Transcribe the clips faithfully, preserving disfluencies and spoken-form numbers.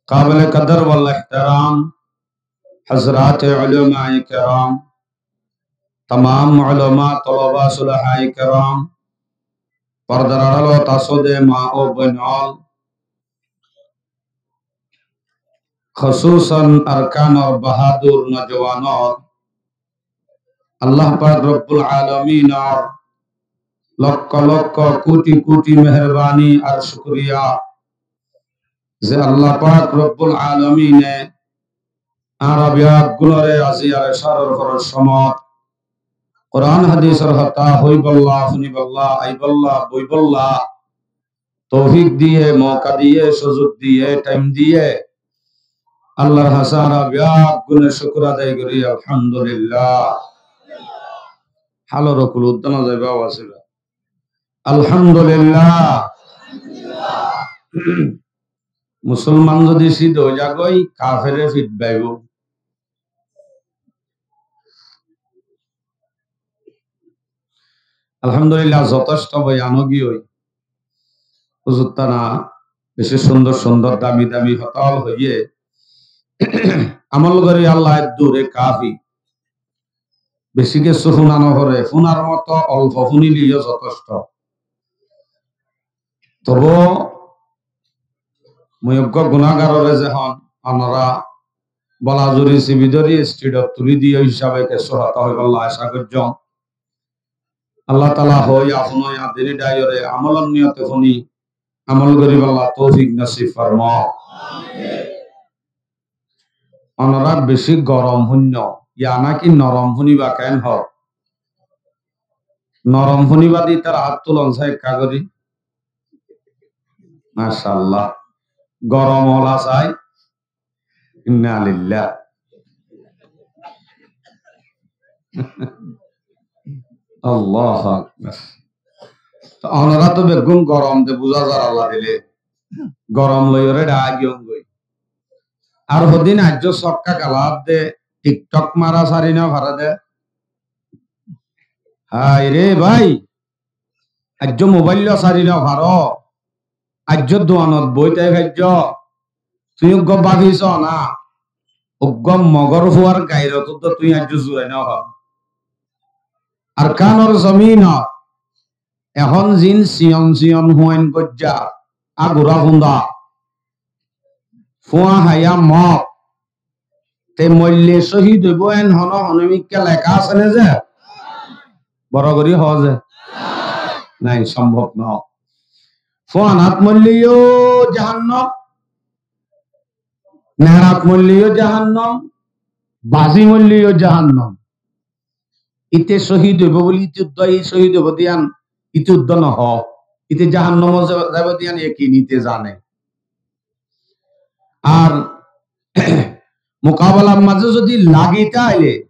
قابل قدر والاحترام حضرات علماء کرام، تمام علماء، طلباء، صلحاء کرام، pordar añçálot asó de ma ó boin ól, hosúsan Arkanor bahádur nojowan ól, Allah pak Robbul Alaminor lokko lokko, kuti kuti meherbani ar cúkuriya ze Allah pak Robbul Alamine añára beggúnore aijjar ecár or foror somot Kuran hadisor hotá hoibolla, funibolla, aibolla, boibolla toufik diye, mouka diye, suzuk diye, thaim diye, Allahr hañsé añára beggúne cúkur adai gorí, Alhamdulillah. Hálor kul uddá no zaiba, wasila. Alhamdulillah. Musolman zodi cída ói zagói, kafere fit baibo. Alhamdulillah, zotosto boyan ói giyói. Huzur tana beci cúndor cúndor dami dami hotá ól hoiyé. Amol gorí Allah eddure kafi. Beci kessú fúna no foré, fúnar moto olfo fúnile yó zotosto. Tobo mui eggúa gunágarore zehón onora bola zuri sibi dóri stage ot tuli diyo hísabe kessú hotá hoibolla acá goijjóm. Allah taala hoó ya fúno ya dini daiyore amolor niyote fúni amol goríbolla toufik nosib formó. Onora beci gorom fúinno, ya naki norom fúniba ken hoó? Norom fúniba de ítara hát tulon sai ekka gorí. Mashallah. Gorom ola sai. Inna lillah. Allahu Akbar. Onora to beggún gorom de buzá zar Allah dile. Gorom loiyore dha giyóngoi. Ar hodin aijjó sokka kalar de TikTok mara sari no fare de. Hái re bái. Aijjó mobail lo sari no faro. Aijjó duanot boi tái faijjó. Tui uggúa báfi só na. Uggúa mogor fuar gairot uddá tui aijjó zurai no faro. Arkanor zominot ehón zin siyon siyon fuain goijja, agura funda, fua haiya mok, te moille cóhid óibo en hono honomikká leká asé né ze? Boro gorí hoó ze? Nai, sombob no. Fuanat moille yó jahannam, nerat moille yó jahannam, bazi moille yó jahannam. Ite cóhid óibo buli ite uddá, i cóhid óibo de yián ite uddá no hoó. Ite jahannamot za-, zaibo de yián ekin ite zane. Ar mukabalar mazé zodi lagi táile,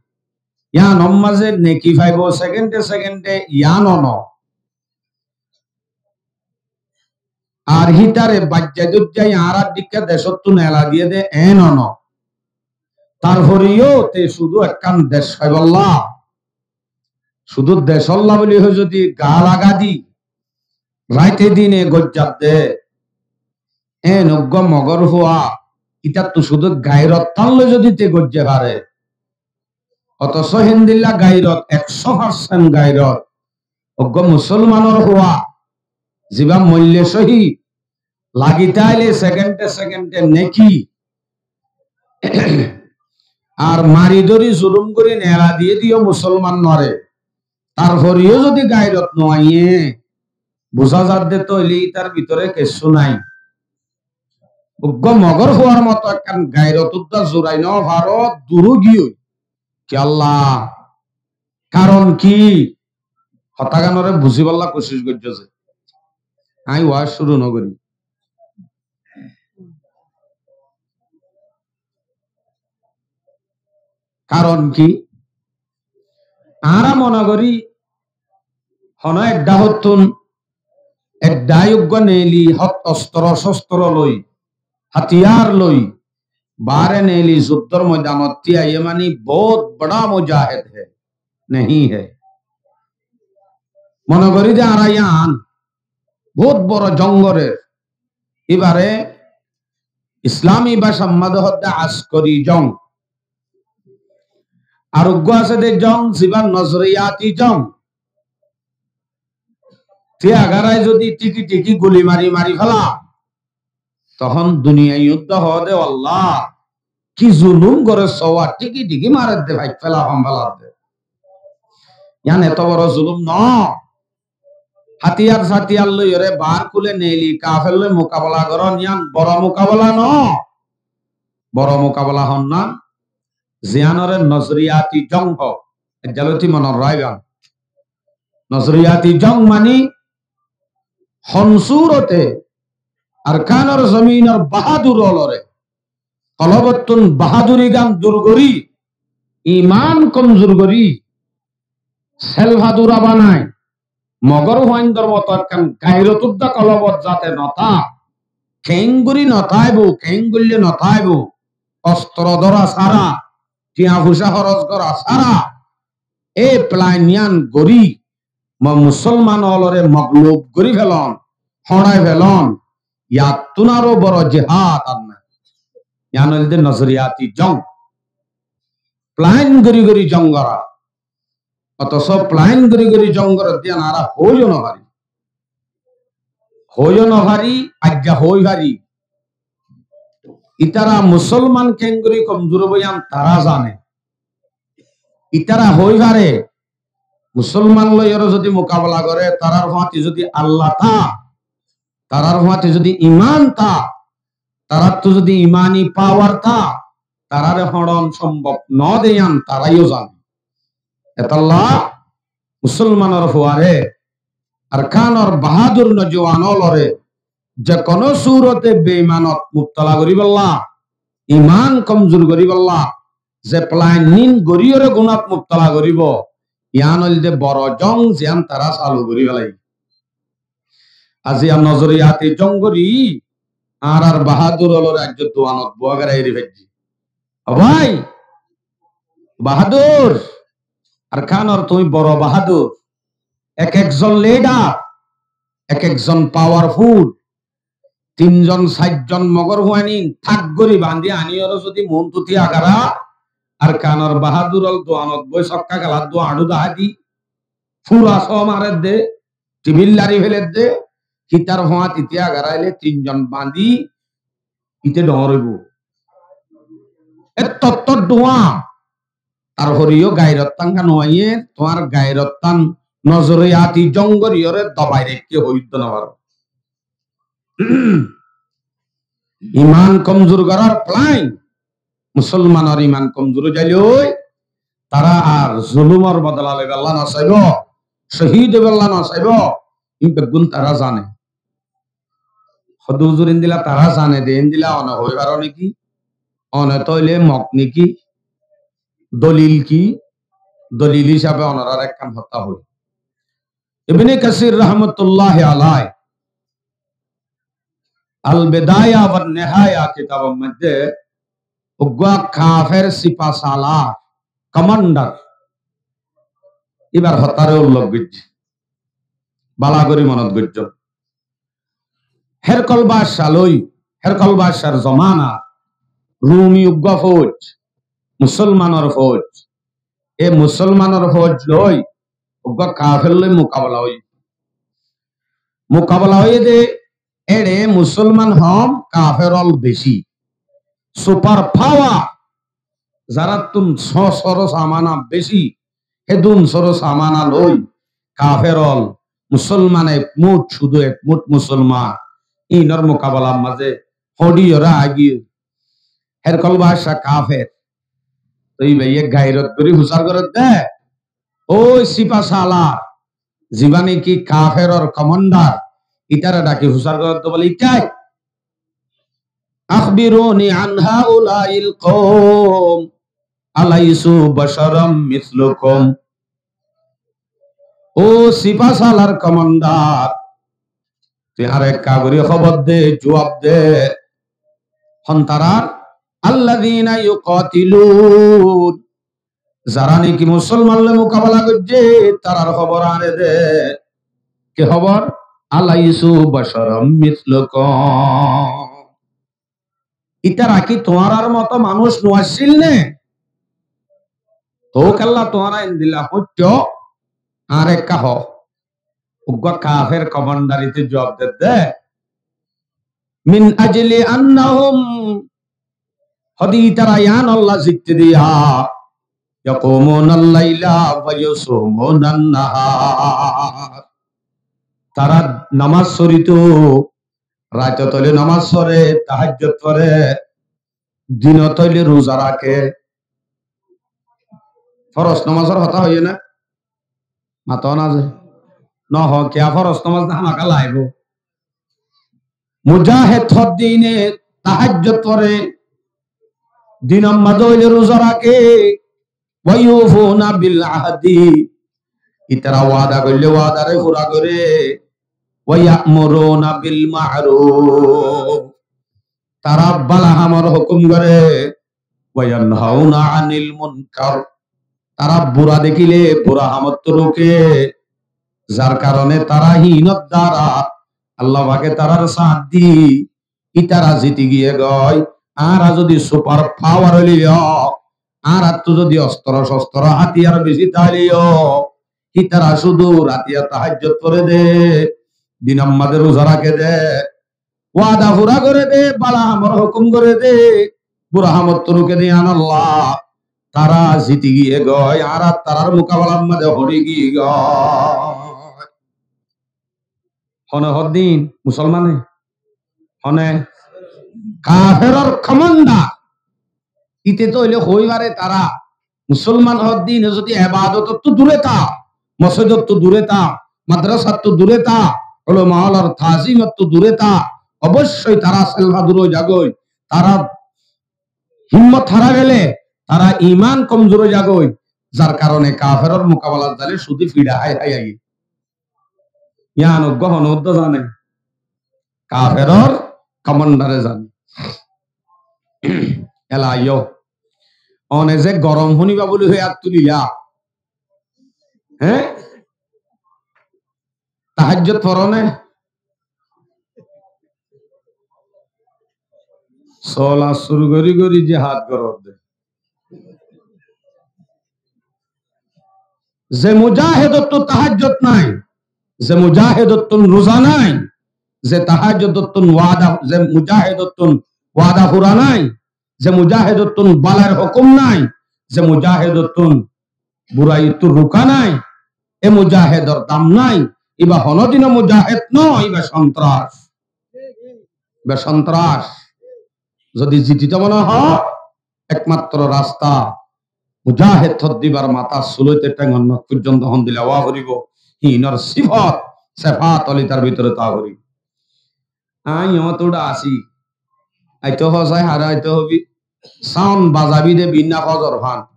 yiánor mazé neki faibo sekende sekende, yián ono. Ar hítare baijjai doijjai añárar dikká decóttu nela diyé de, en ono. Tarfore yó te cúdu ekkán dec faibolla, cúdu decólla buli hoi zodi gaa laga di, raite dine goijjat de, en uggúa mogor fua, ítattu cúdu gairot tán loi zodi te goijje fare, otoco héndilla gairot, ekcó percent gairot, uggúa musolmanor fua, ziba moille cóhid, lagi táile sekende sekende neki, ar mari dóri zulum gorí nela diyé de yó musolman nore. Tarfore yó zodi gairot no aiyé, buzá zar de tóile ítar bútore kessú nai. Uggúa mogor fuar moto ekkán gairot uddá zurai no faro, duru giyói. Ki Allah, karon ki? Hotáganore buzíbolla kucíc goijjó ze. Añí waz cúru no gorí. Karon ki? Añára mone gorí, hono ek dháhottún, ek dhái uggúa neeli hot-, ostro-sostro loi, hatiyar loi, baáre neeli zuddór moidanot tíaiye mani bout bada mujahed hai, nehi hai. Mone gorí de añára yián bout boro jong gorer. Ibare Islami bácar mazé hoódde askori jong. Ar uggwá asé dé jong, zibá nozoriyati jong. Tiyagarái zodi thíki thíki guli mari mari féla, tohón duniyai uddá hoóde, "Allah, ki zulum goré sówa, thíki thíki maredde, fai féla, fam féladde." Yián eto boro zulum no. Hátiyar sátiyar loiyóre baár kúle neeli kafer loi mukabela gorón, yián boro mukabela no. Boro mukabela hon na, ziyánore nozoriyati jong hoó. Ejjaloti monot raibán. Nozoriyati jong mani hon surote Arkanor zominor bahadur ólore kolobottún bahaduri gán dur gorí, iman komzur gorí, selfa dura banai, Mogor fuaindor moto ekkán gairot uddá kolobot zate no táa, keéngorí no táibou, keéngoillé no táibou, ostro dóra sára, tiañ fuicá hóros gora sára, e plan yián gorí, mo-, musolman ólore moglub gorí felon, hóñçai felon, yattún aró boro jihad ar nai. Yián óilde nozoriyati jong. Plan gorí gorí jong gora. Otoso plan gorí gorí jong gorédde yián añára hoóiyo no fari. Hoóiyo no fari, aijja hoói fari. Ítara musolman keéngorí komzur óibo yián tará zane. Ítara hoói fare, musolman loiyóre zodi mukabela goré, tarár fúañti zodi Allah táa, tarár fúañti zodi iman táa, taráttu zodi imani pawar táa, taráre hóñçon sombob no de yián taráiyo zane. Etolla musolmanor fuare, Arkanor bahadur nojuwan ólore, ze kono surote beimanot mubtala goríbolla, iman komzur goríbolla, ze planning goríyore gunat mubtala goríbo, yián óilde boro jong ziyán tará salu gorí felai. Aijja nozoriyati jong gorí, añárar bahadur ólore aijja duwanot bówa goráiri faijjí. Ó bái, bahadur, Arkanor tuñí boro bahadur. Ek ekzon lidar, ek ekzon pawar ful, tin zon sair zon Mogor fuain thák gorí bandí aníyore zodi muúntu tiyagará, Arkanor bahadur ól duwanot bói sokká gelat duwa añçú dahái di, fura só maredde, tibil lari feledde, hítar fúañti tiyagaráile tin zon bandí, íte dhoóñr óibo. E tottór duwa, tarfore yó gairot tán gán no aiyé, tuáñr gairot tán nozoriyati jong goríyore dobai raikké hoói uddo no faro. Iman komzur gorár plan, musolmanor iman komzur ói zailoi, tará ar zulumor bodola loibálla no saibo, cóhid óibálla no saibo, ín beggún tará zane. Hoddúr huzur endilla tará zane de, endilla one hoi faro niki? One tóile mok niki? Dolil ki? Dolil hísabe onorar ekkán hotá hoi. Ibne Kasir rahmatullahi alai Al Bidaya wa Nihaya kitabor moidde uggwá kafer sipasalar commander ibar hotáre ullok goijje. Bála gorí monot goijjo. Herkol bácca loi, Herkol báccar zomana Rumi uggwá fouj, musolmanor fouj, e musolmanor fouj loi uggwá kafer loi mukabela óiye. Mukabela óiye de, éçe musolman hom, kafer ól beci. Super power, zarattún só-, sóro samana beci, hédun sóro samana loi kafer ól, musolman ek mut, cúdu ek mut musolman, inor mukabelar mazé hoçiyore aigiyé. Herkol bácca kafer. Toi íbaye gairot gorí fusar gorédde, ói sipasalar, zibá niki kaferor commander, ítare dhaki fusar gorédde bóle, "Itai, akhbiruni an haula'il qaum, alaysu basharam mislukum?" Ó sipasalar commander, tui añáre ekka gorí hóbor de, juab de. Hon tarár? Alladhina yuqatilun. Zará niki musolman loi mukabela goijje, tarár hóbor añáre de. Ki hóbor? Alaysu basharam mislukum. Ítara ki tuáñrar moto manúic no accíl né? Tóu kiyólla tuáñra endilla hoittó, añáre ekká hoó. Uggúa kafer komandarite juab der de, "Min ajli annahum," hóde ítara yián olla zitti diya, "yaqumunal laila wa yasumunal nahar." Tará nomás forito, raitot óile nomás fore, tahajjud fore, dinot óile ruza raké. Foros nomásor hotá hoiyé né? Mató na ze. Nohó, kiyá foros nomás de hámaká laibo. Mujahed hoddíne tahajjud fore, dinor mazé óile ruza raké, wa yufuna bil ahdi, ítara wada goille wadare fura gore, wa ya'muruna bil ma'ruf, tará bála hamor hukum gore, wa yanhauna anil munkar, tará bura dekíle bura hamottú ruke, zar karone tará hínor dara Allah pake tarár sáñt di, ítara ziti giyé goi. Añára zodi super power óileyo, añárattú zodi ostro sostro hátiyar beci táileyo, ítara cúdu ratiya tahajjud fore de, dinor mazé ruza raké de, wada fura gore de, bála hamor hukum gore de, bura hamottú ruké de, yián olla, tará ziti giyé goi, añára tarár mukabelar mazé hori giyé goi. Hone hoddín? Musolmane. Hone? Kaferor komandar. Íte to óile hoi fare tará Musolman hoddíne zodi ebadotottú dure tá, mosjidottú dure tá, madrasattú dure tá, ulama ókkolor tazimottú dure tá, oboicco tará selfa dur ói zagói. Tará himmot hárai fele, tará iman komzur ói zagói, zar karone kaferor mukabelat zaile cúdu fiça hái hái aiyé. Yián uggúa hone uddá zane? Kaferor komandare zane. Ela aiyó. One ze gorom fúniba buli hoi át tulila. Hé? Tahajjud foro né? Sola cúru gorí gorí jihad goródde. Ze mujahedottún tahajjud nái, ze mujahedottún ruza nái, ze tahajjudottún wada, ze mujahedottún wada fura nái, ze mujahedottún bálair hukum nái, ze mujahedottún buraittu ruka nái, e mujahedor dam nái. Iba honodino mujahed no, iba sontras. Iba sontras. Zodi zitito mone hoó, ekmatro rasta mujahed hoddibar matá sul óite théngor nok foijjonto hondilla ówa foribo. Hínor sifot, sefat óli tar bútore táa foribo. Añí yót uçá así. Aito hosai hare aito hobi. Sound bazabi de binna fozor fán.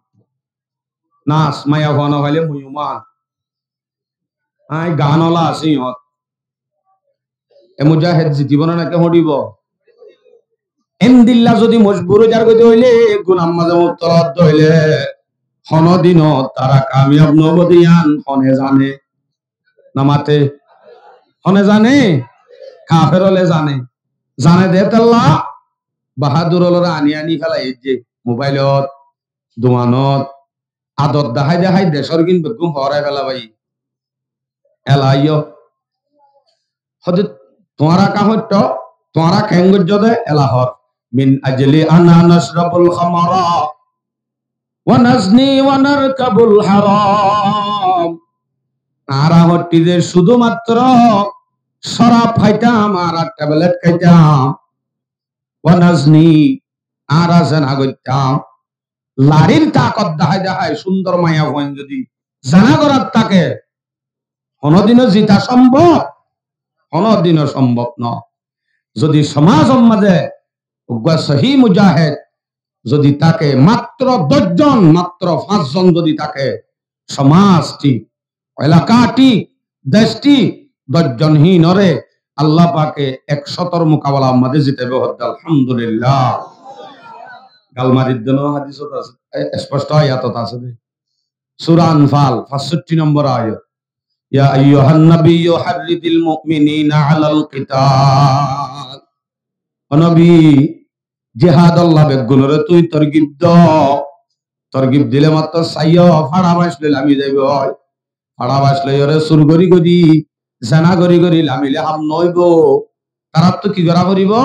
Nas maiyafuwa no faile muyuman. Añí gan ola así yót. E mujahed zitibo na naki horibo? Endilla zodi mojbur ói zar goi de óile, gunar maze mubtala ói de óile, honodino tara kamiyab no óibo de yián hone zane? No mate. Hone zane? Kafer óle zane. Zane de tella bahadur ólore ani ani felai de mobailot, duanot, adot dahái dahái decor gin beggún horai fela bái. Ela aiyó. Hode tuáñra ka hoitto, tuáñra keén goijjó de ela hor. Min ajli anna nashrabul khamra wa nazni wa narkabul haram. Añára hoitti de cúdu matro corab haitam, añára tablet haitam. Wa nazni, añára zena goittam. Larir takot dahái dahái cúndor maiyafuain zodi zena gorat táke, honodino zita sombob? Honodino sombob no. Zodi somazor maze uggúa sohi mujahed zodi táke, matro doc zon, matro fañs zon zodi táke, somazti, elakati, desti, doc zon hínore Allah pake ek cótor mukabelar maze zitaibo, hodde Alhamdulillah. Gal maridde no, hadisot asé, e, esposto ayatot asé de. Sura Anfal, fañssotti nombor ayat. Ya ayyuhan nabiyyu harridil mu'minina alal qital. O nobi, Jihador lá beggúnoré tui torgib do. Torgib dile mattor saiyó, fára bañc loi lami zaiboi. Fára bañc loiyóre sur gorí gorí, zena gorí gorí lamile ham noóibo. Taráttu ki gorá foribó?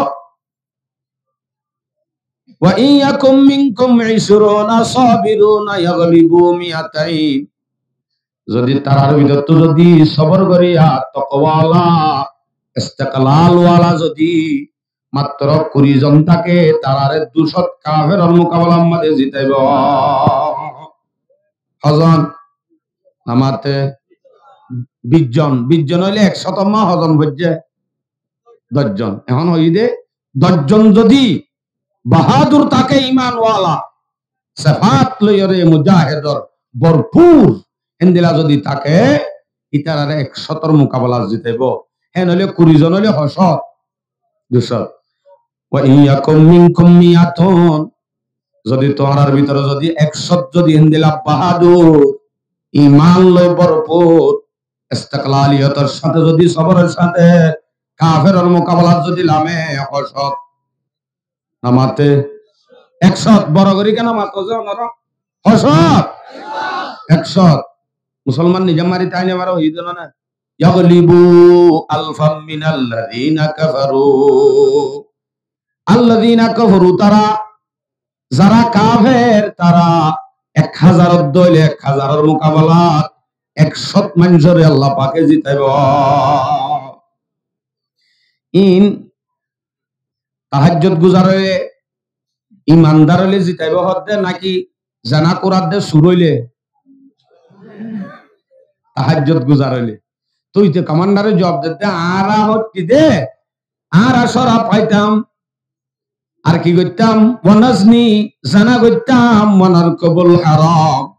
وإن يكن منكم عشرون صابرون يغلبوا مائتين. Zodi tarar bútottu zodi sobor goríya, tokowala, istiklal wala zodi mattor kuri zon táke, tarare dui cót kaferor mukabelar maze zitaibo. Hozon? Namate bic zon, bic zon óile ek cót or maze hozon foijje? Doc zon. Ehón hoiyé de, doc zon zodi bahadur táke, iman wala, sefat loiyóre mujahedor borpur, héndilla zodi táke, itarare ek cót or mukabelat zitaibo. Hén óile kuri zon óile ho cót? Dui cót. وإن يكن منكم مائة, zodi tuáñrar bútore zodi ek cót zodi héndilla bahadur, iman loi borpur, istiklaliyotor sáte zodi soboror sáte kaferor mukabelat zodi lame, ho cót? Namate ek cót, boro gorí kiyá namato ze onora? Ho cót? Ek cót. Musolman nize mari táine mare hoiyé de no na? يغلبوا ألفا من الذين كفروا. الذين كفروا, tara, zara kafer, tara ek házar or dóile ek házar or mukabelat ek cót maincóre Allah pake zitaibo. In tahajjud guzar óile, imandar óile zitaibo hoó de, naki zena gorer de, sur óile? Tahajjud guzar óile. Toi to komandare juab de de, añára hottí de, añára corab háitam, ar ki goittam? ونزني, zena goittam, ونركب الحرام,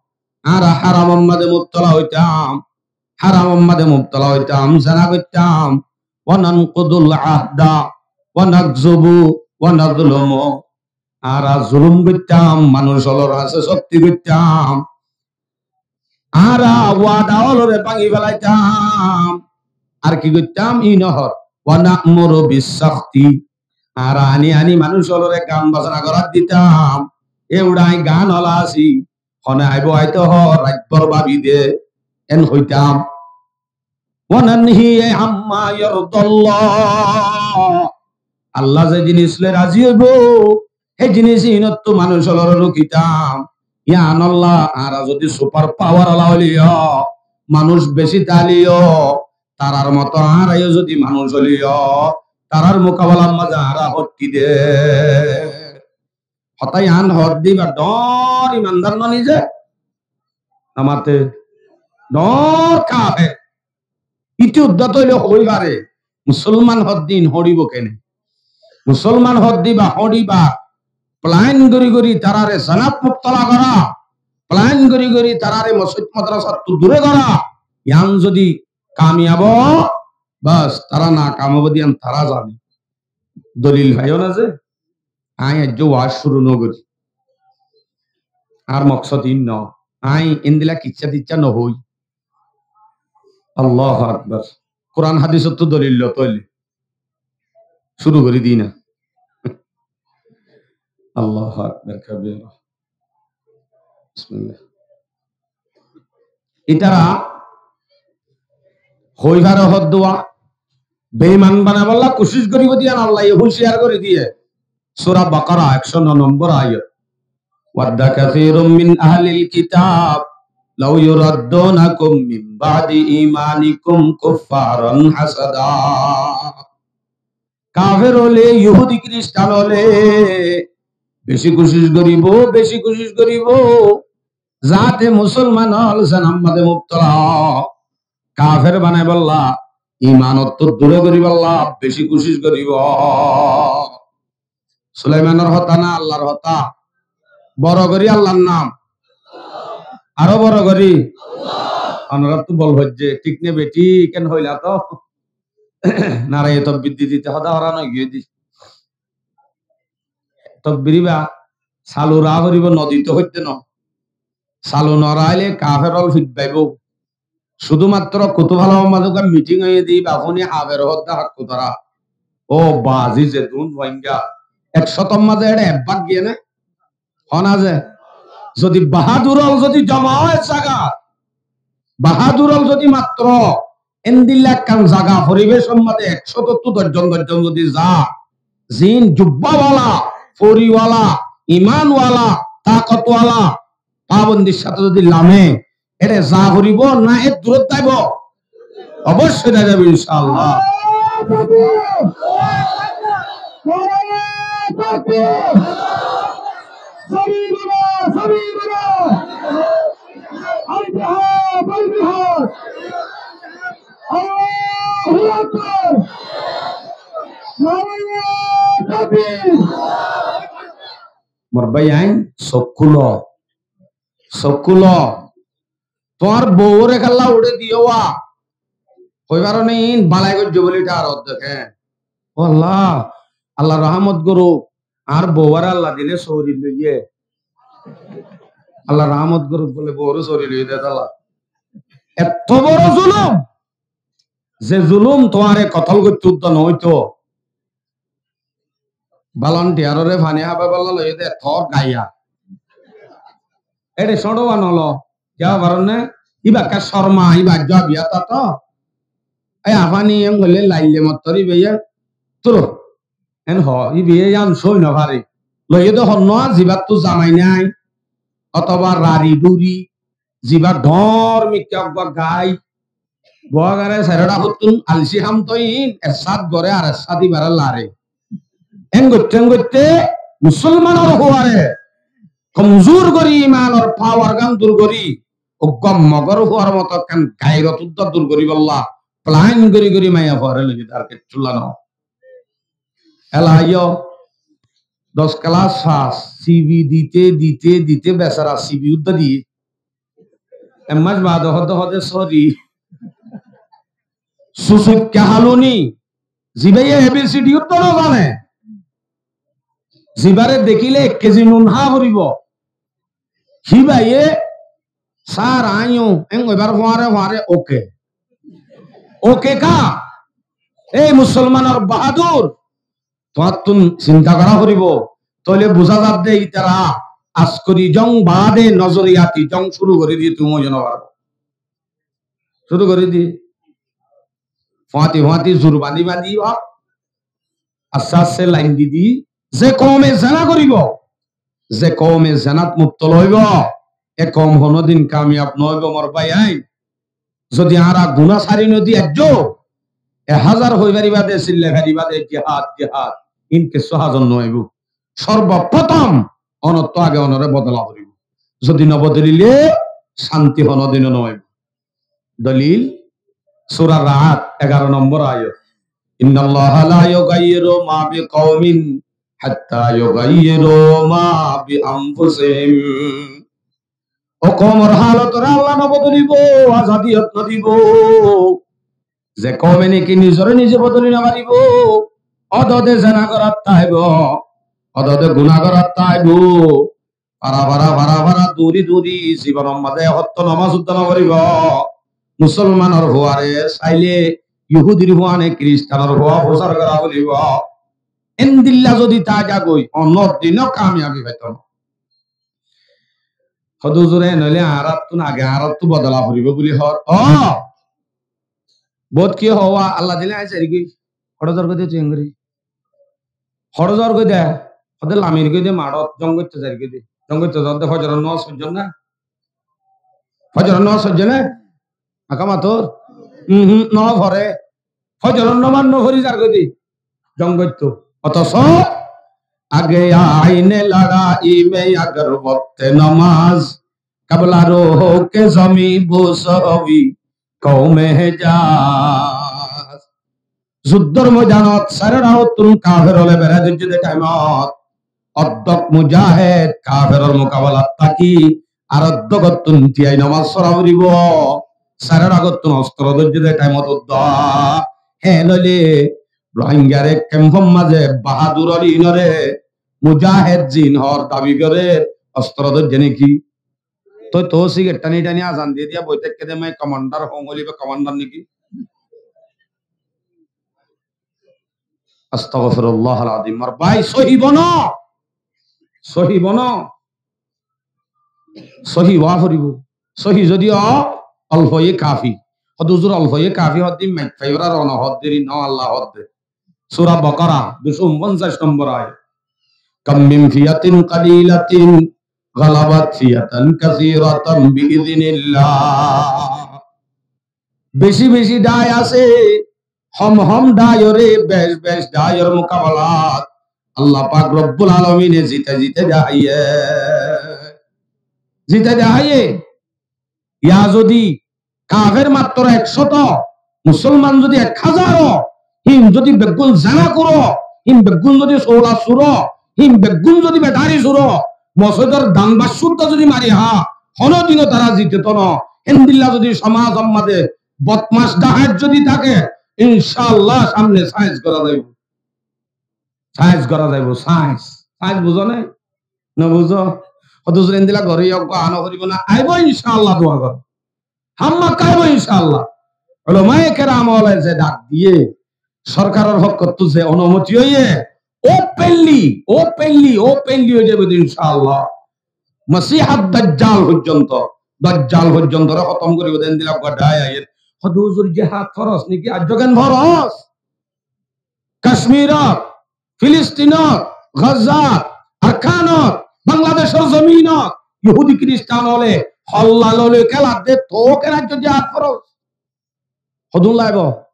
añára haramor maze mubtala óitam, haramor maze mubtala óitam, zena goittam, وننقض العهد ونكذب ونظلم, añára zulum goittam, manúc ólor hañsé sókti goittam, añára wada ólore báñgi felaitam, ar ki goittam? Ín hoór, ونأمر بالسخط, añára ani ani manúc ólore gan bosona gorát ditam, e uçá añí gan ola así, hone aibo aito hoó, rait bór babi de, en hoitam. وننهي عما يرضى الله. Allah ze jinis loi razi óibo, he jinis ínottu manúc ólore rukitam. Yián olla añára zodi super power ola óileyo, manúc beci táileyo, tarar moto añárayo zodi manúc óileyo, tarar mukabelar maze añára hottí de. Hotá yián hoó de íba dhoóñr imandar no nize? Namate dhoóñr kafer. Ítara uddá óile hoi fare, musolman hoó de ín hoñçibo kene? Musolman hoó de íba hoñçiba, plan gorí gorí tarare zenat mubtala gora, plan gorí gorí tarare mosjid madrasattu dure gora, yián zodi kamiyab ó, bas, tara nakam óibo de yián tara zane. Dolil faiyó na ze, añí aijjó waz cúru no gorí. Añár moksod ín no. Añí endilla kissá tissá no hoi. Allahu Akbar. Kuran hadisottu dolil loto óile cúru gorí di na. Allahu Akbar kabira. Bismillah. Ítara hoi fare hoddúa beiman banaibolla kucíc goríbo de yián Allaye húciyar gorí diye. Sura Bakara ekcó no nombor ayat. ود كثير من أهل الكتاب لو يردونكم من بعد إيمانكم كفارا حسدا. Kafer óile, Yahudi Kiristan óile beci kucíc goríbo, beci kucíc goríbo, zate musolman ól zenar maze mubtala, kafer banaibolla, imanottu dure goríbolla beci kucíc goríbo. Sulaimanor hotá na Allar hotá? Boro gorí Allar nam. Aró boro gorí. Onorattu bol foijje, thík ne bethík? Ken hoila to. Naraye tokbir di dite hotá horan ói giyé de. Tokbir íba salu raá foribó, no dito hoitté no. Salu no raáile kafer ól fitbaibo. Cúdu matro Kutufala mazé uggwá miting óiye de, íba fúni kafer hoó de hákku tará. Ó bazi zedún Rohingya, Ekcótor mazé éçe ek bák giyé né? Hon asé? Zodi bahádur ól zodi zoma ói ek zaga, bahádur ól zodi mattro endilla ekkán zaga, foribecor mazé ekcótottú doc zon, doc zon zodi za, zin jubbawala, foriwala, imanwala, takotwala, pabondir sáte zodi lame, éçe za foribó na ér durot zaibo? Oboicói za zaibo, incállah. Mor bái ain, suk kúlo. Suk kúlo. Tuáñr bouwóre kiyólla uçé diyó wa? Hoi faro né, ín balai goijjé buli thañr oddek, hé. Ó Allah, Allah rohámot gorouk, añár bouwóre Allah dile sóori loiyé. Allah rohámot gorouk bóle bouwóre sóori loiyé de sala. Etto boro zulum. Ze zulum tuáñre kotol goittó udda no óito. Volunteer ore faní hábaibálla loiyé de tor gaiya. Éçe cóñço wa nolo. Yá baronne, íba ekká corma, íba aijjó abiya tato. Ei afáni en hoilé laille mottor íba yá. Turo. En ho, íba yá yan sói no fare. Loiyé de honno zibáttu zamai nai. Otoba rari duri. Ziba dhoóñr mikká uggúa gai, buágare sairó dhakóttun alcí ham toóin, ek sát goré ar ek sát ibáre lare. Éngoitté éngoitté musúlmanor fúare komzur gorí, imanor pawar gán dur gorí, uggúa mogór fúar moto ekkán gairot udda dur goríbolla plan gorí gorí maiya fúare loizé, ar kessú no. Ela aiyó, doc kelas fas, sibi dite dite dite besara sibi udda diyé. Ek mac baade hoóde hoóde sóri. Susuikka haluni, zibáye A B C D udda no zane, zibáre dekíle ek kezi nun há foribó. Híbaye sár aññí yó, en hoibar fuáñre fuáñre, oke. Oke ka? Ei musolmanor bahádur, tuáñttun sinta gorá foribó. Tóile buzá zadde ítara askori jong baade nozoriyati jong cúru gorí diyé, tuñí ói no faro. Cúru gorí diyé. Fúañti fúañti zur bañdí bañdí, asté asté lain di di, ze koume zena goríbo, ze koume zenat mubtola óibo, e koum honódin kamiyab no óibo, mor bái ain. Zodi añára guná sári no di aijjó, e házar hoi faribá de, sillai faribá de, jihad, jihad, ín kessú házar no óibo. Sorboprotom onottú age onoré bodola foribó. Zodi no bodolile, cánti honódino no óibo. Dolil, Sura Ra'ad, egaró nombor ayat. Innallaha la yugayyiru ma bi qawmin hatta yugayyiru ma bi anfusihim. Ó koumor halotoré Allah no bodolibó, azadiyot no dibó. Ze koume neki nizoré nize bodoli no faribó, ódode zena gorat táibo, ódode guná gorat táibo. Fara fara fara fara duri duri zibonor mazé hottó nomás udda no foribó. Musolmanor fuare saile Yuhudir fuane Kiristanor fua fusar gora foribó. Endilla zodi táke goi, honódino kamiyabi faito no. Hodó zure noile añárattún age añárattú bodola foribó buli hoór. Ó! Bóut ki hoó, Allah dile aññí sairi goi. Hoçé zar goi de tui engori. Hoçé zar goi de. Hoóde lamir goi de maçot, jong goitto zar goi de. Jong goitto zar de fojoror nomás foijjó na? Fojoror nomás foijjó na? Aká mator? Uhum, no fore. Fojoror nomás no fori zar goi de. Jong goitto. Otoso, age aine ladayi mein agar wakte namaz, kabla roh ke zami bo sawi kaume Hejaz. Zuddor moidanot sairó dhakottún kafer óle berai dóijje de thaimot, oddok mujahed kaferor mukabelat táki, ar oddokottún tiyai nomás fora foribó. Sairó dhakottún ostro dóijje de thaimot udda. Hé noile Rohingyare kemfor mazé bahadur óli inore mujahed zin hoór dabi gorer, ostro dóijje neki? Toi to sigaret thani thani azan diye diya boi táikke de, mai komandar hoóñgol, iba komandar neki? Astagfirullahal azim. Mor bái, sóhi bono. Sóhi bono. Sóhi ówa foribó. Sóhi zodi ó, olfoye kafi. Hóde huzur, olfoye kafi hóde, maiffaibar ar ono hóde, ri no Allah hóde. Sura Bakara, duiso unponsac nombor ayat. كم من فئة قليلة غلبت فئة كثيرة بإذن الله. Beci beci dhái asé, hom hom dháiyore bec bec dháiyor mukabalat Allah pak Robbul Alamine zite zite dahaiye. Zite dahaiye. Yá zodi kafer mattor ek cót, musolman zodi ek házar ó, hín zodi beggún zena kur ó, hín beggún zodi sola sur ó, hín beggún zodi bedhari sur ó, mosóidor dan baccútta zodi mari há, honodin ó tará zitito no. Héndilla zodi somaz or maze bodmac dahait zodi táke, incaallah samne sainc gora zaibo. Sainc gora zaibo, sainc. Sainc buzó né? No buzó? Hóde huzur, héndilla gori yó, gua no goribo na? Aibo incaallah, dua goro. Hámmakka aibo incaallah. Ulamaye keram ókkole ze dhak diye, sorkaror fokkottu ze onumoti óiye, openly, openly, openly ói zaibo de incaallah. Masihar Dajjal foijjonto, Dajjal foijjontore hótom goribo de endilla uggwá dhái aiyér. Hóde huzur, jihad foroz niki? Aijjó ken foroz? Kacmirot, Filistinot, Gazzat, Arkanot, Bangladecor zominot, Yahudi Kiristan ókkole holla loi loi kéladde, tou ken aijjó jihad foroz? Hodún laibo?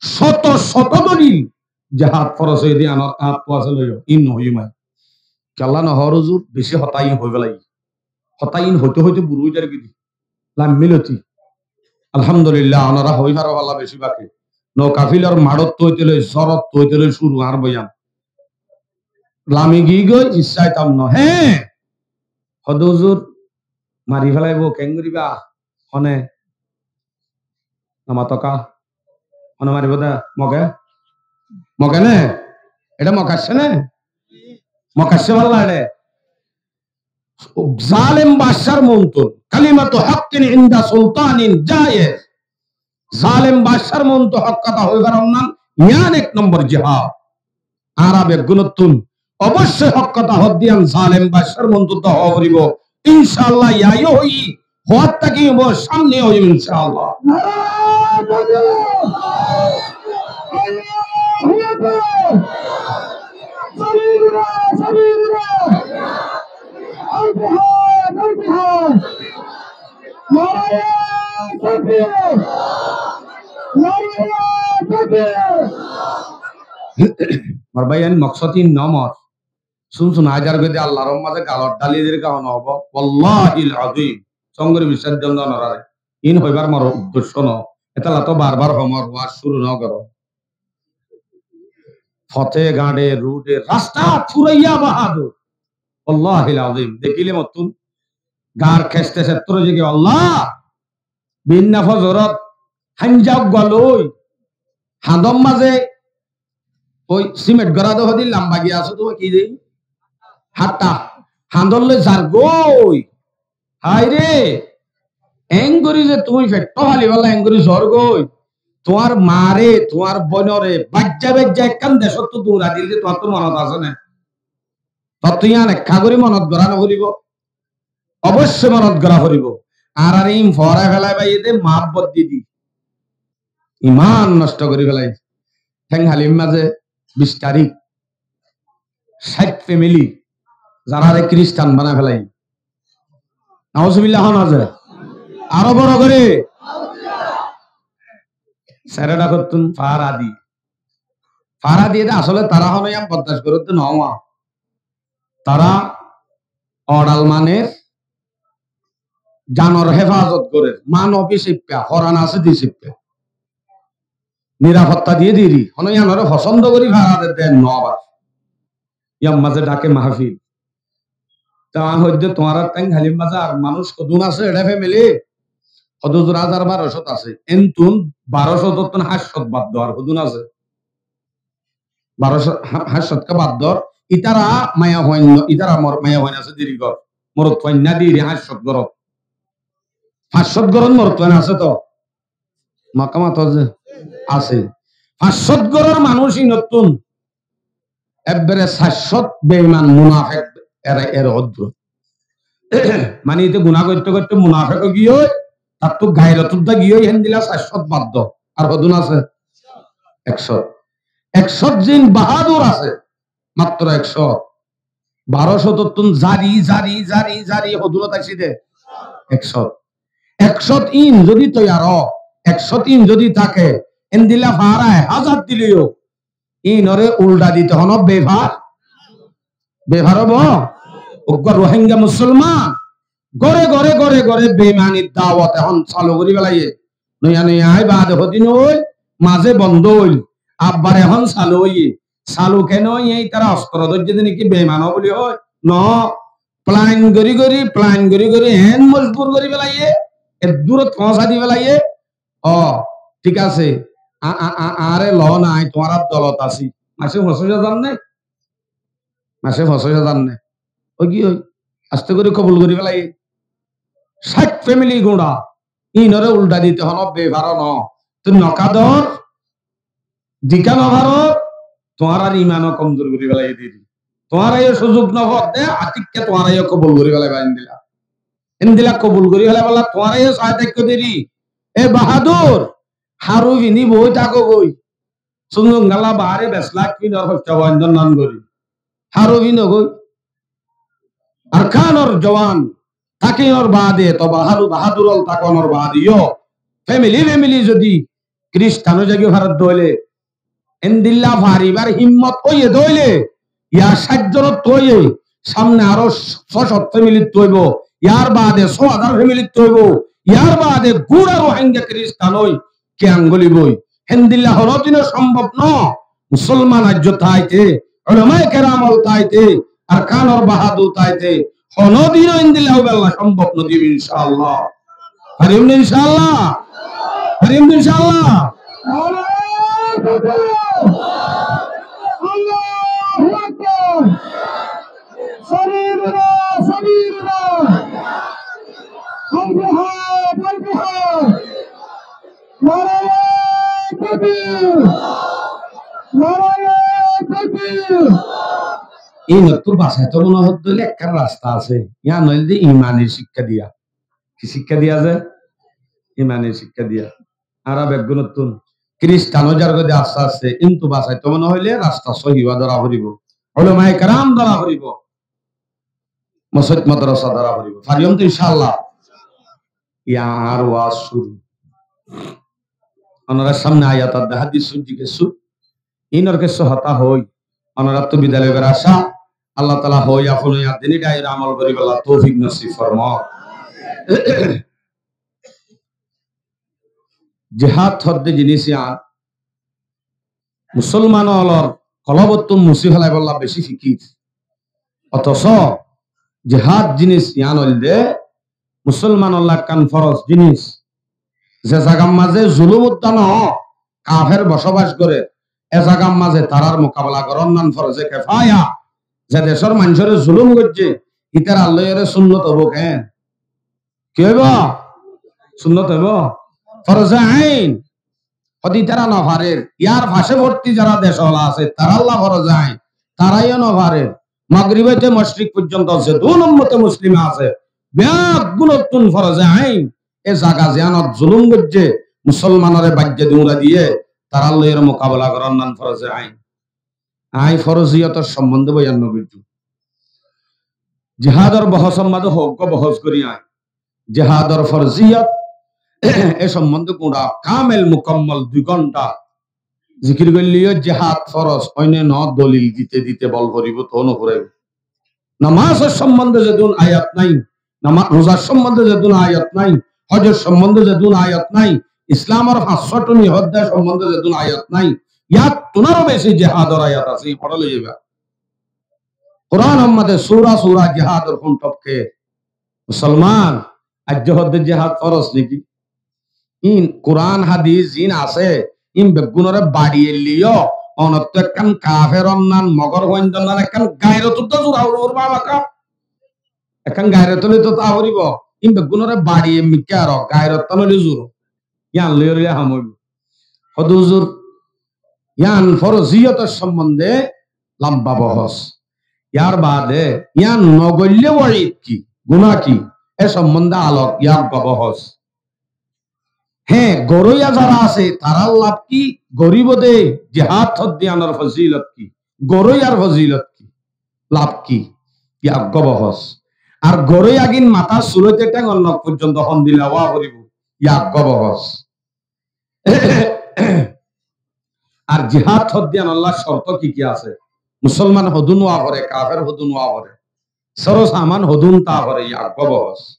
Cóto cóto dolil jihad foroz óiye de, anor añáttu asé loiyo, in no hoiyum añí. Kiyólla no hoór huzur, beci hotá in hoi félaiyi. Hotá in hoite hoite bura ói zargói de. Lammí loti. Alhamdulillah, onora hoi faro falla beci baki. Noukafilor maçottu óite loi, zorottú óite loi cúru añár boyan. Lami giyói, issá aitam no. Hé! Hóde huzur, mari félaibo, kengoriba? Hone? Namatoka. Hone maribo de? Moge? Moge ne? Eçe Mog aiccé ne? Mog aiccé falla eçe. Zalem baccar muúntu. Kalimatu haqqin inda sultanin jaiz. Zalem baccar muúntu hók hotá hoi faron nan, yián ek nombor jihad. Añára beggúnottún oboicco hók hotá hoódde yián zalem baccar muúntu hoó foribo. Incaallah, yá yó hoiyí, hoór táki óibo, samne óibo incaallah. Allahu Akbar! Sabiruna, sabiruna! Al-jihad, al-jihad! Naraye takbir! Naraye takbir! Mor bái, en moksod in no mor. Sun sun aizar goi de Allar maze galot dali dir kaho no hobo. Wallahil azim. Songori biswas diyon de onorare. In hoibar mor uddecco no. Etalla to bar bar homor waz curu no goro. Fote gañde rude rastat furaiya bahadur. Wallahil azim. Dekile mottun gar keste settor jege Allah. Binna fozorot hanja uggwá loi, handor maze oi simet gora de hodi lamba giya asé, tuáñr ki de? Hatta. Handor loi zargoi. Hai re, engori ze tuñí fetto hali bala engori zorgoi. Tuáñr mare, tuáñr boinore, bajja bajja ekkan decottu dura dil de tuáñr to monot asé ne? Tottú yián ekka gori monot gora no foribo. Oboicco monot gora foribo. Añárar in forai felai baiye de muhabbot di di. Iman nosto gori felai. Tenghalir maze bis tarik. Sait family. Zarare Kristan banai felai. Nauzubillah hon aze. Aro boro gori. Sere dakottun fara di. Fara diye de asole tara hono yián bordac gorer de no. Tara oral maner janor hefazot gorer, manob hísabe, horan asé de hísabe. Nirafotta diye diri, hono yiánore fosondo gori fara de de no abar. Yián maze dake mahfil. Te añí hoidde tuáñrar Tenghalir maze ar manúc hodún asé, eçe family? Hodún huzur házar barocót asé. Entún barocót ottún háñt cót bad do, ar hodún asé? Barocót, há-, háñt cót ke bad dor. Itara maiyafuain no, itara mor-, maiyafuain asé diri gor. Morotfuain nai diri háñt cót gorot. Fañs cót gorot morotfuain asé to. Makamat asé. Asé. Fañs cót goror manúc inottún Ebbere sair cót beiman munafek ere, ere hoddúr. Mani ite guná goitté goitté munafek ói giyói, tattú gairot uddá giyói, héndilla sair cót bad do. Ar hodún asé? Ek cót. Ek cót zin bahádur asé, matro ek cót. Baró cótottún zari, zari, zari, zari, hodúnot aiccí dé? Ek cót. Ek cót in zodi toiyar ó, ek cót in zodi táke, héndilla faára ek házar dileyó, inore uldha dite hono befar, befar óibo? Uggwá Rohingya musolman góre góre góre góre beimanir dawot ehón salu gorí félaiye. Noiya noiya aái baade hodin óil, mazé bondó óil, abbar ehón salu óiye. Salu kene óiye? Ítara ostro dóijje de niki beiman ó buli hoó? No, plan gorí gorí, plan gorí gorí eén mojbur gorí félaiye, eddúrot foóñsai di félaiye. Ó, thík asé, a-, a-, a-, añáre loó na, añí tuáñrar dolot así. Maicé foñsíc házar né? Maicé foñsíc házar né? Ói giyói, asté gorí kobul gorí félaiye. Cáit femili guñça, inore uldha dite hono befar ó no. Tui no kador, diká no farór, tuáñrar iman ó komzur gorí félaiye deri. Tuáñra yó suzuk no fodde, atikká tuáñra yó kobul gorí félaiba endilla. Endilla kobul gorí félaibolla tuáñra yó sai táikko deri. E bahádur, haru fini boi táko goi. Sundungalla baáre beslak finor hoitta boindon nan gorí. Haru fino goi. Arkanor jowan tákinor baade, to bahádur, bahádur ól tákonor baade yó, femili femili zodi Kiristan ói zai giyói faredde óile, endilla faribar himmot óiye dé óile, yar cáit zonottú óiye, samne aró só cót femilittú óibo, yar baade só házar femilittú óibo, yar baade gura Rohingya Kiristan ói kiyan goliboi. Héndilla honodino sombob no. Musolman aijjó táite, ulamaye keram ól táite, Arkanor bahádur táite, honodino héndilla óiballa sombob no dibo, inshaAllah. Farim ne inshaAllah? Farim ne inshaAllah? Allahu Akbar! Allahu Akbar! Sabirullah, sabirullah! Al-jihad, al-jihad! Naraye takbir! Naraye takbir! Ínottú basaito mone hoddé óile ekkán rasta asé, yián óilde imani cikká diya. Ki cikká diya ze? Imani cikká diya. Añára beggúnottún Kiristan ói zargói de aste aste, kintu basaito mone hoile rasta sóhi wá dóra foribó, ulamaye keram dóra foribó, mosjid madrasa dóra foribó. Fariyum to inshaAllah? Yián añár waz cúru. Onorar samne ayat ar de hádis cúnci kessú. Inor kessú hotá hoói, onorattú bidai loibar acá. Allah taala hoói afon yián dini dháir amol goríbolla toufik nosib formok. Jihad hoddé jinis yián musolman ólor kolobottún musi félaibolla beci fikir. Otoso jihad jinis yián óilde musolmanolla ekkán foroz jinis. Ze zagar mazé zulum uddá no, kafer bosobas gorer, e zagar mazé tarár mukabela goronnan foroze kefaya. Ze decór maincóre zulum goijjé, ítarar loiyóre sunnot óibo ken? Ki óibo? Sunnot óibo. Foroze ain. Hodi tará no farer. Yar faceforti zará dec ola asé, tarálla foroze ain. Tará yó no farer. Magrib óite moshrik foijjonto zedún ummote muslima asé, beggúnottún foroze ain. E zaga ziyánot zulum goijjé, musolmanore baijja duñra diyé, tarálla yóre mukabela goronnan foroze ain. Añí foroziyotor sombonde boyan no goijjum. Jihador bohosor mazé hoggwá bohos gorí añí. Jihador forziyot e sombonde gura kamel mukammol dui gonta zikir goilleyó jihad foroz óine no dolil dite dite bol foribó, tou no furaibo. Namazor sombonde zedún ayat nai, nama-, rozar sombonde zedún ayat nai, hojor sombonde zedún ayat nai, Islamor fañs wokto niyot dor sombonde zedún ayat nai, yattún aró beci jihador ayat asé, fore loi zaiba. Kuranor mazé sura sura jihador hon tobke. Musolman, aijjó hoddé jihad foroz niki? In Kuran hadis zin asé, in beggúnore baçi elliyó, onottú ekkán kafer onnan, mogor fuaindonnan ekkán gairot uddá zura uri uri baba ka. Ekkán gairot uli to ta foribo, in beggúnore baçi emmikká aró gairot tan uli zuro. Yián loi uri ham oibo. Hoddé huzur, yián foroziyotor sombonde lamba bohos. Yar baade yián nogoille waid ki, guná ki, e sombonde alok yá uggwá bohos. Hé, goróiya zara asé, tarár laf ki? Goríbo de jihad hoddé yiánor fozilot ki? Goróiyar fozilot ki? Laf ki? Yá uggwá bohos. Ar goróiyagin matár sul óite théngor nok foijjonto hondilla ówa foribó, yá uggwá bohos. Ar jihad hoddé yiánolla corto ki ki asé? Musolman hodún ówa fore, kafer hodún ówa fore, sóro saman hodún táa fore, yá uggwá bohos.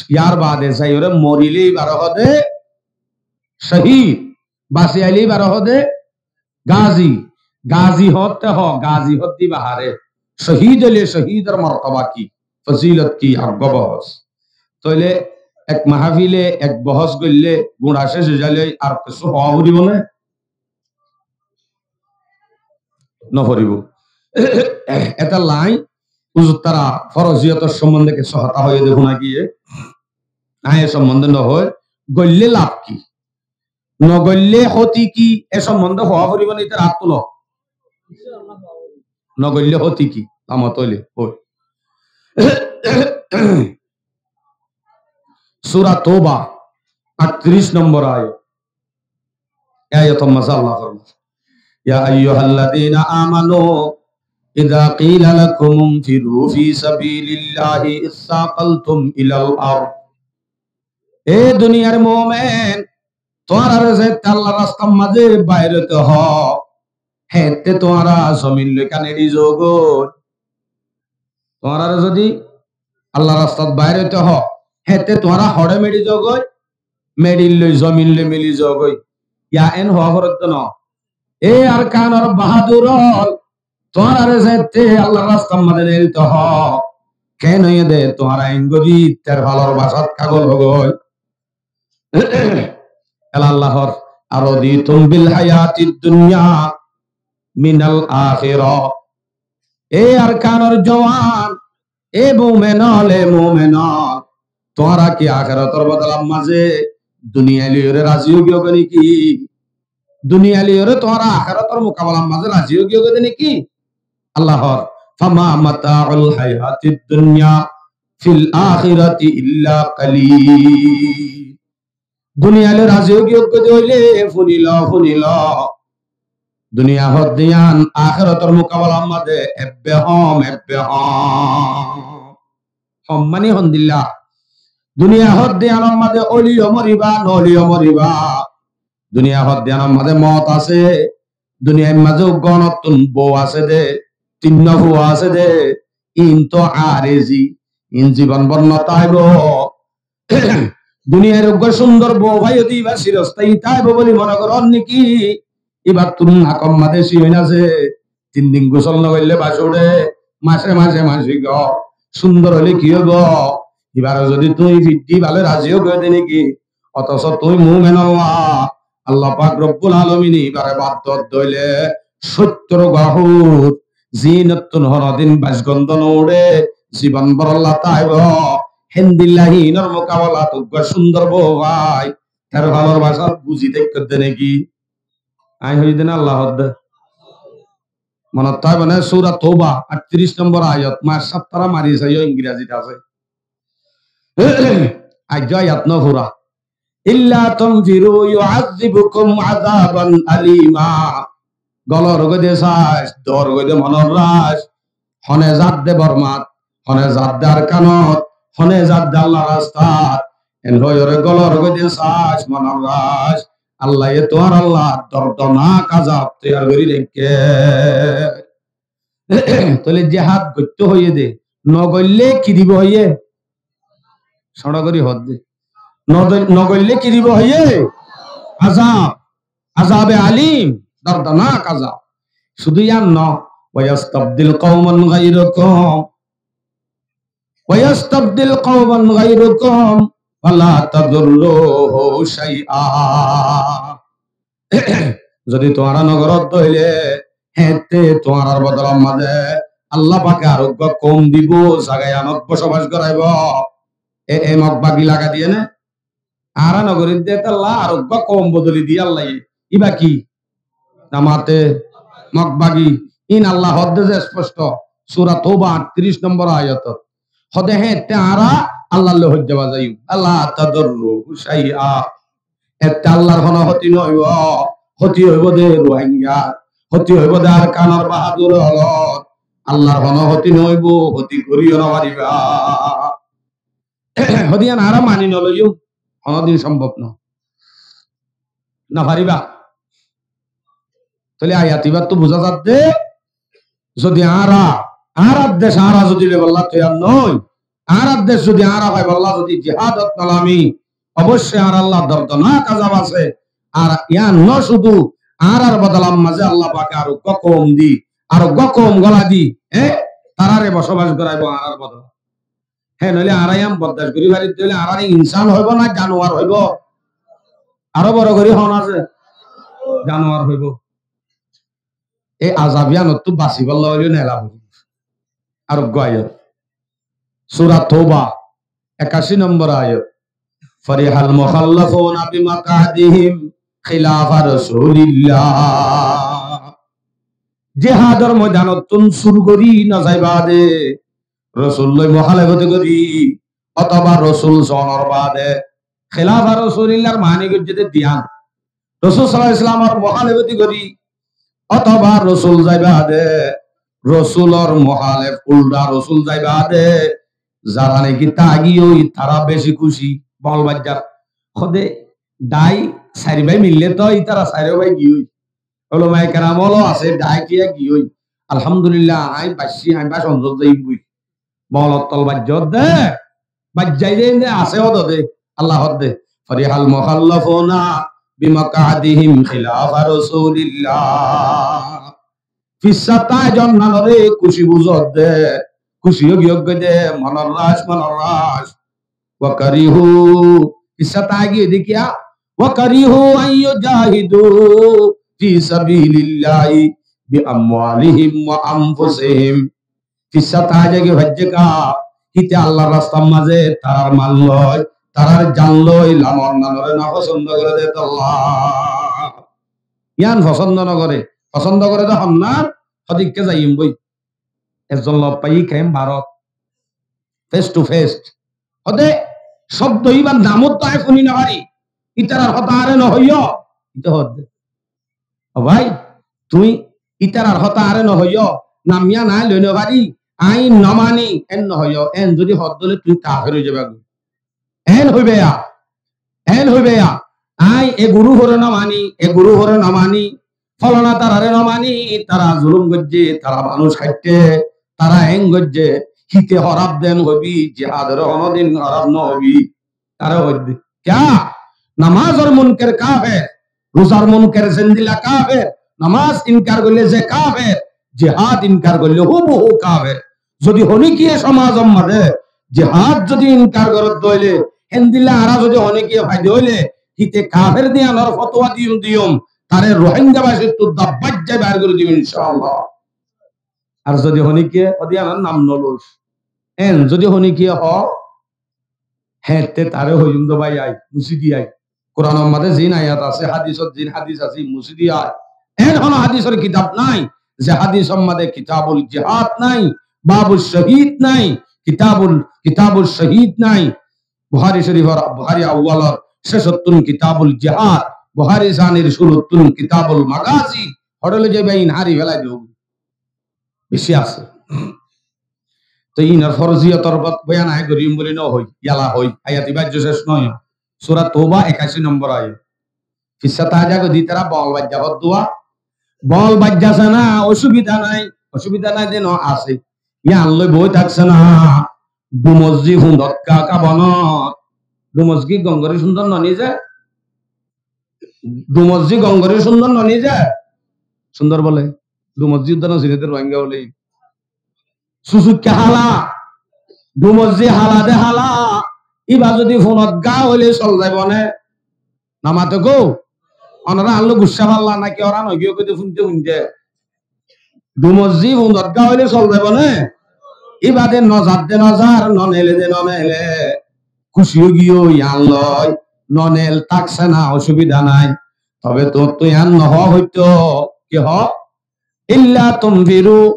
Yar baade zaiyóre morile íbaré hoó de cóhid, basi aile íbaré hoó de gazi. Gazi hoótte hoó, gazi hoódde íba haré? Cóhid óile cóhidor mortoba ki, fozilot ki, yá uggwá bohos. Tóile ek mahafile ek bohos goille guñça céc ói zailoi ar kessú hoó foribó né? Noforibó. Etolla añí uzur tara foroziyotor sombonde kessú hotá hoiyé de fúna giyé. Añí e sombonde nohoi, goille laf ki, nogoille hóti ki, e sombonde hoó foribó né? Itará át tulo. Nogoille hóti ki? Lamba óile hoi. Sura Toba, añctiric nombor ayat. E ayator mazé Allah formar, يا أيها الذين آمنوا إذا قيل لكم انفروا في سبيل الله اثاقلتم إلى الأرض. E duniyar mumin, tuáñrare zeéñtte Allar rastar mazé bair óite hoó, héeñtte tuáñra zomin loi kiyá neçi zogói? Tuáñrare zodi Allar rastat bair óite hoó, héeñtte tuáñra hoçé meçi zogói? Meçi loi, zomin loi mili zogói. Yá en hoó foredde no? E Arkanor bahadur ól, tuáñrare zeéñtte Allar rastar mazé neçi zogói, ken óiye de tuáñra engori terfalor bacát kágol ógoi? Ela Allah hoór, أرضيتم بالحياة الدنيا من الآخرة. E Arkanor juwan, e mumin ól, e mumin ól, tuáñra ki akérator bodolar mazé duniyai loiyóre razi ói giyógoi né ki? Duniyai loiyóre tuáñra akérator mukabalar mazé razi ói giyógoi de né ki? Allah hoór, فما متاع الحياة الدنيا في الآخرة إلا قليل. Duniyai loi razi ói giyógoi de óile fúni lo, fúni lo. Duniya hoddé yián akérator mukabalar mazé ebbe hom, ebbe hom. Hom mani hondilla? Duniya hoddé yiánor mazé óliyo moribá, no óliyo moribá. Duniya hoddé yiánor mazé moot asé. Duniyair mazé uggwá onottún bou asé de, tinnwá fua asé de, iín to arezi, iín zibon bór no táibo. Duniyair uggwá cúndor bou faiyo de íba cirostáyi táibo buli mone goró né ki? Íbattún nakor mazé cíyon asé, tin din gusól no goille bac uçé, mace mace maci gó, cúndor óile ki óibo? Íbare zodi tuñí fiddi íba loi razi ógoi de né ki? Otoco tuñí mumin olla, Allah pak Robbul Alamine íbare bad dor dóile cóttor gua hur, ziínottún honodin bac gondo no uçé, zibon bór olla táibo. Héndilla híinor mukabalat uggwá cúndor bou fai, terfalor bacát buzi táikko de né ki? Añí hoiyí de né Allah hoódde? Monot táibo né, Sura Touba, añctiric nombor ayat, mar sáttara mari saiyó, Ingrazit asé. Aijjó ayat no fura. إلا تنفروا يعذبكم عذابا أليما. Golor uggwá de saic, dor uggwá de monor raic, hone zadde Bormat, hone zadde Arkanot, hone zadde Allar rastat, en hoiyóre golor uggwá de saic, monor raic, Allaye tuáñralla dordonak azab toiyar gorí raikké. Tóile jihad goitté hoiyé de, no goille ki dibo hoiyé? Sóñço gorí hoódde. No doi-, no goille ki dibo hoiyé? Azab. Azabe alim, dordonak azab. Cúdu yián no, ويستبدل قوما غيركم ويستبدل قوما غيركم ولا تضروه شيئا. Zodi tuáñra no goró de óile, héeñtte tuáñrar bodolar mazé Allah pake ar uggwá koum dibo, zaga yiánot bosobac goraibo. E, e Mog bagi lagai diyé né? Añára no gorí de, étalla ar uggwá koum bodoli diyé Allaye. Íba ki? Namate Mog bagi. Ín Allah hoódde ze esposto, sura Touba añctiric nombor ayatot. Hoódde héeñtte añára Allahr loi hoijja bazaiyum. La tadurruhu shai'a. Ette Allahr hono hóti no óibo, hóti óibo de Ruáingar, hóti óibo de Arkanor bahádur ólor. Allahr hono hóti no óibo, hóti goríyo no faribá. Hóde yían añára mani no loiyum, honodin sombob no, no faribá. Tóile ayat ibáttu buzá zadde, zodi añára, añárar dec añára zodi loibálla toiyar no ói, añárar dec zodi añára faibálla zodi jihadot no lami, oboicce añáralla dordonak azab asé. Ar yían no cúdu, añárar bodolar mazé Allah pake ar uggwá koum di, ar uggwá koum gola di, e, taráre bosobac goráibo añárar bodola. Hé, noóile añára yían bordac gorí farir de óile añáráre insán hoibó na januar hoibó? Aró boro gorí hoón asé, januar hoibó. E azab yíanottú basibálla óile nela foribo. Ar uggwá ayat. Sura Touba, ekací nombor ayat. Farihal mukhallafuna bimaq'adihim khilafa Rasulillah. Jihador moidanottún sur gorí no zaiba de. Rosul loi muhalefot gorí, otóba Rosul zonor baade, khilafa Rasulillar mani goijjé de diyan. Rosul sallallahu alaihi wasallamor muhalefot gorí, otóba Rosul zai baade, Rosulor muhalef, ulda Rosul zai baade, zara niki táki ói, tará beci kúci, bol baijjar. Hóde, dai sair bái mille to, ítara sairó bái giyói. Ulamaye keram ókkol asé, dai tiya giyói. Alhamdulillah, añí baiccí, añí bácon zot zaiyum boi. Molot tol baijjó de, baijjai de, inde asé ódde, Allah hoódde. Farihal mukhallafuna bimaq'adihim khilafa Rasulillah. Fissá táizon nanoré kúci buzódde, kúci ói giyógoi de, monor ras, monor ras. Wa karihu, fissá táigiyoi de kiyá? Wa karihu an yujahidu fi sabilillahi bi amwalihim wa anfusihim. Fissá táizagiyoi faijjé ká, híte Allar rastar mazé tarár mal loi, tarár jan loi lamor nanoré nofosóndo goré de tolla. Yían fosóndo nogoré, fosóndo goré de honnan, hóde ikká zaiyum boi. Ezzon log faiyí keén barot, face to face. Hóde cóbdo íbar namot to añí fúni nofari, ítarar hotá añáre nohoiyó. Íte hóde, ó bái, tuñí ítarar hotá añáre nohoiyó, nam yían añí loi nofari, añí nomani, en nohoiyó. En zodi hódde óile tuñí kafer ói zaibá goi. En hoibá, en hoibá, añí e gurúforé nomani, e gurúforé nomani, folana tararé nomani, tara zulum goijjé, tara manúic háitte, tara en goijjé, híte hóraf den hoibi, jihadoré honodin hóraf nohoibi. Tará hoibi. Kiyá? Namazor munker kafer, ruzar munker zendilla kafer, namaz inkar goille ze kafer, jihad inkar goille hubuhu kafer. Zodi honikiye somazor mazé jihad zodi inkar goródde óile, héndilla añára zodi honikiye faide óile, híte kafer de yíanor fotuwa diyum diyum, taré Rohingya bacittu dabbaijja bair gorí diyum incállah. Ar zodi honikiye óde yíanor nam nolos, en zodi honikiye hoó, héñtte taré hoiyum de bái ai, musí di ai. Kuranor mazé zin ayat asé, hadisot zin hadis asé, musí di ai. En hono hadisor kitab nái, ze hadisor mazé kitabul jihad nái, babul shahid nái, kitabul, kitabul shahid nái. Buhari Shorifor, Buhari Awwalor cecottún kitabul jihad, Buhari Sanir curuttún kitabul magazi, hoçé loi zaiba in hári félai dibo. Beci asé. Te inor forziyotor bot-, boyan añí gorim buli no hoi, yala hoi, ayat ibá ijjo cec no óiye. Sura Touba ekaci nombor ayat. Fissá táiza goi de ítara bol baijja hoddúa. Bol baijja asé na, osubida nai, osubida nai de no asé. Yián loi boi tákse na, dumozzi fundot ka, ka bonot. Dumozzi gongori sundor no nize? Dumozzi gongori sundor no nize? Sundor bole. Dumozzi uddá no sine de Rohingya bole. Susukka hala, dumozzi hala de hala, iba zodi funot ga óile sol zaibo ne? Namate go, onora allo gussa falla naki ora no giyo gode funte funte. Dumozzi funot ga óile sol zaibo ne? Iba de no zadde no zar, no nele de no nele. Kusi ói giyo yián loi, no nel tákse na, osubida nai. Tobe tuñttu yián no hoó hoito, ki hoó? إلا تنفروا،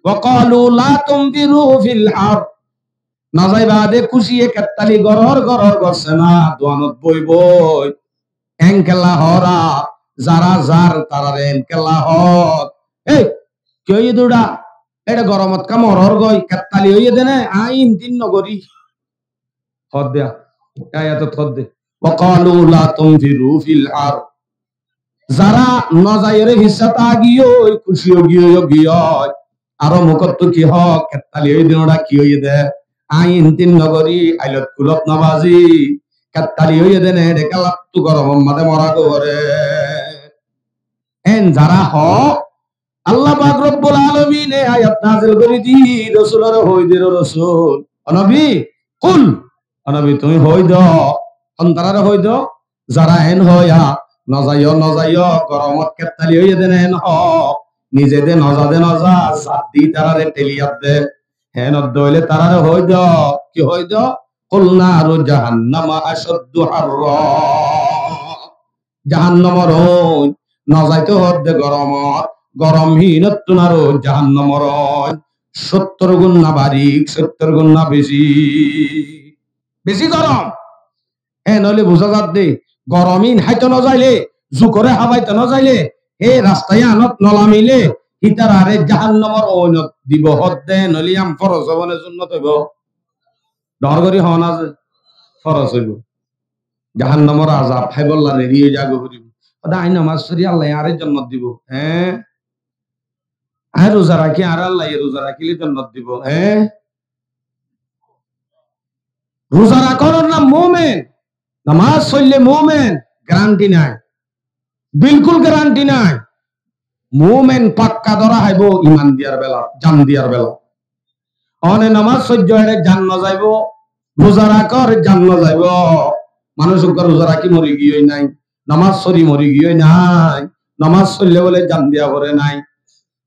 وقالوا لا تنفروا في الحر. Nozaiba de kúciye kettali goror goror gorsé na, duanot boi boi. Enkela hoór, zara zar tarare enkela hoór. Ei, ki óiye de uçá? Eçe goromot ká moror goi, kettali óiye de né, aññí intin nogorí. Hoódde, e ayatot hoódde. وقالوا لا تنفروا في الحر. Zara nozaiyóre fissá tágiyói, kúci ógiyói, ógiyói. Aró mukóttu ki hoó, kettali óiye de uçá ki óiye de. Aññí intin nogorí, ailot kulot nobazi. Kettali óiye de né, eçe kélattu goromor mazé mora goré. En zara hoó, Allah pak Rabbul Alamine ayat nazil gorí di, Rosulore hoói der, "Ó Rosul, ó Nobi, kul, ó Nobi, tuñí hoói do, hontarare hoói do, zara en hoóya, nozaiyó, nozaiyó, goromot kettali óiye de né en hoó, nize de noza de noza, zat di tarare teliyat de, en odde óile tarare hoói do, ki hoói do, kul naru jahannama ashaddu harra." Jahannomor óin, nozaito hoódde goromor, gorom híinottún aró jahannomor óin sóttor gunna barik, sóttor gunna beci. Beci gorom. En óile buzá zadde, gorom híin háito nozaile, zukore habaito nozaile, e rasta yíanot nolamile, hítarare jahannomor óinot dibo hoódde, en óile yían foros óibo né sunnot óibo? Dhoóñr gorí hoón asé, foros óibo. Jahannomor azab háibolla redi ói zagói foribó. Hoódde, aññí nomás forí, Allaye añáre jonnot dibo, eé? Aññí ruza rakí, añáre Allaye ruza rakíle jonnot dibo, eé? Ruza rakónor nam muúmen, nomás foille muúmen, garanti nái. Bilkúl garanti nái. Muúmen pakka dóra háibo iman diyar bela, jan diyar bela. One nomás foijjó, eçe jan nozaibó, ruza rakór jan nozaibó. Manúic uggúa ruza rakí mori giyói nái, nomás forí mori giyói nái, nomás foille bóle jan diya fore nái.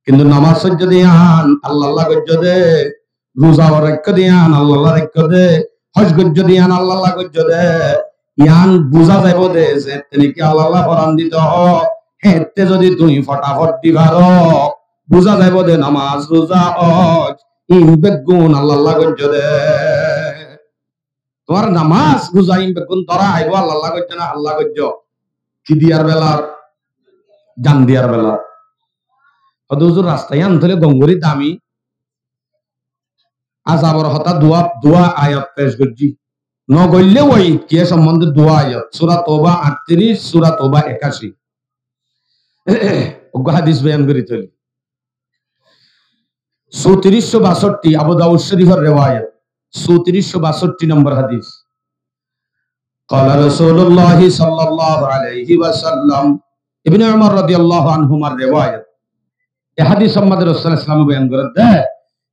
Kintu nomás foijjó de yían Allalla goijjó de, ruza raikká de yían Allalla raikká de, hóc goijjó de yían Allalla goijjó de, yían buzá zaibo de, zeéñtte niki Allalla foran dito hoó, héeñtte zodi tuñí fotafot di faro, buzá zaibo de nomás, ruza, hóc, iín beggún Allalla goijjó de. Tuáñr nomás, ruza iín beggún dóra háibo, Allalla goijjó né, Allalla goijjó. Ki diyar belar? Jan diyar belar. Hoódde huzur, rasta yían tóile gom gorí dami. Azabor hotá duwá, duwá ayat pec goijjí. Nogoille waid ki, e sombonde duwá ayat. Sura Touba añctiric, Sura Touba ekaci. Uggúa hadis boyan gorí tóile. Sótiriccó basotti, Abu Dawud Córifor rewayat, sótiriccó basotti nombor hadis. Qala Rasulullahi sallallahu alaihi wasallam, Ibne Umar radiyallahu anhumar rewayat. E hadis or mazé Rasul sallallahu alaihi wasallame boyan gorédde,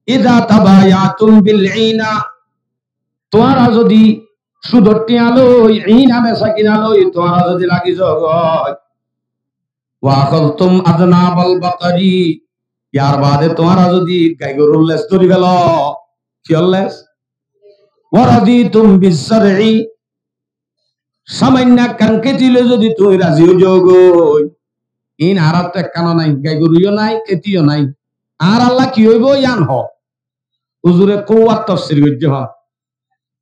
"Iza tabayatum bil ina," tuáñra zodi cudor thiañ loi, ina besa kina loi tuáñra zodi lagi zogói, "wa akhadtum aznabal bakari," yar baade tuáñra zodi gai gorur les dóri felo, kiyór les? "Wa raditum bizzar'i," samainno ekkán kéti loi zodi tuñí razi ói zogói, iín añáráttu ekkánó nái, gai goru yó nái, kéti yó nái, añáralla ki óibo yían hoó? Huzure kouwat tofsir goijjé hoón.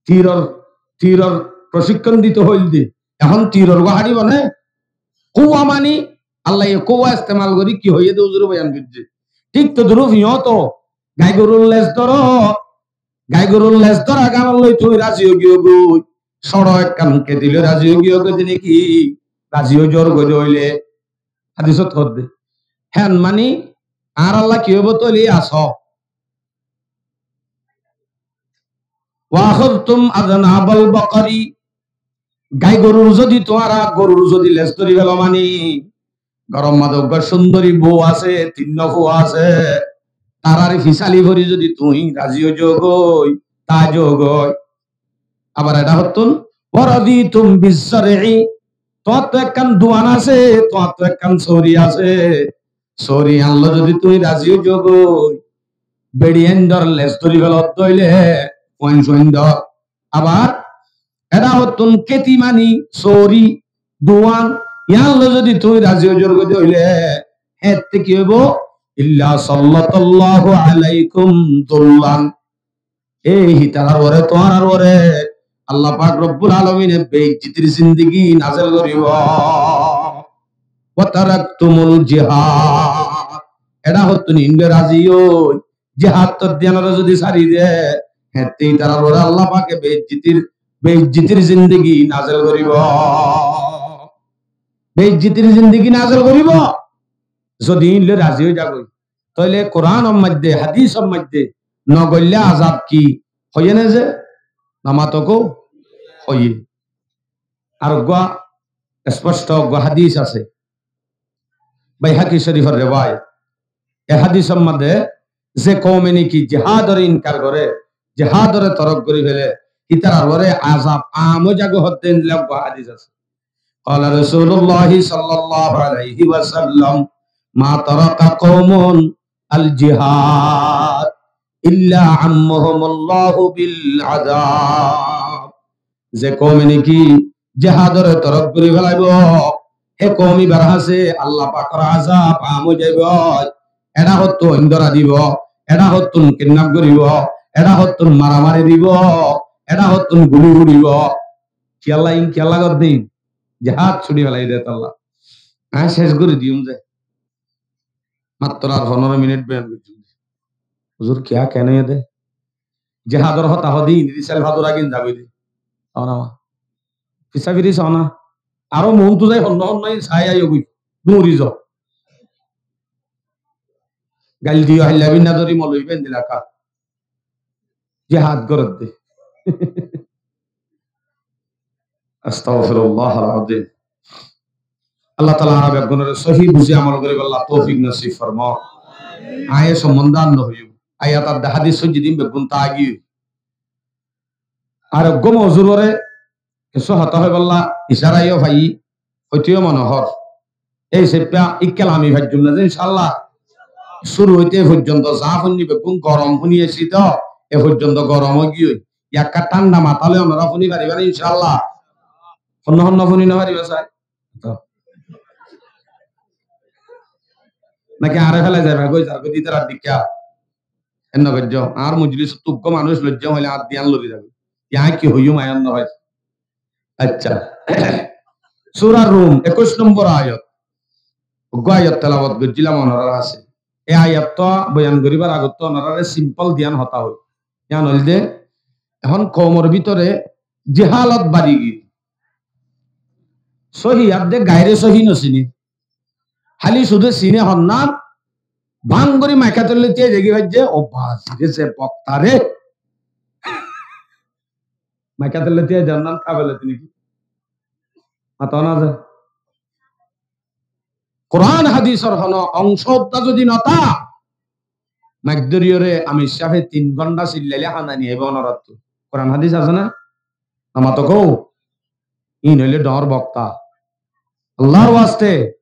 Tiror, tiror procíkkon dito hoil de. Ehón tiror gua háribo né? Kouwa mani, Allaye kouwa estemal gorí ki hoiyé de huzure boyan goijjé. Thík todrúf iñó to, gai gorur les dóro, gai gorur les dóra gánor loi tuñí razi ói giyó goi. Sóço ekkán kéti loi razi ói giyó goi de niki, razi ói zor goi de óile, hadisot hoódde. Héen mani, añáralla ki óibo tóile asó. "Wa akhadtum aznabal bakari." Gai gorur zodi tuáñra, gorur zodi les dóri felo mani, goror mazé uggúa cúndori bou asé, tinnúa fua asé, tarár fisali fori zodi tuñí razi ói zogói, tá zogói. Abar eçé hottún, "Wa raditum bizzar'i," tuáñttu ekkán duan asé, tuáñttu ekkán sóori asé, sóori yían loi zodi tuñí razi ói zogói, beçi yíandor les dóri felot dóile, fuain fuaindor. Abar eçé hottún kéti mani, sóori, duan, yían loi zodi tuñí razi ói zogói dóile, héeñtte ki óibo? إلا سلط الله عليكم ذلا. Ei hítarar uore, tuáñrar uore Allah pak Robbul Alamine beijjitir zindigi nazel goribo. وتركتم الجهاد. Eçé hottún inde razi ói jihad or diyanore zodi sári de, hétte hítarar uore Allah pake beijjitir, beijjitir zindigi nazel goribo. Beijjitir zindigi nazel goribo. Zodi inde razi ói zagói. Tóile Kuran or maze, hadis or maze no goille azab ki? Hoiye né ze? Namato ko hoiye. Ar uggwá sposto uggwá hadis asé, Baihaki Shorif or rewayat. E hadis or maze ze koume niki jihad ore inkar gore, jihad ore torok gori fele, hítarar uore azab am ói zagói hoddé endilla uggwá hadis asé. قال رسول الله صلى الله عليه وسلم: ما ترك قوم الجهاد إلا عمهم الله بالعذاب. Ze koume niki jihad ore torok gori felaibo, he koum ibar hásé Allah pakor azab am ói zaibo. Eçé hottún indora dibo, eçé hottún kidnap goribo, eçé hottún maramari dibo, eçé hottún guli furibo. Kiyólla in, kiyólla goddé in? Jihad suri felai de tolla. Añí céc gori diyum ze. Mattor ar fondoro minit boyan goijjum. Huzur, kiya kene de? Jihador hotá hodi, indi sel fadur agin zabi de. Ona ma. Fisa firi sona. Aro muúntu zai honno honno in sai aiyó goi. Duri zo. Gail diyo, hailla binna dori moloi ben dilaka. Jihad goredde. Astagfirullahal azim. Allah taala añára beggúnore sóhi buzi amol goribolla toufik nosib formok. Añí e sombonde ar no hoiyum. Ayat ar hadis sóijji din beggún tagi. Ar eggúa mozur ore kessú hotá hoibolla icára yó fai, hoitó yó mone hor. Ei seippá ikká lami faijjum na ze, incállah. Cúru óite e foijjonto za fúinni beggún gorom fúni aicí to, e foijjonto gorom ói giyói. Ekká thánda matá loi onora fúni faribá né, incállah? Honno honno fúni no faribá sai? To. Naki añáre félai zaiba goi, zargói de ítara dikká. Enno goijjó, añár mojlisottú uggúa manúic loijjó hoilé añár diyan lori zaibo. Yián ki hoiyum añí no hoi. Accá. Sura Rum, ekuic nombor ayat. Uggúa ayat telawat goijjílam onorar hásé. E ayat to boyan goribar agottú onorare simpol diyan hotá hoi. Yián óilde, ehón koumor bútore jehalot bari giyé. Sóhi adde gaire sóhi no sine. Háli cúde sine honnán, bang gorí maikatolle tíai zagi faijje, ó bazi re, ze bokta re. Maikatolle tíai zannán kabele tini ki? Mató na ze. Kuran hadisor hono ongco udda zodi no tá, maik dóriyore amir sáfe tin gonta cillaile hana ni aibo onorattú. Kuran hadis asé na? Namato kou. Ín óile dhoóñr bokta. Allar waste,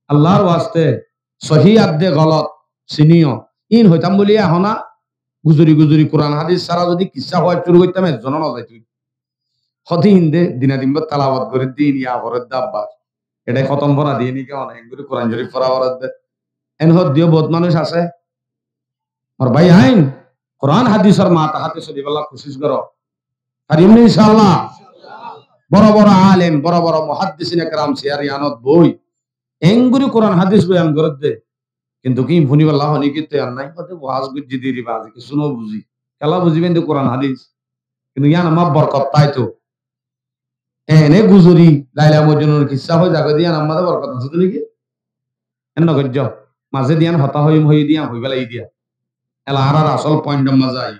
Allar waste, sóhi adde golot siniyo. Ín hoitám buli ehón na, guzori guzori Kuran hadis sára zodi kissá hoói cúru goittám, ezzon ó no zaitó. Hode hinde dina din bór talawat gorédde, ín ya foredde abbar. Eçé hótom fora diye niki, one engori Kuran Corif fora foredde. En hoddiyó bout manúic asé. Mor bái ain, Kuran hadisor matahate solibolla kucíc goró. Farim né incállah? Boro boro alem, boro boro muhaddisine keram siyar iyanot boi. Engori Kuran hadis boyan gorédde. Kintu ki fúnibolla honikittu yián nái, hode waz goijjí deri bazi, kissú no buzi. Kiyólla buziba inde Kuran hadis. Kintu yián ammá borkot táito. Ene guzori, Laila Mojnunor kissá hoi zagói de yián ammá de borkot asé de niki? En no goijjó. Mazé de yián hotá hoiyum, hoiyé de yián hoi félai diya. Ela añárar asol point or mazé aiyí.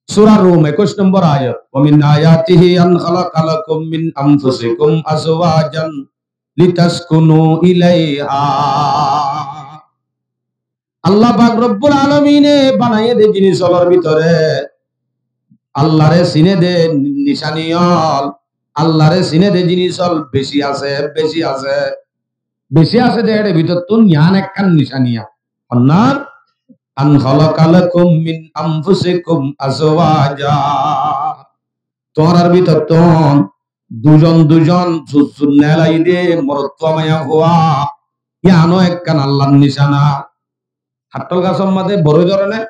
Sura Rum, ekuic nombor ayat. ومن آياته أن خلق لكم من أنفسكم أزواجا لتسكنوا إليها. Allah pak Robbul Alamine banaiyé de jinis ólor bútore Allare siné de nicani ól, Allare siné de jinis ól beci asé, beci asé. Beci asé de, ér bútottún yián ekkán nicani. Honnán, أن خلق لكم من أنفسكم أزواجا. Tuáñrar bútottún duzon duzon zuzzur nelai de morotfua maiyafua, yiáno ekkán Allar nicana. Haththól gasór mazé borói dóre né?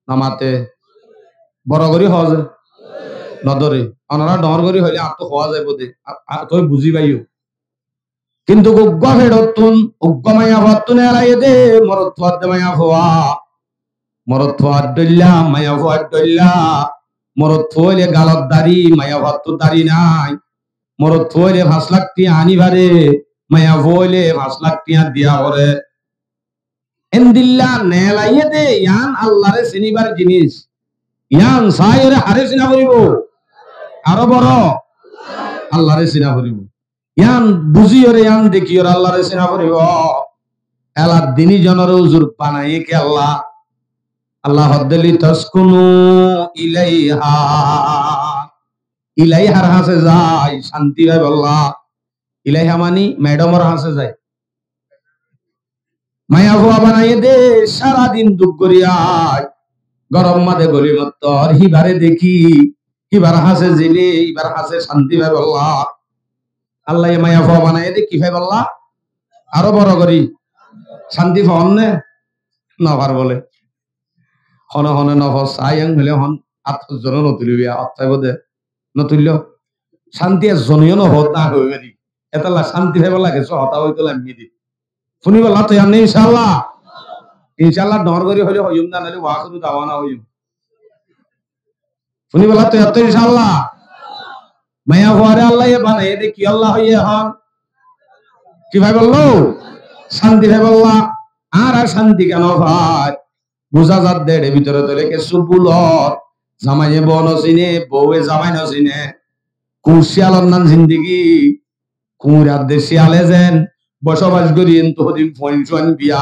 Nomate. Boro gorí hoó ze? Nodóre. Onora dhoóñr gorí hoilé añáttu hoó zaibou de. A-, a-, toi buzí faiyó. Kintu uggwá feçottún, uggwá maiyafuattún elaiyé dé, morotfuar dé maiyafua. Morotfuar dhoilla, maiyafuar dhoilla. Morotfua óile galot dari, maiyafuattú dari nái. Morotfua óile fañs lak tiañ aní fare, maiyafua óile fañs lak tiañ diya fore. Endilla nelaiyé dé, yián Allaré sinibar jinis. Yián saiyóre haré sina foribó? Aró boro, Allaré sina foribó. Yián buzíyore, yián dekíyore Allaré sina foribó. Ela dini zonoré uzur banaiyé kiyólla? Allah hoódde, "Litaskunu ilaiha." Ilaihar hañsé zai cánti faibólla. Ilaiha mani medhamor hañsé zai. Maiyafua banaiyé dé, sára din duk gorí ai, gorom mazé goli mottor, híbaré dekí, híbar hañsé zile, híbar hañsé cánti faibólla. Allaye maiyafua banaiyé dé ki faibólla? Aró boro gorí. Cánti faon né? Nofar bóle. Hone hone nofar, saiyang hoilé hon, át zono notulibá, át faibó dé. Notuilló. Cánti ezzone yó nohót, na hoi bari. Etolla cánti faibólla kessú hotá hoitó laimmi dé. Fúnibolla toiyar né, incállah? Incállah dhoóñr gorí hoilé hoiyum, na noilé wa akhiru dawana hoiyum. Fúnibolla toiyar tó, incállah? Maiyafuaré Allaye banaiyé dé kiyólla hoiyé hon? Ki faibólla? Cánti faibólla. Añára cánti kiyá nofai? Buzá zadde, ére bútore tóile kessú búl ór. Zamaiye bou nosine, bouwe zamai nosine. Kuñr ciyalor nan zindigi. Kuñr ar de ciyale zen bocóbac gorí, entú hodin fuain cuain biya.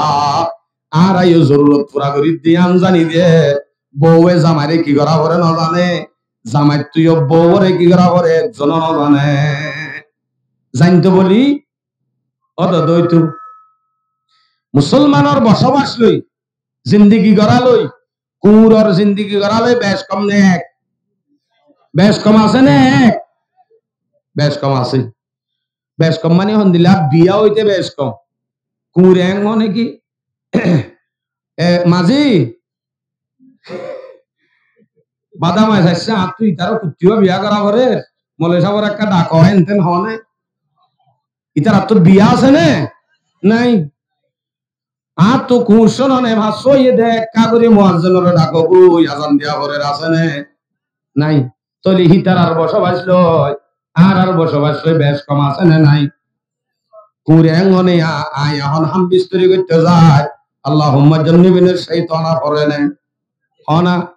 Añára yó zorurot fura gorí de yián zani de, bouwe zamaire ki gorá fore nozane, zamaittu yó bouwore ki gorá fore ekzone nozane. Zainto bóli, ó dodóitu. Musolmanor bocóbac loi, zindigi gorá loi, kuñror zindigi gorá loi bec kom né ek? Bec kom asé né ek? Bec kom asé. Bec kom mani hondilla, biya óite bec kom. Kuñre eng hone ki, e, mazi, bada mai saisse, añáttu itaró kuttí ba biya gorá fore, moloi sábor ekká dhako, enten hone. Itarattú biya asé né? Nái. Añáttu kuñr cóno né, fañs só óiye dé, ekká gorí muazzinore dhako goi, azan diya fore, asé né? Nái. Tóile hítarar bocóbac loi añárar bocóbac loi bec kom asé né nái? Kuñre eng hone, a-, añí ehón ham bistori goittó zai, "Allahumma jannibna shaytana" fore né? Hó na?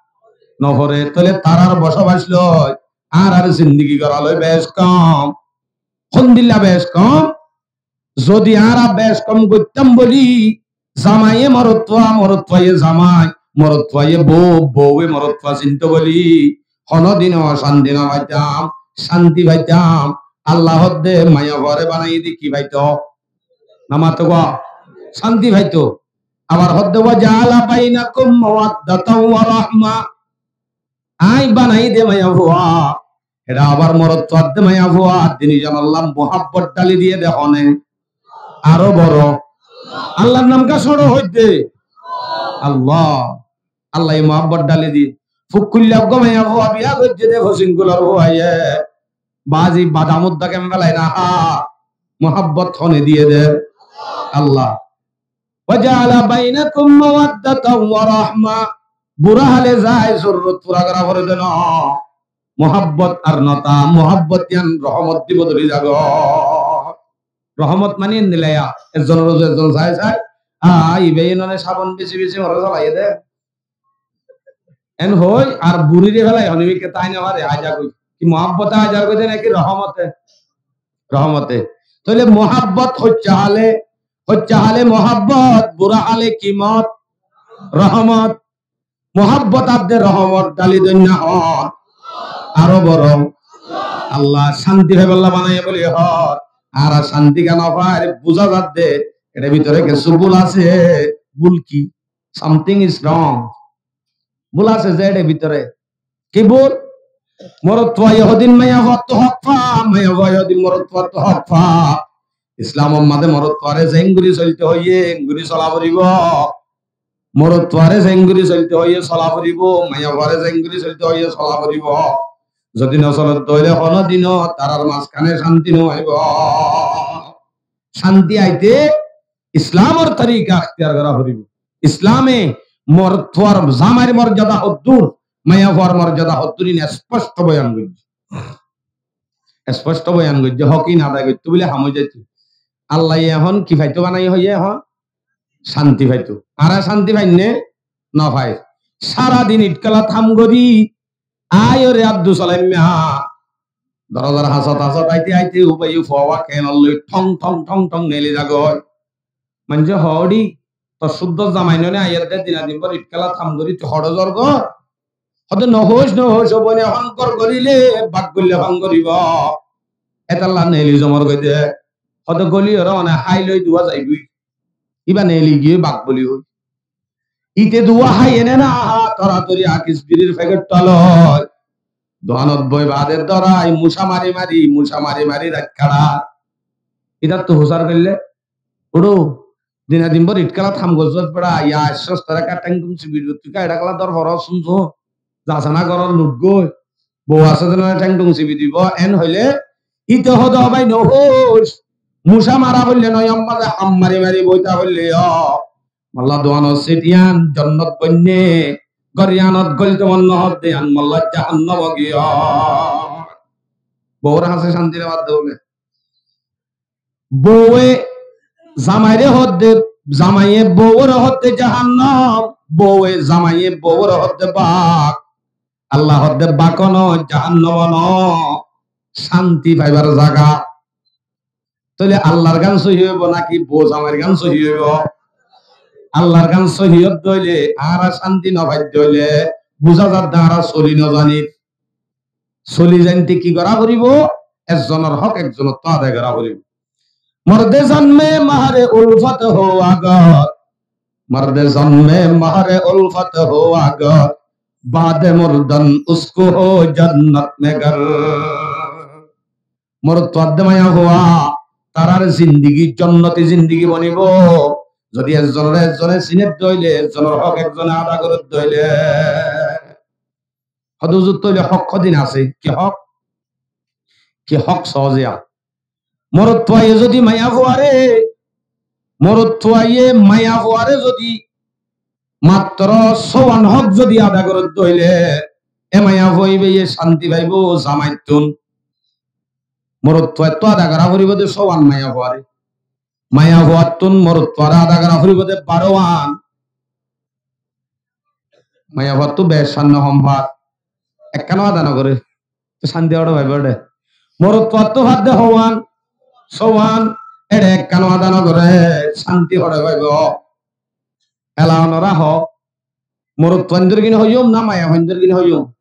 Nofore. Tóile tarar bocóbac loi añárar zindigi gorá loi bec kom. Hondilla bec kom? Zodi añára bec kom goittám bóli, zamaiye morotfua, morotfuaye zamai, morotfuaye bou, bouwe morotfua sinto bóli, honodin ocanti no faitám, cánti faitám. Allah hoódde maiyafuaré banaiyé dé ki faito? Namato gua, cánti faito. Abar hoódde, "Wa ja'ala bainakum mawaddatan wa rahma." Añí banaiyé dé maiyafua, eçé abar morotfuar dé maiyafua, dini zonolla muhábbot dháli diyé dé hone? Aró boro. Allar nam gá sóço hoiddé? Allah. Allaye muhábbot dháli diyé. Fukkuilla uggwá maiyafua biya goijjé dé fosingulor fuaye. Bazi badam uddá ken félai no há. Muhábbot hone diyé dé? Allah. "Wa ja'ala bainakum mawaddatan wa rahma." Bura hále zai zorurot fura gorá fore dé no. Muhábbot ar nota, muhábbot yián rohomot di bodoli zagói. Rohomot mani endilla, ekzonor uzu ekzon sai sai, "A, ibe inone sabon besi besi more salaiyé dé." En hoi ar burire félai honibikká tái no fare, aza goi. Ki muhábbote aza goi de naki rohomote? Rohomote. Tóile muhábbot hoicca hále, hoicca hále muhábbot, bura hále ki mot? Rohomot. Muhábbot adde rohomot dháli dóinna hon. Aró borong. Allah cánti faibálla banaiyé bóli hon. Añára cánti kiyá no fair, buzá zadde, ere bútore kessú búl asé. Búl ki? Something is wrong. Búl asé ze ere bútore. Ki búl? Morotfuaye hodin maiyafuattú hók fa, maiyafuaye hodin morotfuattú hók fa. Islamor mazé morotfuare zeéngori solto hoiyé, eéngori sola foribó. Morotfuare zeéngori solto hoiye sola foribo, maiyafuare zeéngori solto hoiye sola foribo. Zodi no solodde óile honodino tarár mazkane cánti no aibo. Cánti aite Islamor torika ektiyar gora foribo. Islame morotfuar zamair morzada hoddúr, maiyafuar morzada hoddúr, in esposto boyan goijje. Esposto boyan goijje, hók in adai goitto bóli ham ói zaito. Allaye ehón ki faito banaiye hoiye ehón? Cánti faito. Añára cánti fai né? No fai. Sára din itkela tham gori, aiyóre addu solaimmá. Dorozar hasot hasot aite aite ubaye fua kén loi thong thong thong thong neli zagói. Maincé hoór de, tor cúddo zamai noó né, aiyér de dina din bór itkela tham gori, tui hoçé zor gor? Hoódde no hoóis, no hoóis, ó boine, fang gor goríle bak goille fang goribo. Étalla neli zomor goi de. Hoódde goli ore one hái loi duwa zaiboi. Íba neli giyé bak boli hoi. Íte duwa hái ene na, toratori akis birir fekettuwa loi duanot boi bade dorai, muca mari mari, muca mari mari rait kaçar. Ítattú fusár goille, uçó, dina din bór itkela tham goijjós beça, ya aiccós, tor ekká theng thung sibi dibo, tui ekká eçé kela dór forós, cúnso, zasana goró lutgói, bou asé de no theng thung sibi dibo, en hoile, íte hoódde, ó bái, no hoóis, muca mara foille no, yar maze ham mari mari boita foille yó. Molla duanor sithiyan jonnot boinne, gor iyanot goilto mon no hoódde, iyan molla jahannamot giyó. Bouwor hañsé cánti no fadde bóle. Bouwe zamaire hoódde, zamaiye bouwore hoódde jahannam, bouwe zamaiye bouwore hoódde bak. Allah hoódde bak no, jahannam no, cánti faibar zaga. Tóile Allar gán sóhi óibo náki bou zamair gán sóhi óibo? Allar gán sóhi ódde óile, añára cánti no faidde óile, buzá zadde añára soli no zanir. Soli zainte ki gorá foribo? Ekzonor hók ekzonottú adai gorá foribo. مرد زن میں مہر الفت ہو اگر، مرد زن میں مہر الفت ہو اگر، بعد مردن اس کو ہو جنت میں گھر۔ Morotfuar de maiyafua, tarár zindigi jonnoti zindigi bonibo. Zodi ekzonore ekzone sinet dóile, ekzonor hók ekzone ada goret dóile. Hodo uzur, tóile hók hodin asé? Ki hók? Ki hók soóziya? Morotfuaye zodi maiyafuare, morotfuaye maiyafuare zodi mattoro sówan hók zodi ada gorer dóile, e maiyafua íbaye cánti faibo zamaittún. Morotfuattú ada gorá foribo de sówan maiyafuare. Maiyafuattún morotfuare ada gorá foribo de barówan. Maiyafuattú bec sanno hom far. Ekkán ada no gore. Te cánti hoçé faibo de? Morotfuattú fadde hówan, sówan, eçe ekkán ada no gore, cánti hoçé faibo? Ela onora ho. Morotfuaindor gín hoiyum na maiyafuaindor gín hoiyum?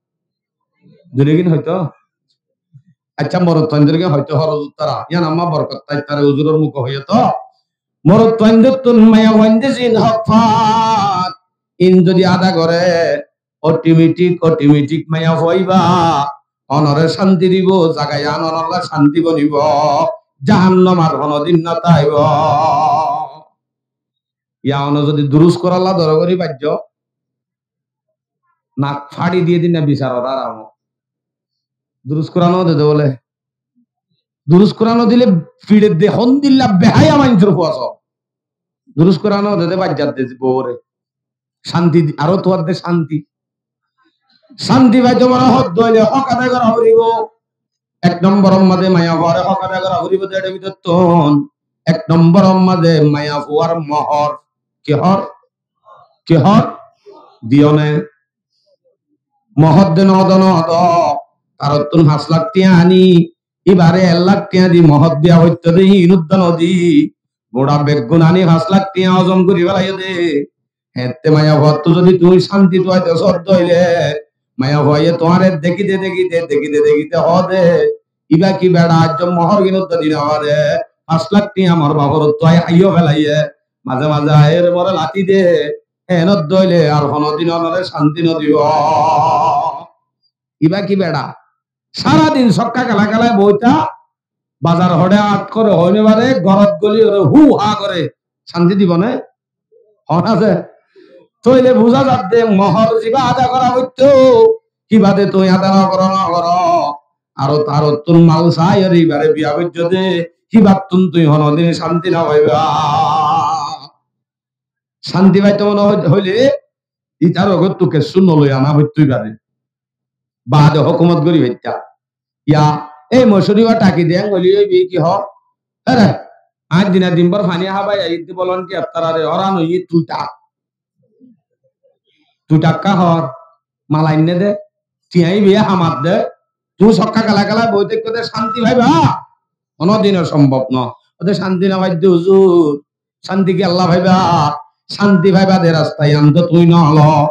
Dure gín hoito? Accá, morotfuaindor gín hoito, horos uttara. Iyan amma borkot taittare uzuror muko hoiye to. Morotfuaindottún maiyafuainde zin hók far, in zodi ada gore, otometik, otometik maiyafua íba onore cánti dibo, zaga iyan onolla cánti bonibo, jahannam ar honodin no taibo. Iyan one zodi durus kuralla doro gori baijjo, nak fári diye din na bisar ora aram. Durus kura no de de bóle. Durus kura no dile fiçe de hondilla behaya maincor fua so. Durus kura no de de baijjar de bouwore. Cánti di-, aró tuar de cánti. Cánti faito mone hoó dóile hók adai gora foribo. Ek nombor or maze maiyafuare hók adai gora foribo de, eçe bútottún. Ek nombor or maze maiyafuar mohor. Ki hór? Ki hór? Diyone. Mohor de no do, no do. Tarottún fañs lak tiya ani, ibare ek lak tiya di mohor diya foitto de, hín udda no di. Gura beggún ani fañs lak tiya ozon gori felaiye de. Hétte maiyafuattú zodi tuñí cánti tuaito sóddo óile, maiyafuaye tuáñre dekíte, dekíte, dekíte, dekíte hoó de, iba ki beça, aijjó mohór gín udda di no fare, fañs lak tiya mor bafor tuai háiyo felaiye, maze maze aiyóre more lati de, héen udda óile ar honodin onore cánti no dibo. Iba ki beça? Sára din sokka kela kela boita, bazar hoçe at gore hoi no fare, górot goli ore hú há gore, cánti dibo ne? Hon asé? Tóile buzá zadde mohór zibá ada gorá foittó, híba de tui ada nogoró, nogoró. Ar tarottún mal saiyóre íbaré biya goijjó de, híbattún tui honodin cánti nofaiba. Cánti faito mone hoile, ítar uggúattu kessú noloi ana foittó íbaré. Baade hókumot gorí faittá. Yá, ei mosúri ba thaki de, engoli óibi ki hoó? Ére, aññí dina din bór faní hábai aiyí de volunteer tarare, óran óiye tui thak. Tui thakká hoór, mal ainné de, tiañ íba hamar de, tui sokká kela kela boi táikko de cánti faiba? Honodin sombob no. Óde cánti nofaidde huzur, cánti kiyólla faiba? Cánti faiba de rasta yián to tui nolo.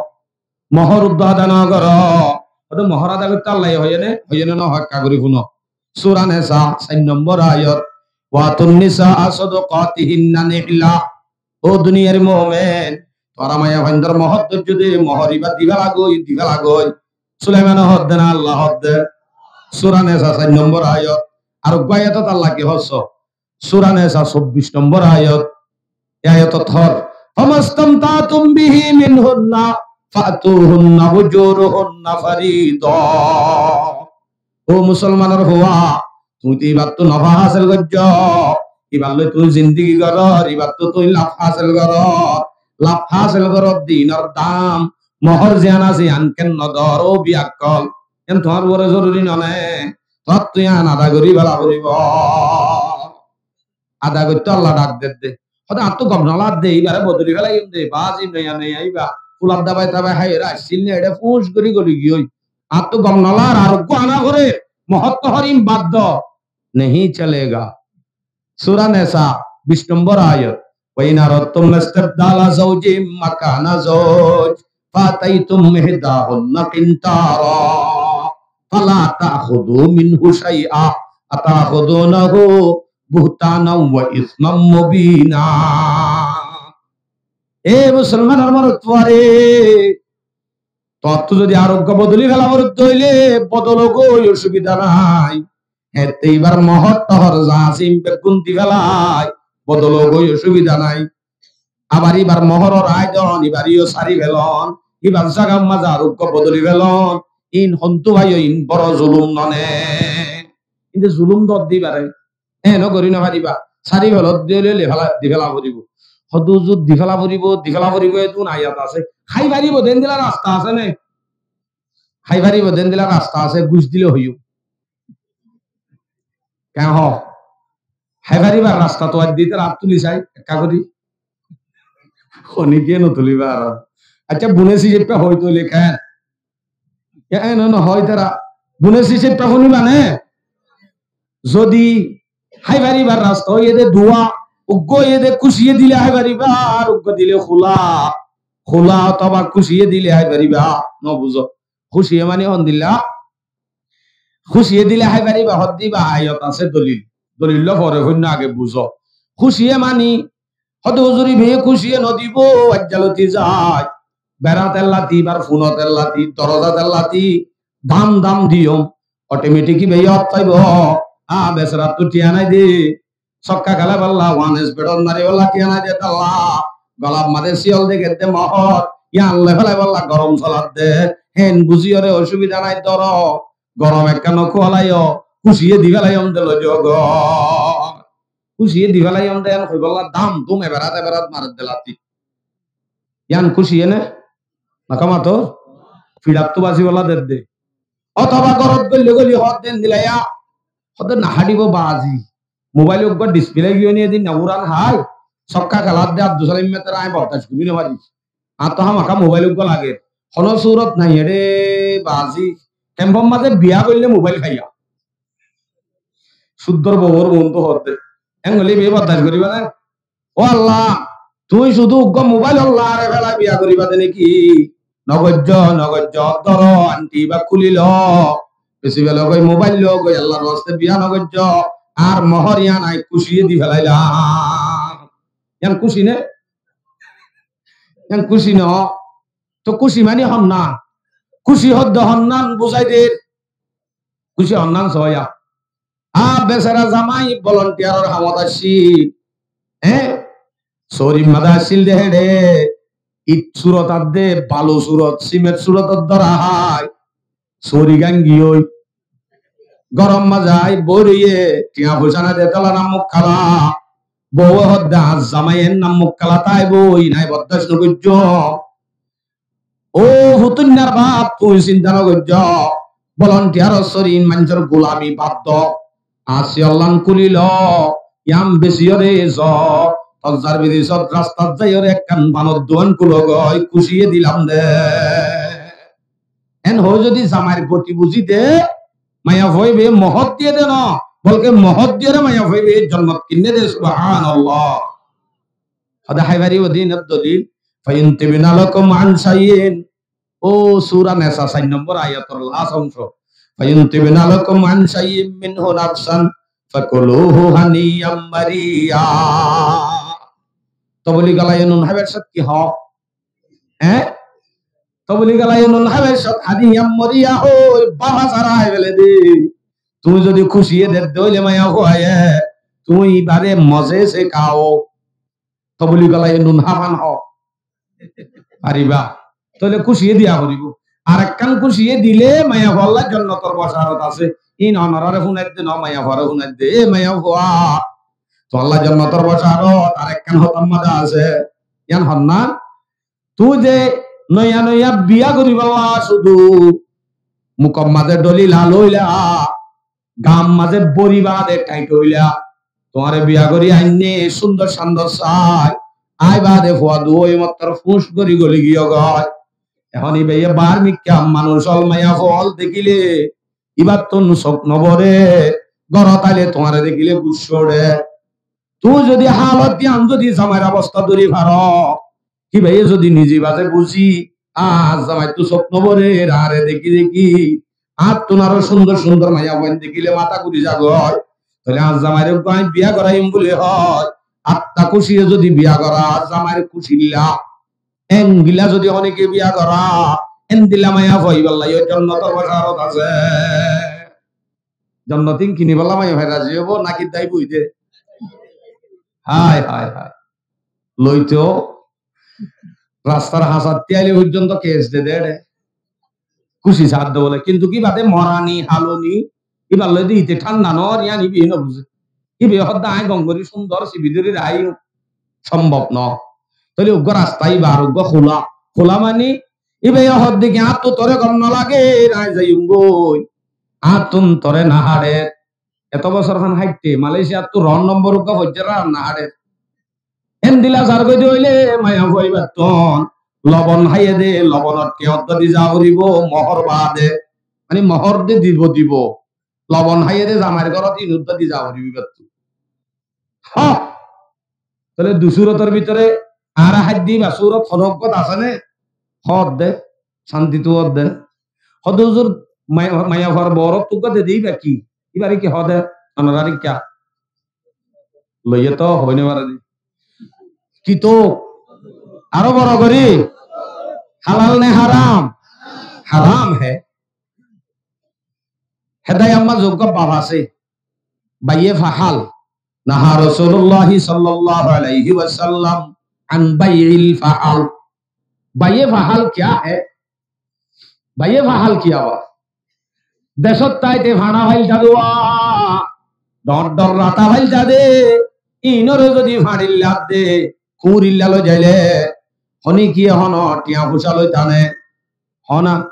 Mohór uddá ada nogoró. Óde mohór ada goittó Allaye hoiyé né, hoiyé né nohó, ekká gorí fúno. Sura Nisa, sair nombor ayat. Wa atun nisaa sadaqatihinna nihla. Ó duniyar mumin, tuáñra maiyafuaindor mohór dóijjo de, mohór íba diba lagói, diba lagói. Sulaimane hoódde na Allah hoódde? Sura Nisa sair nombor ayat. Ar uggwá ayatot Allah ki hoór? Sura Nisa sobbic nombor ayat. E ayatot hoór, "Famastamta'tum bihi minhunna fa'tuhunna ujuruhunna farida." Ó musolmanor fua, tuñí to íbattú nofa hásil goijjó, íbar loi tuñí zindigi gorór, íbattú tuñí laf hásil gorór, laf hásil gorór de inor dam, mohór ziyán asé yián ken nodor, ó biyakkol, yián tuáñr uore zoruri none, tuáñttú yián ada gorí fela foribó. Ada goittó Allah dhak der de. Hoóde añáttu gom nolar de, íbaré bodoli felaiyum de, baázi noiya noiya íba, fular dabai tabai háiyore aiccíl né, eçé fúñs gorí goli giyói. Añáttu gom nolar, ar uggwá ana foré, mohótto horim bad do. Nahi chalega. Sura Nisa, bic nombor ayat. Wa in aradtum istibdala zawjin makana zawj, fa ataytum ihdahunna qintara, fala ta'khudhu minhu shay'a, atakhudunahu buhtanan wa isman mubina. E musolmanor morotfuare, tuáñttú zodi ar uggwá bodoli fela foré de óile, bodol goi, osubida nai. Hétte íbar mohór tohór za asé beggún di felai, bodol goi, osubida nai. Abar íbar mohóror aidon íbareyó sári felon, íbar zagar mazé ar uggwá bodoli felon. Ín hontú faiyo, ín boro zulum none? Inde zulum dor de íbaré. Eno gorí nofariba, sári felot de óile di fela foribó. Hoóde huzur, di fela foribó, di fela foribó, edún ayat asé. Hái faribó de endilla rasta asé né? Hái faribó de endilla rasta asé, gús dile hoiyum. Keén hoó? Hái faribar rasta to aijja ítara át tuli sai, ekká gorí. Honíkiye no tulibar. Accá, bunesi céppá hoói tóile keén? Keén no hoói ítara? Bunesi céppá honiba né? Zodi hái faribar rasta óiye de duwa, uggwá óiye de kúciye dile hái fariba, ar uggwá dile kula, kula otóba kúciye dile hái fariba, no buzó? Kúciye mani hondilla? Kúciye dile hái fariba, hoóde íba ayat asé, dolil. Dolil loi fore foinno, age buzó. Kúciye mani, hoóde huzur íbaye kúciye no dibó, aijja loti zai. Berát ellati, íbar funot ellati, dorozat ellati, dam dam diyum. Otometik íbaye yót faibó, a, besarattú tiañ nai de. Sokká kelaibolla, wan es bedot maribolla tiañ nai de tolla, golar mazé siyol de gedde mohór, yián loi felaibolla gorom solar de, hén buziyóre osubida nai dóro, gorom ekká no kuwalaiyó, kúciye di felaiyum de loi zogói. Kúciye di felaiyum de hén hoibolla dam dum eberat eberat marer de lati. Yián kúciye né? Naka mato, fiçattú basibolla der de. Otóba gorot goille goli hoóde endilla, hoóde no hádibo bazi. Mobail uggwá displé giyói né edin na uran hái. Sokká kelar de Abdus Salim metar aññí bordac gorí no fari. Añáttu hámaká mobail uggwá lager. Hono surot nai ere bazi. Kempor mazé biya goille mobail faiya. Suddor bouwor boundu hoóde. Engoli biya bordac goriba né? Ó Allah, tuñí cúdu uggwá mobail olla añáre felai biya goriba de niki? No goijjó, no goijjó, dóro, anti íba kúli lo. Besi belo goi mobail lo goi, Allar waste biya no goijjó. Ar mohór yián aññí kúciye di felailam. Yián kúci né? Yián kúci no. To kúci mani honnán? Kúci hoóde honnán buzai der. Kúci honnán soóya. A, besara zamai volunteeror hamot accíl. Eé? Sórir mazé accíl de héçe. It surot adde, balu surot, simet surot dóra hái. Sóri gán giyói. Góror mazé ai bói roiyé, tiañ foicá nai de, tola nammuk kála. Bouwe hoódde, añár zamai en nammuk kála, tái bói nai, bordac no goijjó. Ó futuinnar baf, tuñí sinta no goijjó. Volunteer or sóri maincór gulami bad do. Asi ollan kúli lo, yián besi yóre zo. Tor zar bidi sot rastat zai yóre ekkán banor duan kúlo goi, kúciye dilam de. En hoi zodi zamair goti buzí de, maiyafua íba mohót diyé de no, bolke mohót diyóre maiyafua íba jonnot kinné de, subhanallah. Hoda hái fari odin dolil, "Fa in tibna lakum an shay'in." Ó sura Nisa sair nombor ayator last ongco. "Fa in tibna lakum an shay'in minhu nafsan fakuluhu haniyan mariya." Toboli galaye nun háibar sot ki hoó? Hé? Toboli galaye nun háibar sot haniyan mariya hoi báfa sára hái fele de. Tuñí zodi kúciye der de óile maiyafuaye, tuñí ibare moze se kao. Toboli galaye nun háfan hoó. Fariba. Tóile kúciye diya foribó. Arekkán kúciye dile maiyafualla jonnotor bosharot asé. Ín onoráre fúnaidde no, maiyafuare fúnaidde. E maiyafua, tuálla jonnotor bosharot arekkán hotá mazé asé. Yián honnán? Tuñí ze noiya noiya biya goríballa sudu mukor mazé dhóli lal óila, gaar mazé bóri baade thaint óila, tuáre biya gorí ainné, cúndor candor sai, ai baade fua duwá ói mottor fúñs gorí goli giyói. Ehón íbaye bar mikká manúic ól, maiyafua ól dekíle, íbattún sók no bóre, górot aile tuáre dekíle guccá uçé. Tuñí zodi hálot yián zodi zamair obosta dóri faro, íbaye zodi nize ibare buzí, añár zamaittú sók no bóre, añáre dekí dekí, añáttún aró cúndor cúndor maiyafuain dekíle matá gúri zagói, tóile añár zamaire uggúa añí biya goráiyum buli hoó, atta kúciye zodi biya gorá, zamair kúcilla, engila zodi honíkka biya gorá, endila maiyafua íballa yó jonnotor bosharot asé. Jonnotín kiniballa maiyafuaye razi óibo náki dái boi de? Hái, hái, hái. Loito rastar hañsat tíaile foijjonto kes de de ére. Kúci sar de bóle. Kintu ki bade morani, haloni, íbar loi de ite thánda no ór, yián íbaye no buzé. Íbaye hoódde añí gom gorí cúndor sibi dóri raáiyum. Sombob no. Tóile uggúa rasta íbar, uggúa kúla. Kúla mani, íbaye hoódde ki añáttu toré gom no lage, añí zaiyum goi. Añáttun toré no haçer. Eto bosór hán háitte, Malaysiattú ron nombor uggúa foijjé, ar no haçer. Endila sar goi de óile maiyafua íbattún lobon háiye de, lobonor tiañ uddúa di za foribó, mohór baade. Mani mohór de dibo dibo. Lobon háiye de zamair górot ín uddúa di za foribó íbattún. Há! Tóile dui surotor bútore añára háidde íba surot honó uggúat asé né? Hoódde, cántitu hoódde. Hoódde huzur, mai-, maiyafuar borottú uggúa de de íba ki? Íbare ki hoódde? Onoráre kiyá? Loiyé to hoi no fare de. Ki to? Aró boro gorí. Halal né haram? Haram hé. Hédayat mazé uggúa bab asé. Baiye fahal. Naha Rasulullah sallallahu alaihi wasallam an bai'il fahal. Baiye fahal kya hai? Baiye fahal kya ba? Decót táite fañça failta duwa, dhoóñr dhoóñr rata failta de, inóre zodi fañçilla de, kuñrilla loi zaile, honíkka hono tiañ fusa loita né? Hona?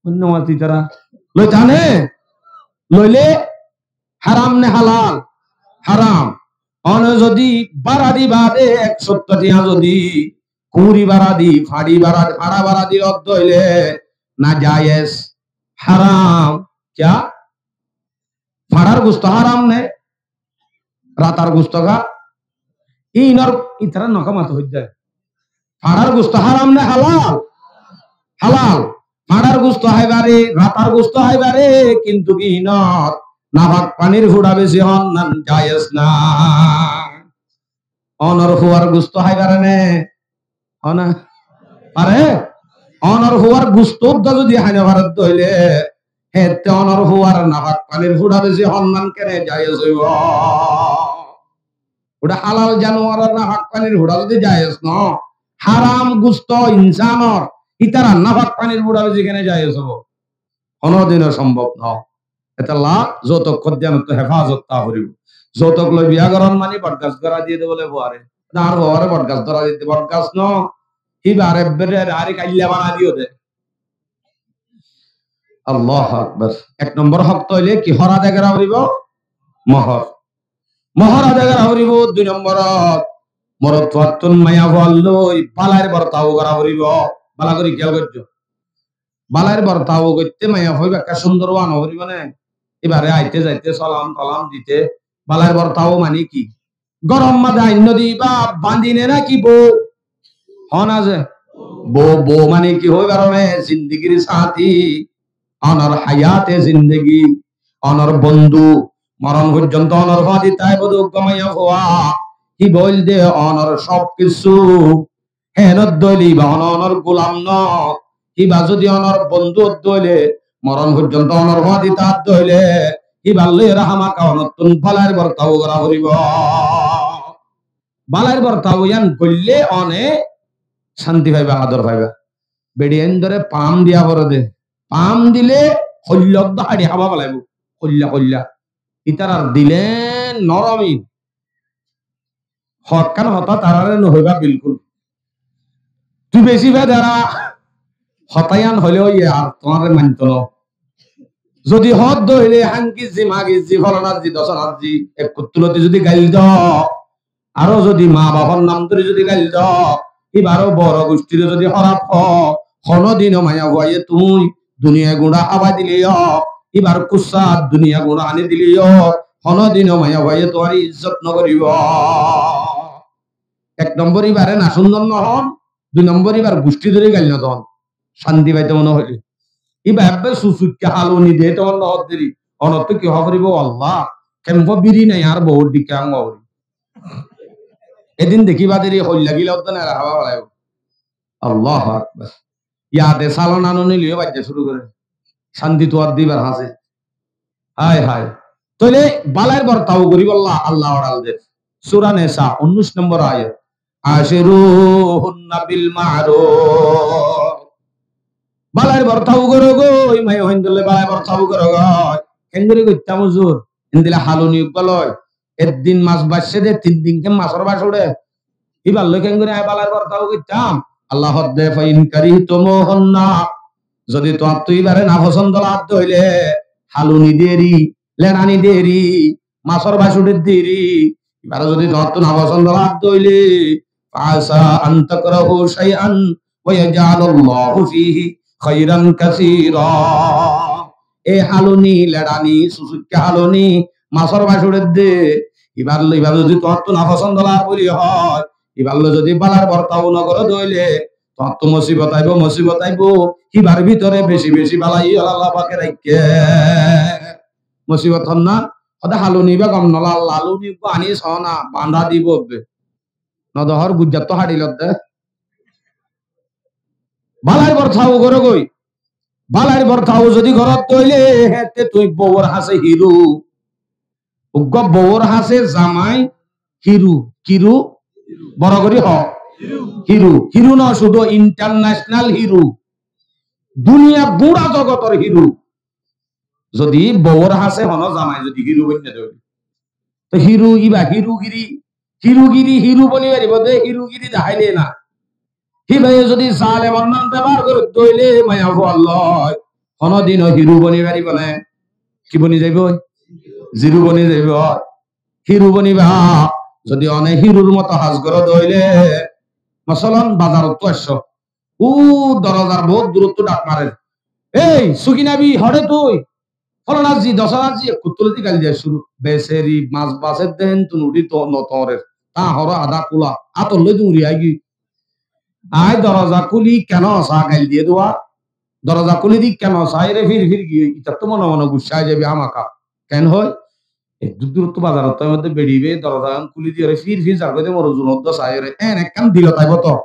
Oinno mati tara loita né? Loile haram né halal? Haram. One zodi bára di baade ek sótto tiañ zodi kuñri bára di, fañçi bára di, fañça bára di lodde óile najayes, haram. Kiyá? Fañçar gusto haram né? Ratar gusto ka? Inor itara noka mato hoidde. Fañçar gusto haram né halal? Halal. Fañçar gusto hái fare, ratar gusto hái fare, kintu ki inot nafak fanir fuça besi hon nan jayes na. Onor fuar gusto hái fare né? Hona? Fare? Onor fuar gusto udda zodi hái no fare de óile, hette onor fuar nafak fanir fuça besi hon nan kene jayes óibo? Uça halal januaror nafak fanir fuça zodi jayes no, Háram gusto insánor, ítarar nafak fanir búra bezi kene zai asé bo. Honódino sombób no. Etolla zoutuk hoddé yíanottú hefazot táa foribó. Zoutuk loi biya goron mani botgas dóra diyé de bóle fuare. Ar fuare botgas dóra diyé de, botgas no. Híbare ebbere ari kailla bana diyó de. Allahu Akbar. Ek nombor hók óile ki, hór adai gora foribó? Mohór. Mohór adai gora foribó. Dui nomborot, morotfuattún maiyafuar loi bálair bortau gora foribó. Bála gori kiyal goijjó. Bálair bortau goitté maiyafua íba ekká cúndor ówa no foribó né? Íbare aite zaite salam talam dite bálair bortau mani ki? Góror mazé ainno de íba bandi ne náki bou? Hon asé? Bou, bou mani ki hoibar mane zindegir sáti, onor hayate zindegi, onor bondú, moron foijjonto onor fúañti táibo de uggwá maiyafua, híba óilde onor sob kissú. Héen ódde óile íba hono onor gulam no. Íba zodi onor bondú ódde óile, moron foijjonto onor fúañti táadde óile, íbar loi ere hámaka onottún bálair bortau gora foribó. Bálair bortau yían goille one cánti faiba, ador faiba. Beçi aindóre pam diya fore de. Pam dile hoilla ódde haçi hába felaibó. Hoilla, hoilla. Ítarar dile norom. Hokkán hotá tarare no hoiba bilkul. Tui beci bedara hotá yían hoile óiye ar tuáñre mainto no. Zodi hoódde óile hangizzi, magizzi, folanar zi, dosanar zi, ek kuttuloti zodi gail do, aró zodi ma bafor nam dóri zodi gail do, íbaró boro guctire zodi hóraf hoó, honódino maiyafuaye tui duniya guñça hábai dileyo, íbar kussat duniya guñça aní dileyo, honódino maiyafuaye tuáñr izzot no goríbo. Ek nombor íbare nacúndor no hon, dui nombor íbar guctí dóri gail no don. Cánti faito mone hoile. Íba ebbe susuikka haluni de to mone hodderi. Onottú ki hoó foribó, Allah, kemfo biri nai, añár bou dhikka añgua ori. Edin dekíba deri hoilla gila ódde nai, hába felaibó. Allahu Akbar. Yade salon anoni loi bajja cúru gore. Cánti tuar dibar hañse. Hái, hái. Tóile bálair bortau goríbolla Allah oral der. Sura Nisa, unnic nombor ayat. Ashiruhunna bil ma'ruf. Bálair bortau goró goi, maiyafuain dólla bálair bortau goró goi. Kengori goittám huzur? Endilla haluni uggwá loi. Ek din mas baicce de, tin din ken masor bac uçe. Íbar loi kengori añí bálair bortau goittám? Allah hoódde, fa in karihtumuhunna, zodi tuáñttu íbare nafosondo lagedde óile, haluni deri, leçani deri, masor bac uçedde eri, íbare zodi tuáñttu nafosondo lagedde óile, fa asa an takrahu shay'an wa yaj'alallahu fihi khairan kathira. E haluni, leçani, susuikka haluni, masor bac uçedde, íbar loi, íbar zodi tuáñttu nafosondo lager buli hoó, íbar loi zodi bálair bortau no goró de óile, tuáñttu musibot aibo, musibot aibo, íbar bútore beci beci bálai Allah pake raikké. Musibot hon na, hoódde haluni íba gom no lage, haluni íba aní sona, bandá dibo ebbe. No de hoór gujjattu haçi lodde. Bálair bortau goró goi. Bálair bortau zodi goró de óile, hétte tui bouwor hañse hiru. Uggwá bouwor hañse zamai hiru. Hiru? Boro gori hoó. Hiru. Hiru no, cúdu international hiru. Duniya gura zogotor hiru. Zodi bouwor hañse hono zamai zodi hiru boinne de óile, to hiru íba hirugiri, hirugiri, hiru boni faribó de, hirugiri deháile na. Híbaye zodi zalemor nam bebohar gorer de óile maiyafuar loi, honodino hiru boni faribó né? Ki boni zaibo? Ziru boni zaibo. Hiru boniba. Zodi one hirur moto ham goró de óile, mosolan, bazarottu aiccó, U dorozar bout durottú dhak marer. Ei, suki nabi, hoçé tui? Folanar zi, dosanar zi, ekkuttú loi gail diya cúru. Beceri mas bacer de héntun uçí to no toñrer. Tañr adá kúla, átor loi duñri aigí. Añí doroza kúli keno sa gail diye dua. Doroza kúli di keno sa ere fir fir giyé. Itattú mone mone guccá ai zaibi hámaka. Ken hoi? Eddúr durottú bazarot táibo de beçibe dorozagan kúli diyóre fir fir zargói de, morot zunot dó saiyóre, en ekkán dilot aibo to.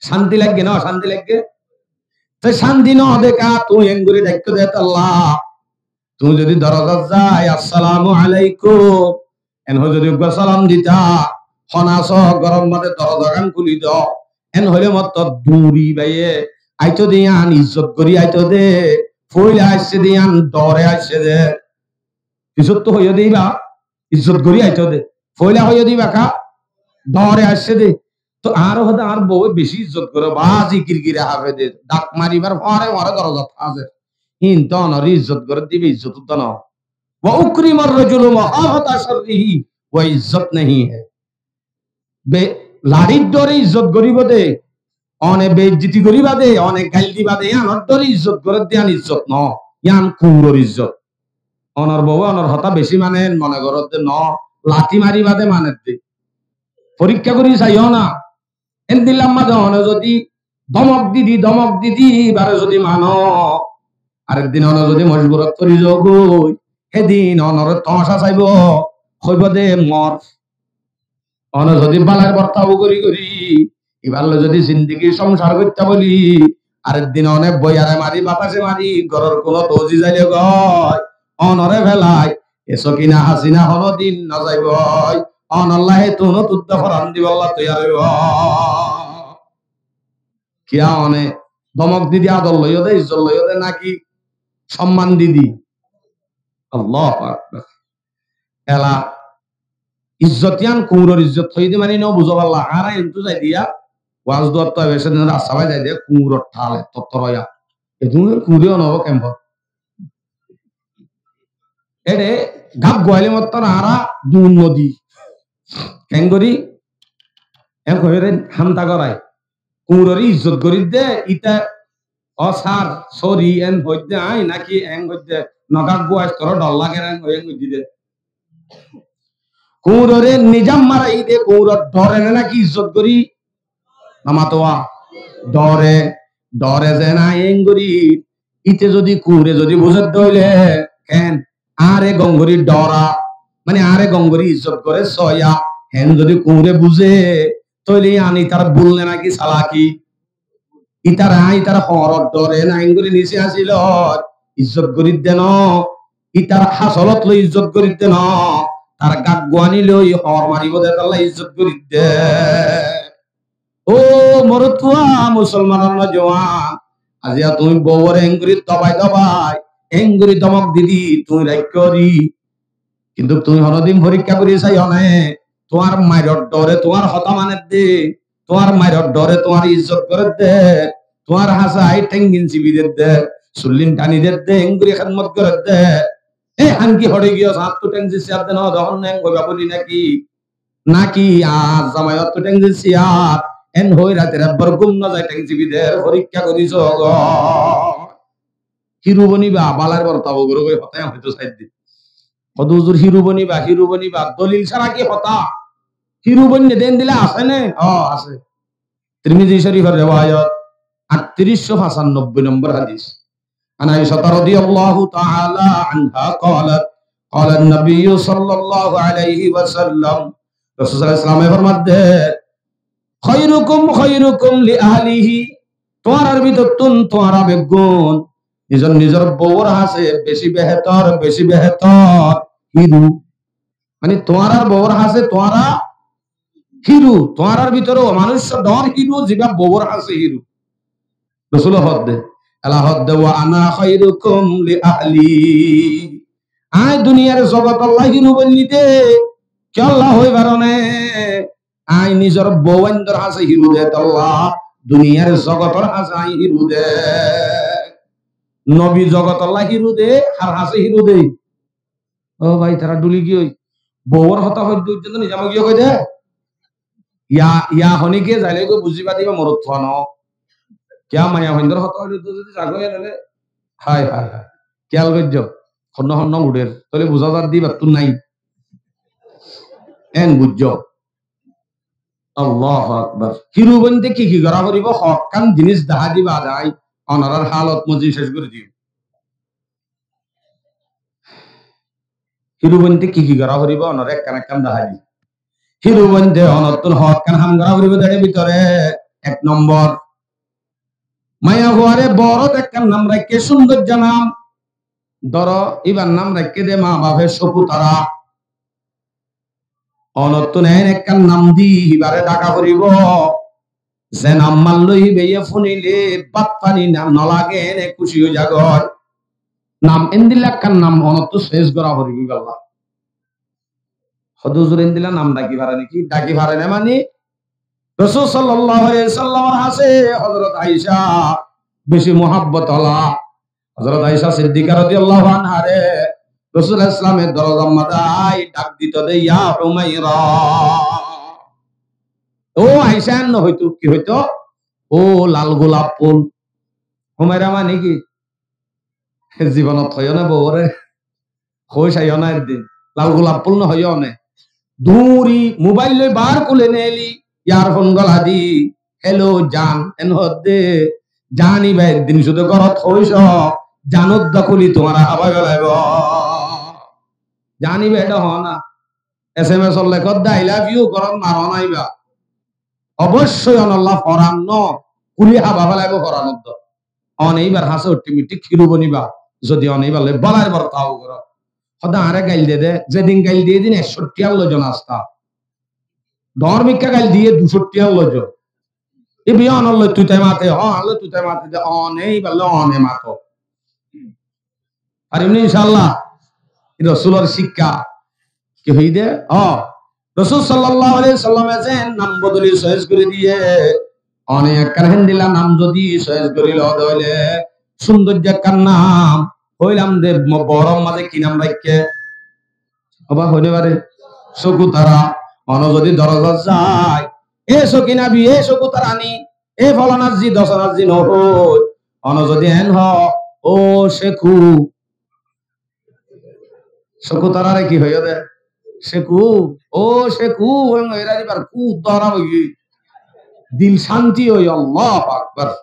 Cánti lagge na ocánti lagge? Te cánti no deka tui engori daikkó de tolla. Tui zodi dorozat zai, "Assalamu alaikum," en hoi zodi uggwá salam dita, "Hon asó?" Góror mazé dorozagan kúli do. En hoile mottor duri baiye aito de, iyan izzot gori aito de. Foila aiccé de iyan dore aiccé de. Izzot to hoiye de iba, izzot gori aito de. Foila hoiye de iba ka dore aiccé de. To añára hoó de añár bouwe beci izzot gore, bazi girgira hafe de, dhak maribar fore fore dorozat haze. Kintu onore izzot gore de iba izzot udda no. Wa ukrimar rajulu makhafata sharrihi, wa izzat nahi hai. Be-, larir dore izzot goribo de, one beizzoti goriba de, one gail diba de, iyanor dore izzot gore de, iyan izzot no, iyan kuñuror izzot. Onor bouwe onor hotá beci mane, mone goró de no, lati mariba de mane de. Forikká gori saiyo na. Endilla mazé one zodi domok didi, domok didi, ibare zodi mano, arek din one zodi mojburot fori zogoi, hedin onore tomacá saibo, hoibo de mor. One zodi bálar bortau gori gori, ibar loi zodi zindigi songsar goitta boli, arek din one boiyare mari, batase mari, goror kunot uzi zaile goi, onore felai, e Sokina Hasina hono din no zaiboi, onolla he tunot udda foran diballa toiyar oibo. Kiya one domok didi ador loiyo de, izzot loiyo de naki somman didi? Allahu Akbar. Ela izzot iyan kuñuror izzot hoiyé de mani no buzo balla. Añára entu zai diya, waz duwar to ebe se din rasta bai zai diya, kuñuror thale tottor oya. Edun kuñure ono kembo. Ede gak guaile mottor añára dun no di. Kengori? En hoiyore hanta gorai. Kuñurore izzot gorir de, ita, o sar, sori, en hoidde añí naki en hoidde, no gak guais toro dor lager en hoi en hoidde de. Kuñurore nizam marai de, kuñuror dore ne naki izzot gori? Namatowa. Dore, dore ze na en gori. Ite zodi kuñure zodi buzedde óile, ken, añáre gom gori dora, mane añáre gom gori izzot gore soya, hen zodi kuñure buze, tóile iyan itar bul ne naki salaki? Itare añí itar hoñror dore na en gori nisi asilor, izzot gorir de no, itar hasolot loi izzot gorir de no, tar gagguani loi hoñr maribo de, talla izzot gorir de. Ó morotfua musolmanor nojuwan, aziya tuñí bouwore engori dobai dobai, engori domok didi tuñí raikkó de. Kintu tuñí honodin forikká gori saiyo ne, tuáñr mairor dore tuáñr hotá maner de, tuáñr mairor dore tuáñr izzot gorer de, tuáñr hase ai thengin sibi der de, sullin thani der de, engori hédmot gorer de. E hanki hori giyo, sañttu theng sisiyar de no, dohon neng hoiba buli naki? Naki añár zamaiyottu thengsi siyar, en hoi ratir ebbar gum no zai thengsi bider, forikká gori sogoi. Hiru boniba, balar bortabo goro goi hotá hoito saidde. Hodo huzur hiru boniba, hiru boniba, dolil sára ki hotá? Hiru bonne den dile asé ne? O, asé. Tirmizi Shorifor rewayot, añttirícco fañsanobboi nombor hadis. عن عائشة رضي الله تعالى عنها قالت، قال النبي صلى الله عليه وسلم, Rosul sallallahu alaihi wasallam e formadde, خيركم خيركم لأهله, tuáñrar bútottún tuáñra beggún nizor nizor bouwor hásé beci behétor, beci behétor. Hiru, mani tuáñrar bouwor hásé tuáñra hiru, tuáñrar bútore ó manúic dóñr hiru, zibá bouwor hásé hiru. Rosule hoódde, ela hoódde, وأنا خيركم لأهلي. Añí duniyar zogotolla hiru boinní de, kiyólla hoói faróne? Añí nizor bouwaindor hásé hiru de tolla, duniyar zogotor hásé añí hiru de. Nobi zogotolla hiru de, har hásé hiru de? Ó bái, tará dhuli giyói. Bouwor hotá hoidde uddé to nizam giyói hoidé. Ya, ya honi giyé zaile goi buzi fadiba morot fua no. Kiya maiyafuaindor hotá hoidde uddé zodi zagói enele. Hái, hái, hái. Kiyal goijjó. Honno honno uçer. Tóile buza zar de ibattún nái. En buijjó. Allahu Akbar. Hiru boinde ki ki gora foribo? Hokkán jinis dahá diba de, onorar halot mozin cec gori dim. Hiru boinde ki ki gora foribo, onore ekkán ekkán dahái di. Hiru boinde onottun hokkán ham gora foribo de, bútore ek nombor, maiyafuare borot ekkán nam raikké, cúndor nam. Dóro, ibar nam raikké de ma bafe Cóputara. Onottun en ekkán nam di ibare daka foribo. Ze nam malloi híbaye fúnile bát faní na, no lage, ene kúci ói zagói. Nam endilla ekkán nam onottú soic gorá foribó ibálla. Hóde huzur endilla nam dhaki fare né ki? Dhaki fare né mani Rosul sallallahu alaihi wasallamor hañsé Hozrot Aisha beci muhabbot ola. Hozrot Aisha Siddika radiyallahu anhare Rosul Islame dorozar mazé ai dhak dito de, "Ya Humaira." Ó Aisha, en no hoito, ki hoito? "Ó lal gulap ful." Humaira mani ki? Zibonot hoiyo né bouwore. Hoi saiyo na eddin. Lal gulap ful no hoiyo né. Duri mobail loi bar kule neli, earfon gola di, "Hello, jan," en hodde, jan iba eddin sudu gorot hoiso, jan udda kuli tuáñra hábai felaibo. Jan iba ede ho na. S M S or lekot de "I love you" gorot maro na iba. Obossoi onolla foran no, kuli hábai felaibo foran udda. One ibar hañsé otometik hiru boniba, zodi one ibar loi bálar bortau goro. Hóde añáre gail de de, zedin gail diye din ekcó tiya loi zo nasta. Dóñr mikká gail diye ducó tiya loi zo. Ibi onor loi tutai mate, ó, onor loi tutai mate de, one ibar loi one mato. Farim né inshaAllah? Rosulor cikká. Ki hoiyé de? Ó, Rosul sallallahu alaihi wasallame ze nam bodoli soic gori diye, one ekkán héndilla nam zodi soic gori lo de óile, cúndor ekkán nam, hoilam de, mo-, bouwor mazé ki nam raikké? Oba hoi no fare? Sokutara. One zodi dorozat zai, "E sokinabi, e sokutarani, e folanar zi, dosanar zi" no hoi, one zodi en ho, "Ó seku." Sokutarare ki hoiyo de? "Seku, ó seku," en hoiye de, ibar ku dóra óiye. Dil cánti óiye, Allahu Akbar.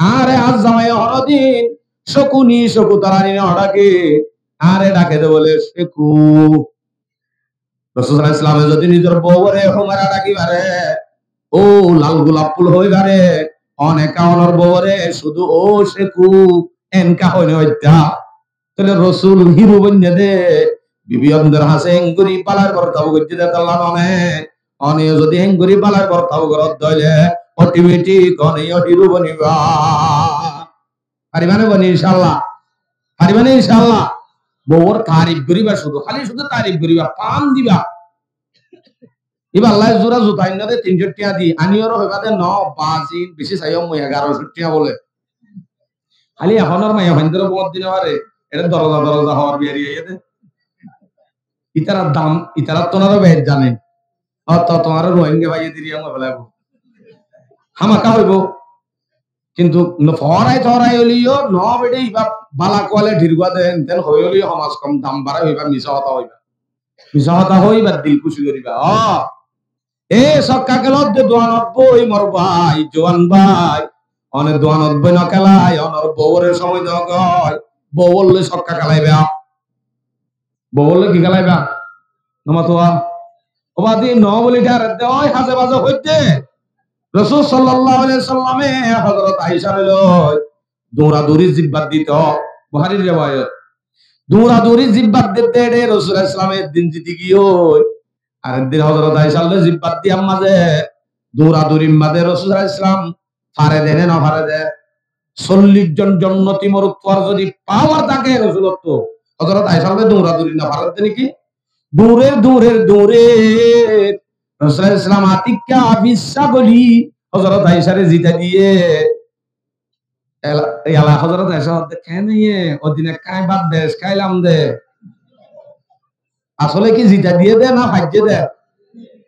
Añáre añár zamaye honodin sokuni, sokutarani no dhake, añáre dhake de bole seku. Rosul sallallahu alaihi wasallame zodi nizor bouwore Humaira dhaki fare, "Ó lal gulap ful" hoi fare, one ekká onor bouwore sudu "Ó seku" enka hoi no faitto. Tóile Rosul hiru boinne de, bibi ondor hañsé héngori bálar bortau goijjé de tolla none. One zodi héngori bálar bortau gorot de óile, otometik one hiru boniba. Fariba né boni inshaAllah? Fariba né inshaAllah? Bouwor tarif goriba sudu, háli sudu tarif goriba, fan diba. Iballa zura zuta ainno de tin cót tiya di, aniyóre hoiba de, "No, bazin, beci saiyo, mui egaró cót tiya" bole. Háli ehónor maiyafuaindóre bóut di no fare, ere doroza doroza hoor biyari aiyé de. Itarar dam, itarar tónaro beci zane. Ó, to tuáñra Rohingya bái diri anga felaibo. Hámaka hoibo. Kintu no forai torai óileyo, no bede iba bála quality r gua de, enten hoi óileyo, hom az hom dam barai hoiba, misa hotá hoiba. Misa hotá hoi ibar dil kúci goriba. Ó, e sokka kelodde duanot boi mor bái, juan bái. One duanot boi no kelai, onor bouwore somoi do goi. Bouwor loi sokka kelaiba. Bouwor loi ki kelaiba? No matuwa. Ó badi no boli dháredde, ói haze baze hoidde. Rosul sallallahu alaihi wasallame Hozrot Aishare loi duñra duñri zibbat dito. Buharir rewayot. Duñra duñri zibbat dite de Rosul sallallahu alaihi wasallam ek din ziti giyói. Ar ek din Hozrot Aishar loi zibbat diyar maze duñra duñrir maze Rosul sallallahu alaihi wasallam fare de ne no fare de? Sollic zon jonnoti morot fuar zodi power táke Rosulottu, Hozrot Aishar loi duñra duñri no fare de niki? Duñrer, duñrer, duñrer. Rosul sallallahu alaihi wasallam atikka afis sagoli Hozrot Aishare zita diye. Ela, ela Hozrot Aisha hoódde, "Kene iye? Odin ekkán bát beci háilam de." Asole ki zita diye de na faijje de?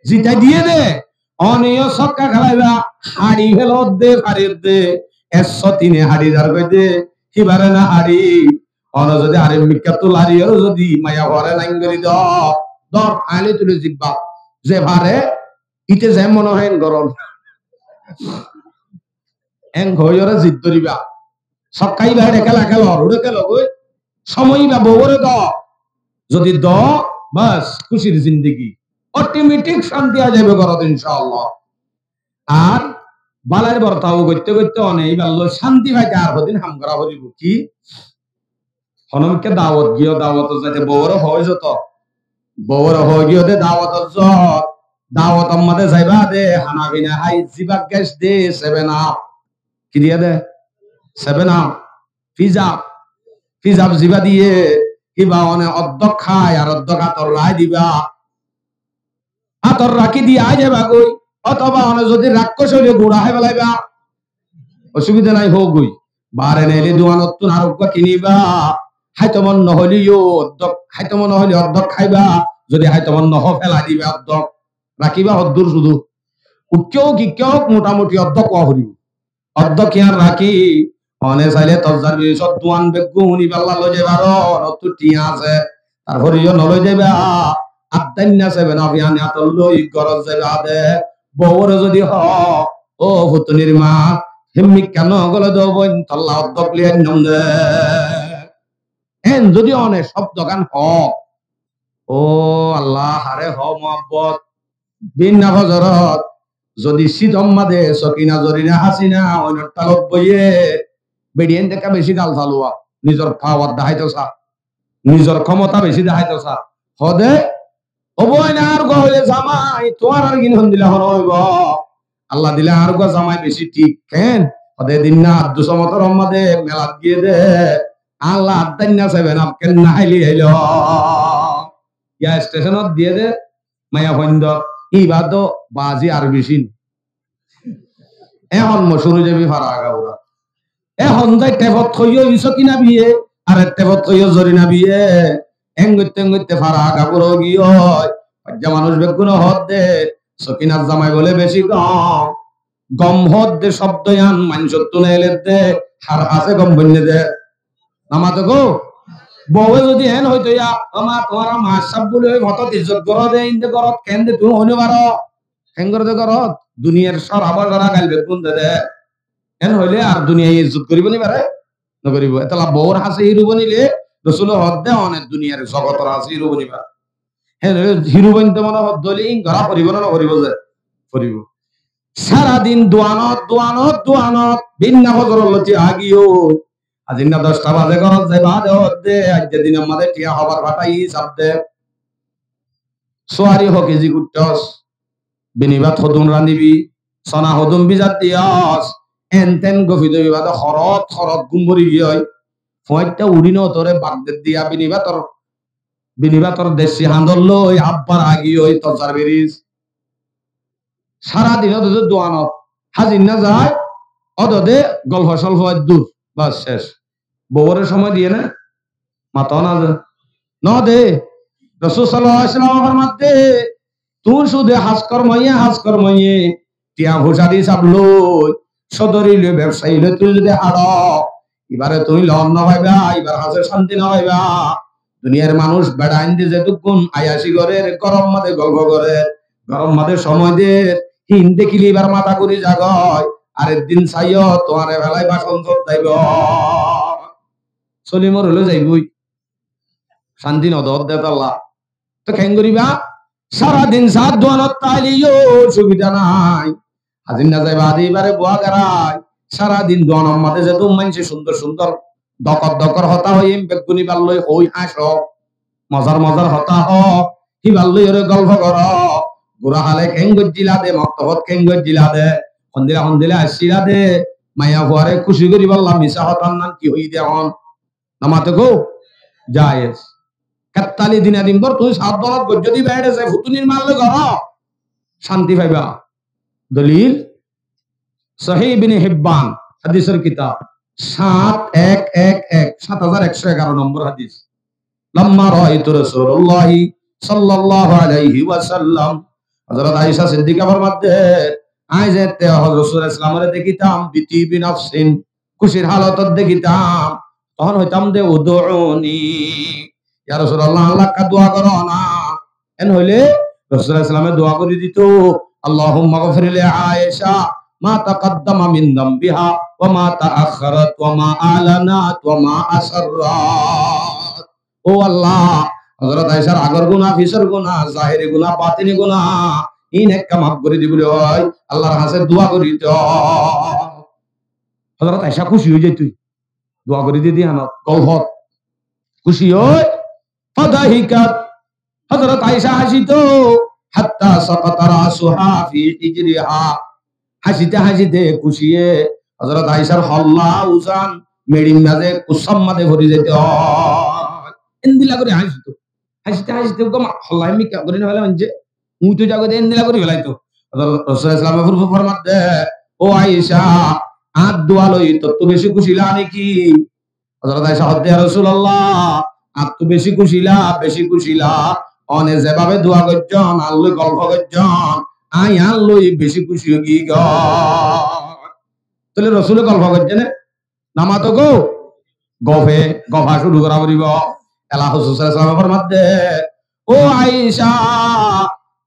Zita diye de. One yó sokka kélaiba, haçi felodde, faridde. Ekcó tine haçi zargoi de, hibare na haçi. One zodi aremmikkattú lari ore zodi maiyafuare lain gori do, dor, añli tuli zibba. Ze fare, ite ze mone hoó en goron. En hoi ore zid doriba. Sokka iba ede kéla kélor, ure kélo goi. Somoi iba bouwore do. Zodi do, bas, kúcir zindegi. Otometik cánti ai zaibo górot, inshaAllah. Ar bálair bortau goitte goitte one ibar loi cánti faite ar hodin ham gora foribo. Ki? Hono mikká dawot giyo, dawotot zaite bouwore hoi zo to. Bouwore hoi giyo de dawotot zo. Dawotor mazé zaiba de, hána fina hái, zibá gec de, Seven Up. Ki diye de? Seven Up. Fiza, fiza zibá diye, híba one oddok hái ar oddok átor rakí diba. Átor rakí diya aái zaiba goi, otoba one zodi rakkoc óile gura hái felaiba, osubida nai, hoó goi. Bare naile duanottún ar uggwá kiniba, háito mon nohoile yó oddok, háito mon nohoile oddok háiba, zodi háito mon nohó felai diba oddok, rakíba hoddur sudu. Ukke ók, ikke ók, motamuti oddok ówa foribo. Oddok yián rakí, one saile Tozar Birisor duan beggún ibálla loi zai faro, onottú thiañ asé, tarfore yó noloi zaiba, addainna Seven Up yián átot loi górot zaiba de, bouwore zodi hoó, "Ó futunir ma, hemmikka nogole de boin, tolla oddok loi ainnóm de." Eén zodi one cóbdogán hoó, ó Allah, hare hoó muhabbot, Binna fozorot zodi sítor mazé Sokina, Zorina, Hasina oinor thalot boiye, beçiyain dekká beci gal faluwa, nizor pawar deháito sa, nizor kómota beci deháito sa. Hode, "Ó boin, añár uggwá hoile zamai, tuáñrar gín hondilla hon óibo? Allah dile añár uggwá zamai beci thík." Ken? Hode, "Edinna Abdus Somotor mazé melat giyé de, Allah addainna Seven Up ken no háili ailo." Giya steconot diyé de, maiyafuain dór, íba to bazi ar beci. Ehón mochúr ói zaibi fara agafura. Ehón zai tefot hoiyó Sokina biye, ar ek tefot hoiyó Zorina biye. Engoitte engoitte fara agafura ói giyói. Faijja manúic beggúne hoódde, Sokinar zamai bóle beci gom. Gom hoódde cóbdo yián maincóttu neeledde, har hásé gom boinne de. Namato gó? Bouwe zodi eén hoito, "Ya, ó ma, tuáñra mac sáb buli hoi fotót izzot goró de, inde górot ken de, tuñí hoi no faro? Ken goró de górot? Duniyar sóra bosóra gail beggún de de." Eén hoile ar duniyai izzot goribo ni bare? Nogoribo. Etolla bour hásé hiru bonile, Rosule hoódde one duniyar zogotor hásé hiru boni bare. Eén hoile hiru bonte mone hoódde óile ín gora foribo na noforibo ze? Foribo. Sára din duanot, duanot, duanot, binna fozorot loti agiyó. Azinna doc ta baze górot zai baade hoódde, aijja dinor mazé thiañ hobar fathái, hísab de. Suari ho kezi guttos, bini bát hodún ranibi, sona hodún bizat diyos, en ten gofi dobi baade horot horot gúm bori giyói. Fuañitta uçí no tore bak der diya bini bátor, bini bátor dessi hañdor loi abbar agiyói Tozar Biris. Sára din ódode duanot, házir no zai, ódode golfo solfo eddur, bas cec. Bouwore somoi diye na? Mato na ze. No de. Rosul sallallahu alaihi wasallam formadde, tuñí cúde hás kormoye, hás kormoye, tiañ fuisar hísab loi, sodori loi, bebsai loi tuñí zodi haço, ibare tuñí lon no faiba, ibar hañse cánti no faiba. Duniyar manúic beçain de zedukkún ayaci gorer, góror mazé golfo gorer, góror mazé somoi der, hín dekile ibar mata gúri zagói, ar ek din saiyó tuáñre felai bacon zot daibo. Soli mori loi zaiboi. Cánti no dor de tolla. To ken goriba? Sára din sár duanot táile yó subida nai. Házir no zai baade ibare bua garai. Sára din duanor mazé zedún maincé cúndor cúndor dokor dokor hotá hoiyé, beggún ibar loi hoi háñco. Mozar mozar hotá hoó, híbar loi ore golfo goró. Gura hále ken goijjíla de, moktobot ken goijjíla de, hondilla hondilla aiccíla de, maiyafuare kúci goríballa misá hotár nam ki hoiyé de hon. Namato gó? Jaiz. Kettali dina din bór tuñí saf duanot goijjó de ibá, eçe ze futunir mal loi goró, cánti faiba. Dolil, Sahih Ibn Hibban, hadisor kitab, sat ek ek ek, sat házar ekcó egaró nombor hadis. Lamma raaitu Rasulallahi sallallahu alaihi wasallam. Hozrot Aisha Siddiqa formadde, añí zeéñtte Hozrot Rasul Islamore dekitam, bi tibi nafsin, kúcir halotot dekitam, tohón hoitam de, "Uduuni, ya Rasulallah, añálla ekká dua goró na." En hoile Rasul Islame dua gorí dito, "Allahumma ghfir li Aisha ma taqaddama min dambiha wa ma ta'akhkharat wa ma a'lanat wa ma asarrat." Ó Allah, Hozrot Aishar agor guná, fisor guná, zahiri guná, batini guná, ín ekká maf gorí di buli hoi, Allar hañse dua gorí do. Hozrot Aisha kúci ói zaito, dua gorí di di hánot, golfot. Kúci ói, fadahikat. Hozrot Aisha háñsito, حتى سقط رأسها في حجرها. Háñsite háñsite kuciye Hozorot Aishar holla uzan meçir maze kussar maze fori zaito. Endilla gori háñsito. Háñsite háñsite gom holla mikka gori no fele manje. Uñto jago de endilla gori felaito. Hozorot Rosul sallallahu alaihi wasallam formadde, "O Aisha, añár dua loi tottú beci kucila niki?" Hozorot Aisha hoódde, "Ya Rosulallah, añáttu beci kucila, beci kucila. One zebabe dua goijjón, añár loi golfo goijjón, añí añár loi beci kuci ói giyí goi." Tóile Rosule golfo goijjé né? Namato gó, gofe, gofa cúru gora foribo. Ela Rosul sallallahu alaihi wasallam formadde, "O Aisha,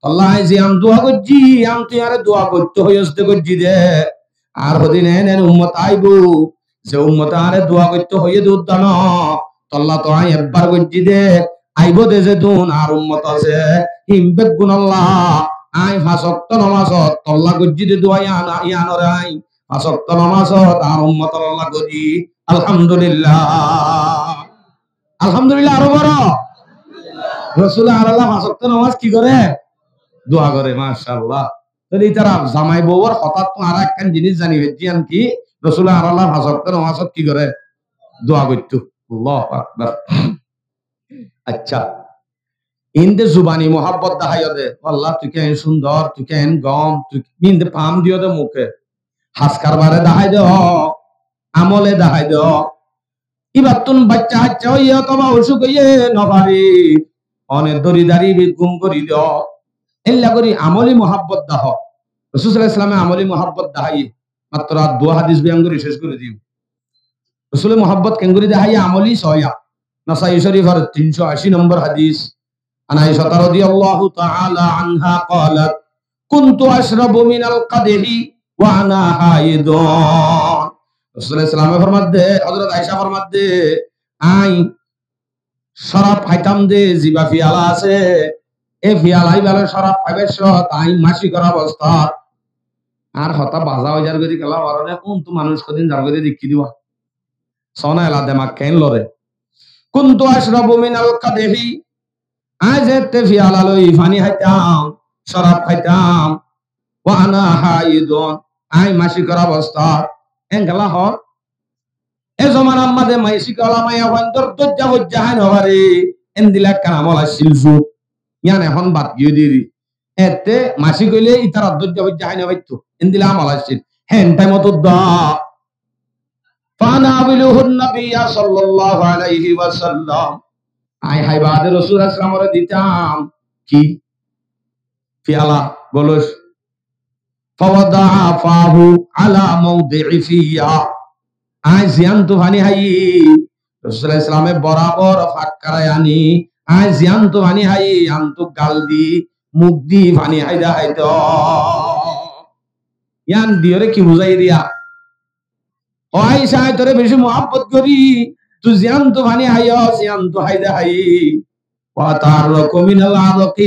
tolla añí ziyan dua goijjí, añí tui añáre dua goittó hoiyós de goijjí de. Ar hodin en en ummot aibo, ze ummote añáre dua goittó hoiyé de uddá no, tolla to añí ebbar goijjí de, aibo de zedún añár ummot asé, hín beggúnolla añí fañs okto nomazot tolla goijjí de dua yián, yiánore añí fañs okto nomazot añár ummotolla gorí." Alhamdulillah. Alhamdulillah, aró boro. Rosule añárlla fañs okto nomaz ki goré? Dua goré, mashallah. Tóile ítara zamai bouwor hotáttú añára ekkán jinis zani faijjí, yián ki? Rosule añárlla fañs okto nomazot ki goré? Dua goittó. Allahu Akbar. Accá. Inde zubani muhabbot daháiyo de, "O Allah, tui ki en cúndor, tui ki en gom, tui ki," inde fam diyo de muke. Haskar bare dahái de, amole dahái de. Íbattún bacca hacca óiye otóba ocúk óiye no fari. One dóri dari íba gúm gorí do. Éilla gorí amoli muhábbot dahó. Rosul sallallahu alaihi wasallame amoli muhábbot daháiye. Mattor ar duwá hadis boyan gorí céc gorí diyum. Rosule muhábbot keéngorí daháiye amoli sóiya. Nasai Córifor tin cót ací nombor hadis. عن عائشة رضي الله تعالى عنها قالت: كنت أشرب من القدح وأنا حائض. Rosul sallallahu alaihi wasallame formadde, Hozorot Aisha formadde, añí córaf háitam de, ziba fiyala asé, e fiyala íba loi córaf háibar cómot añí macíkor obostát. Añár hotá baza ói zar goi de kiyólla hoilé, untú manúic hodin zar goi de dekí diba. Sóna ela demak keén lore. كنت أشرب من القدح. Añí zeéñtte fiyala loi faní háitam, córaf háitam, وأنا حائض, añí macíkor obostát. Engela hoór, e zomanar mazé macíkor ola maiyafuaindór dóijja foijja hái no fare, endilla ekkán amol accíl zuk. Yián ehón bad giyói deri. Ette macík óile ítarar dóijja foijja hái no faitto. Endilla amol accíl. Hén thaimot uddá. فأناوله النبي صلى الله عليه وسلم. Añí hái baade Rosul sallallahu alaihi wasallamore ditam. Ki? Fiyala, goloc. فوضع فاه على موضع في. Añí ziyántu faní háiyi, Rosul sallallahu alaihi wasallame borabor fakkarai aní, añí ziyántu faní háiyi, yíantu gal di, muk di faní háida háito. Yián diyóre ki buzáiye diya? Ó Aisha, añí tore beci muhábbot gorí, tui ziyántu faní háiyo, ziyántu háida hái. وأتعرق من العرق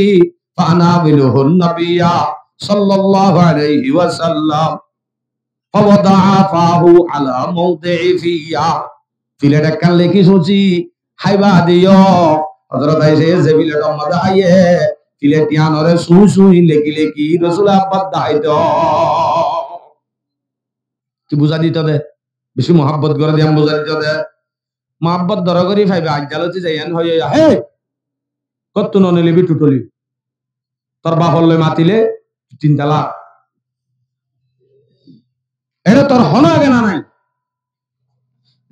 فأناوله النبي صلى الله عليه وسلم فوضع فاه على موضع في. Filet ekkán leki suñsi, háiba diyo. Hozorot Aisha ze filetor mazé háiye, filet yiánore suñi suñi leki leki Rosule abbar daháito. Ki buzá dito de? Beci muhábbot goré de yián buzá dito de. Muhábbot dóro gorí faiba, ajjalóti zai yián hoiye, "Hé, gottú no nelibi tutoli. Tor bafor loi matile tin talak. Ere tor hono gena nai.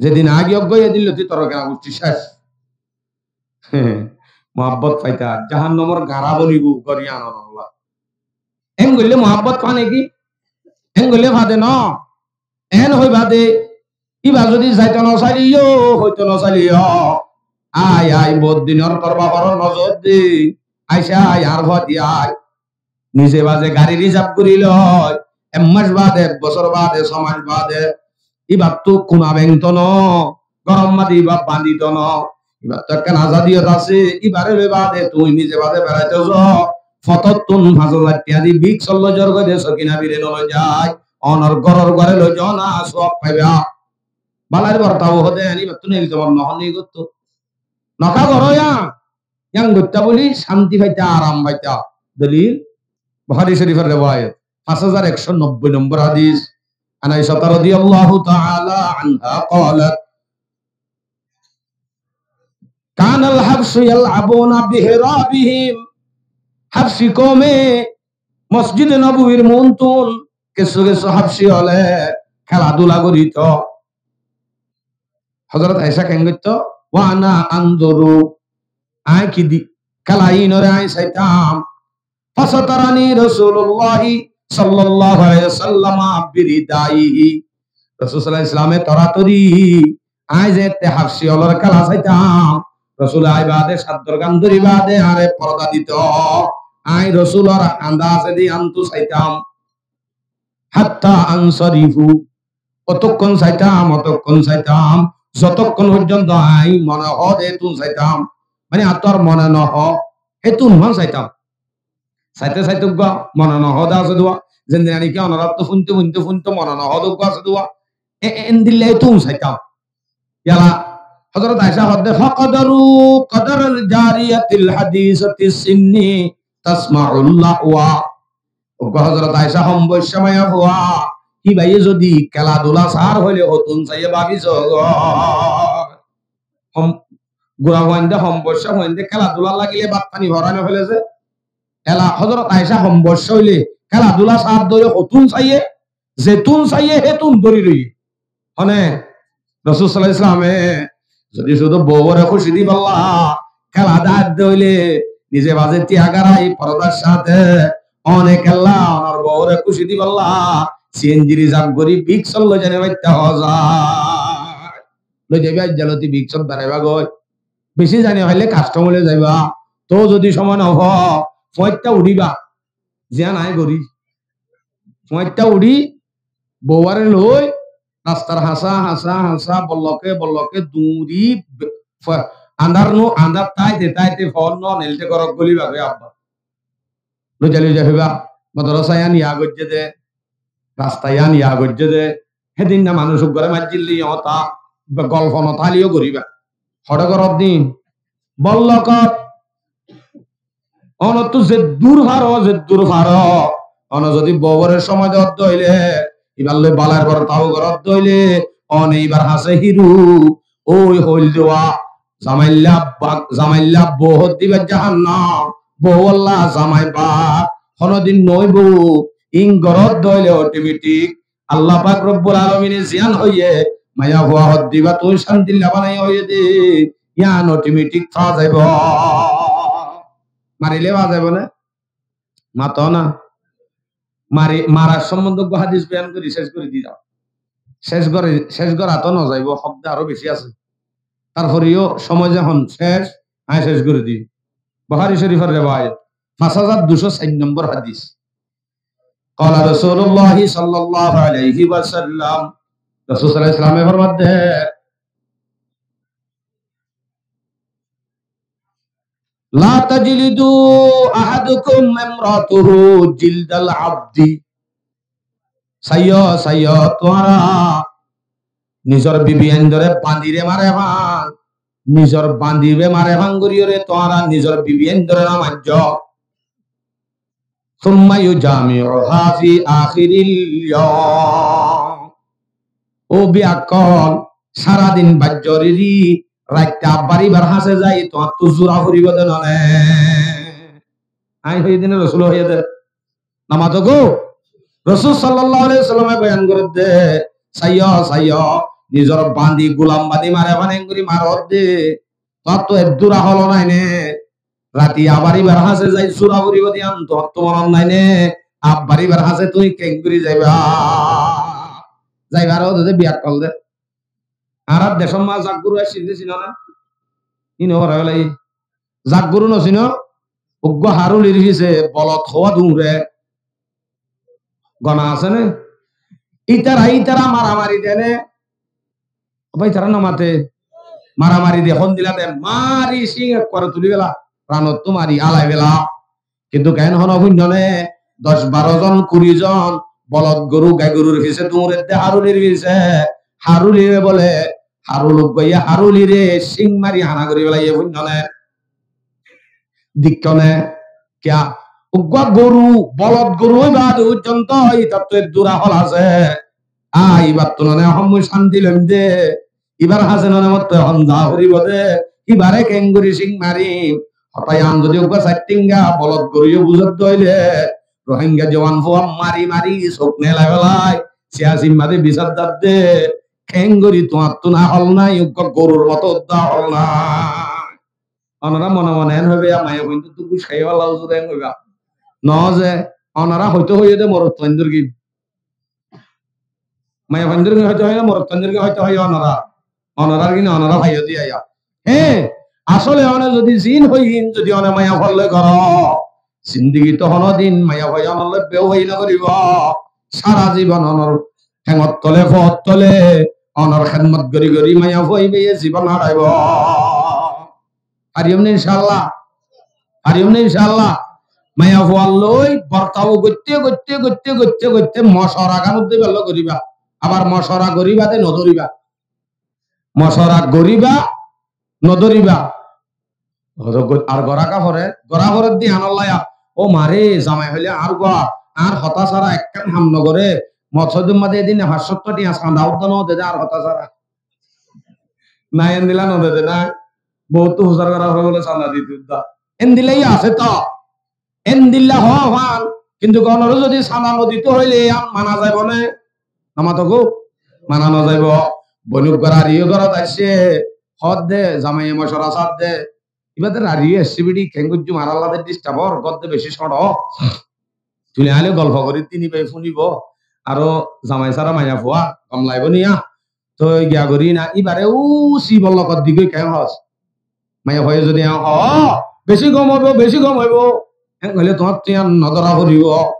Zedin agi oggoi edin loti tor gena gucci céc." Muhábbot faita, jahannamor gara bonibo gor yián Allah. Eén goille muhábbot fa niki? Eén goille fade no. Eén hoi bade, íba zodi zaito no sailiyo, hoito no sailiyo, ai, ai, bout dinor tor bafor nozor de, Aisha, ai, añár fua di ai. Nize baze gari rizab gorí loi, ek mac bade, ek bosór bade, só mac bade, íbattú kuna bengto no, gorom bade íba bandito no, íbattú ekkán azadiyot asé, íbare loi bade tui nize baze beraito zo, fotottún fañs házar tiya di bik solloi zor goi de, Sokina bire no loi zai, onor goror gare loi zo na, suab faiba. Balair borta hode, ani íbattú neli tomar no hon ni gotto. Noka goro ya, yián goitta buli cánti faita, aram faita. Dolil Buhári Córifor rewayot, fañs házar ekcó nobbói nombor hadis. An Aishata radiyallahu ta'ala anha qalat, "Kanal Habshu yal'abuna bihrabihim." Habshi koume Mosjide Nobowir muúntu kessú kessú Habshi ókkole kéla dula goitto. Hozorot Aisha keén goitto? "Wa ana anzuru." Añí ki di-, kéla iínoré añí saitam. "Fasatarani Rasulullah sallallahu alaihi wasallam biridaihi." Rosul sallallahu alaihi wasallame toratori añí zeéñtte Habshi ókkolor kéla saitam, Rosule aái baade, caddor gán dóri baade añáre forda dito. Añí Rosulor añdá asé de iántu saitam. "Hatta ansarifu." Otokkón saitam, otokkón saitam, zotokkón foijjonto añí mone hoó de hétun saitam. Mane, añáttu ar mone nohó, hétun fán saitam. Saite saite uggúa mone nohó de asé de uggúa. Zendilla niki onoráttu fúinte fúinte fúinte mone nohó de uggúa asé de uggúa. E, e, endilla hétun saitam. Yala, Hozorot Aisha hoódde, "Faqadaru qadaral jariyatil hadisati sinni tasma'ul lahwa." Uggúa Hozorot Aisha hom boicca maiyafua, híbaye zodi kéla dula saár hoilé hotún saiyé báfi só. Hom, gura fuainde, hom boicca fuainde kéla dula lagilé bát fani forai nofele ze. Ela Hozorot Aisha hom boicca óile kéla dula saár dóri hotún saiyé, zetún saiyé hétun dóri roiyé. Hone, Rosul sallallahu alaihi wasallame zodi cúdu bouwóre kúci dibálla kéla dahádde óile nize baze tiyagar ai fordar sáte one kéla onor bouwóre kúci dibálla C N G rizab gorí Vicks ot loi zani faitta hoó za. Loi zaiba, aijja loti Vicks ot banaibá goi. Beci zani faile kastom óile zaiba. Tou zodi somoi nofó, fuañitta uçíba. Ziyán añí gorí. Fuañitta uçí, bouwáre loi, rastar hañsá, hañsá, hañsá, bolloke, bolloke, duñri, be-, fa-, andár nu, andár táite, táite, foór nu, nelte górot góliba goi abba. Loi zai, loi zai faiba, modorosa yián ya goijjé de, rasta yián ya goijjé de, hédinna manúic uggúare maijjíl de yóta, be-, golfo no táliyo goríba. Hoçé górot din, bollokot, Onottú zeddur faro, zeddur faro. One zodi bouwóre somoi dodde óile, ibar loi balair bortau gorodde óile, one ibar hañse hiru, ói hoil dewa, zamailla ba-, zamailla bou hoddé ibar jahannam, bouwalla zamai bak, honodin noóibo, in gorodde óile otometik, Allah pak Robbul Alamine ziyán hoiyé, maiyafua hoddé iba tuñí cantilla banaiya hoiyé dé, yián otometik faa zaibo. Marile faa zaibo né? Mato na. Mari, marar sombonde uggwá hadis boyan gorí céc gorí di zai. Céc gorí, céc gorá to no zaibo, hók de aró beci asé. Tarfore yó somoi zehón céc, añí céc gorí di. Buhári Córifor rewayot, fañs házar ducó sair nombor hadis. Qala Rasulullah sallallahu alaihi wasallam, Rosul sallallahu alaihi wasallame formadde, "La tajlidu ahadukum imra'atahu jildal abdi." Saiyó, saiyó, tuáñra nizor bibi aindóre bandire mare fán, nizor bandire mare fán goríyore tuáñra nizor bibi aindóre no maijjó. Summa yujami'uha fi akhiril yawm. Ó biyakkol, sára din baijjoriri, raitta abbaribar hañse zai, tuáñttu zura foribo de none. Añí hoiyé de né, Rosule hoiyé de? Namato gó. Rosul sallallahu alaihi wasallame boyan gorédde, saiyó, saiyó, nizor bandi, gulam bandi mare fán engori marodde. Tuáñttu eddúra holo nai né? Rati abbaribar hañse zai zura foribo de yián tuáñttu monot nai né? Abbaribar hañse tuñí keéngori zaiba? Zaibar ó de biyakkol de. Añárar decór mazé zakguru aiccíl de, sino na? Ine horai félaiye. Zakguru no sino? Uggwá harulir fise bolot hoó duñre. Gona asé né? Ítara, ítara maramari de né? Óba, ítara no mate. Maramari de, hondilla de, mari síng ekkore tuli féla, ranottú mari alai féla. Kintu keén hono fúinno né, doc baró zon, kuri zon, bolot goru, gai gorur fise duñredde harulir fise, harulire bole, harul uggwáye harulire síng mari hana gorí félaiye fúinno né? Dikko né? Kiya? Uggúa goru, bolod goru óiba de foijjonto ítattú eddúr ahól asé. Á, íbattú none ehón mui cánti loim de, íbar hañsé none mottú ehón za foribó de, íbaré keéngorí cíñ marim. Hotá yián zodi uggúa sair thenga bolod goru yó buzódde óile, Rohingya juwan fua mari mari suk nelai félai, siyasi mazé bisar zadde, keéngorí tuáñttún ahól nái, uggúa gorur moto uddá ahól nái. Onorá mone mone en hoiba, maiyafuaindóttu gúc háiye bála huzur en hoiba. Noó ze, onorá hoitó hoiyé de morotfuaindór gín. Maiyafuaindór gín hoitó hoiyé, morotfuaindór gín hoitó hoiyé onorá. Onorár gín onorá faiyó de yá. Hé, asóle one zodi zin hoiyín, zodi one maiyafuar loi goró, zindigit honódin maiyafua onor loi beufayi nogoríbo. Sára zibon onor thengot tole, foót tole, onor hédmot gorí gorí maiyafua íbayé zibon háraibó. Fariyum né incálla? Fariyum né incálla? Maiyafuar loi bortau goitté, goitté, goitté, goitté, goitté mocora gán uddé bella goríba. Abar mocora goríba de nodóriba. Mocora goríba, nodóriba. Ar gorá ka fore, gorá fore de añálla ya. Ó maré, zamai hoilé añár gua, añár hotá sára ekkán ham nogoré. Mosóidor mazé edin fañs cót thiañ sanda uddá nodede añár hotá sára. Nai, endilla nodede nai. Bout fusar gorá fore bóle sanda dito uddá. Endilla yó asé to. Endilla hoó fán, kintu onoré zodi sanda nodito hoilé yián mana zaibo né? Nomato kó? Mana nozaibo. Boinuk gorá riyó gorát aiccé, hoódde, zamaiye mocora sádde. Ibá de rariyó S C B D keéngoijjúm, añára de disturb ór, gór de bicí cóñço. Tui aile golfo gorí dini bái fúnibo. Aró zamai sára maiyafua gom laibó niya. Toi giya gorí na, íbaré úsi bollokot digói keén hoós? Maiyafuaye zodi hoó, bicí gom óibo, bicí gom óibo. Eén hoilé tuáñttú yián nodóra foribó.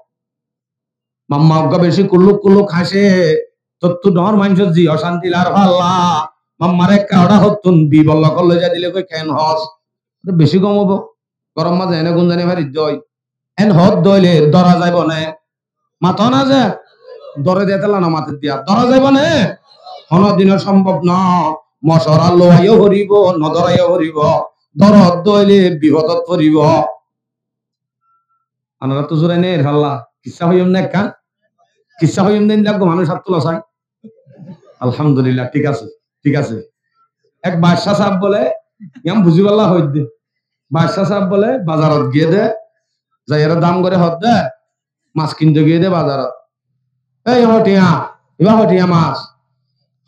Mamma uggúa bicí kulluk kulluk hañcé, tottú dhoóñr maincór zi ocánti lar falla, mammare ekka hoçá hottún bi bollokot loi zai dile goi keén hoós? Bicí gom óibo. Gorom mazé ene gúnzani fari dói. En hoódde óile dóra zaibo né? Mato na ze, dóre de tella no mate diya. Dóra zaibo né? Honódino sombob no. Mocora loaiyó foribó, nodóraiyó foribó. Dórodde óile bifodot foribó. Onoráttu zurai né erfalla. Kissá hoiyum né ekkán? Kissá hoiyum né endilla manúic át tula sai. Alhamdulillah, thík asé, thík asé. Ek baccá sáb bóle, yián buzí bála hoóidde. Baccá sáb bóle bazarot giyé dé, zaiyóre dam gorí hoódde, mas kinte giyé dé bazarot. Ei, hó thiañ, ibá hó thiañ mas?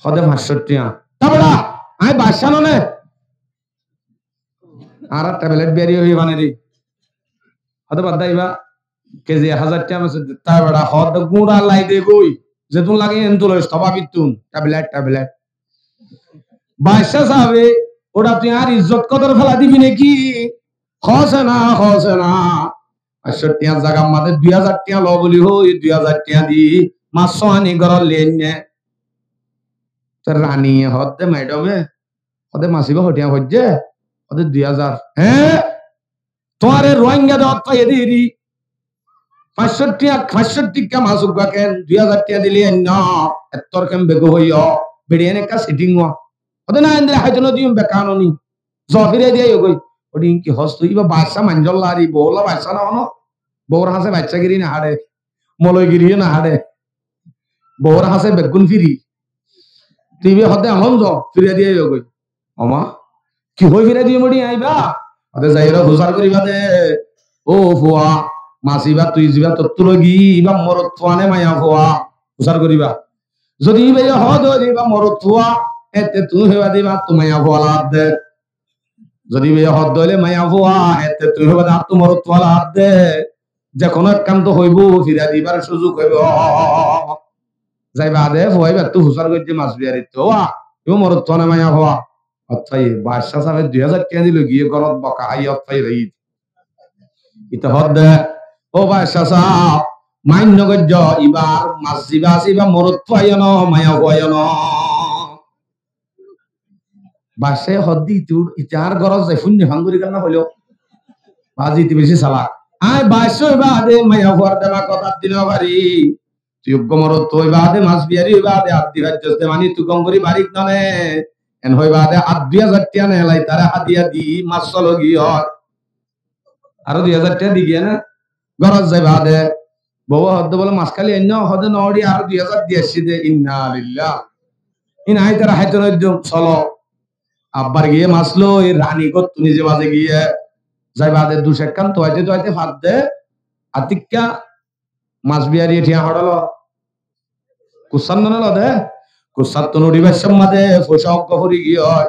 Hoódde fañs cót thiañ. Tá beça, aññí baccá no né? Añára tablet biyari óiye fani di. Hoódde badda ibá kezi ek házar thiañ mas. Tá beça, hoódde gúñra lai de goi. Zetún lage entú lois, toba bittún. Tablet, tablet. Baccá sábe, óttu tui añár izzot kodor félai dibi né ki? Hoóse na, hoóse na. Fañs cót thiañr zagar mazé dui házar thiañ lo buli hoi, dui házar thiañ di mas só ani górot loi ainné. Te raniye hoódde, maidome, hoódde mas ibá hó thiañ foijjé? Hoódde dui házar. Hé? Tuáñre Ruáingga de ót faiyé dé eri. Fañs cót thiañ, fañs cót thiañ mas uggúa keén, dui házar thiañ dile ainno, ettór keén begu hoiyó, beçi en ekka setting ó. Óde na, endilla háito no diyum, bekanoni. Zo firai diya yó goi. Óde in ki hoós tui, ibá baccá maincólla ari, boulla baccá no hono. Bour hañsé bacca giri no haçe, moloi giri yó no haçe. Bour hañsé beggún firi. Tui ibá hoódde ehón zo, firai diya yó goi. Ó ma, ki hoi firai diyum ódi aññí ibá? Ade zaiyóre fusár goríba de. Ó fua, mas ibá tui zibá tottú logi, ibá morotfua né maiyafua? Fusár goríba. Zodi ibáye hoó de óile ibá morotfua, ette tuñí hoiba de ibáttu maiyafua lagadde. Zodi ibáye hoó de óile maiyafua, ette tuñí hoiba de áttu morotfua lagadde. Ze hono ekkán to hoibó, firai dibar suzuk hoibó. Zaiba de fua ibáttu fusár goijjé mas biyarittú, ó wa, ibá morotfua né maiyafua? Ót faiyé, baccá sábe dui házar thiañ di loi giyé górot boka háiye ót faiyé roi. Ite hoódde, ó baccá sáb, main no goijjó, ibár mas zibá asé ibá morotfua yó no, maiyafua yó no. Baccáye hoódde ite, ite añár górot zai fúinne fán gorí gel ná hoiló. Bazi ite bicí salak. Aññí baccá óiba de maiyafuar demakot át di no fari. Tui uggúa morotfua óiba de, mas biyari óiba de, át di faijjós de, mani tui gom gorí barik no né. En hoiba de, ar dui házar thiañ nelai taré hádiya di, mas só logi ói. Aró dui házar thiañ di giyé né? Górot zai baade bouwe hoódde bóle, mas háli ainno? Hoódde, no, eri aró dui házar di aiccí de. Inna lillah. Ín aññí tara háito no diyum, solo. Abbar giyé mas loi, rani góttu nize baze giyé. Zai baade duc ekkán tuaite tuaite fadde, atikka mas biyariye thiañ hoçé lo? Kussát no lo de? Kussát tún uçí baccár mazé foicá uggúa fori giyói.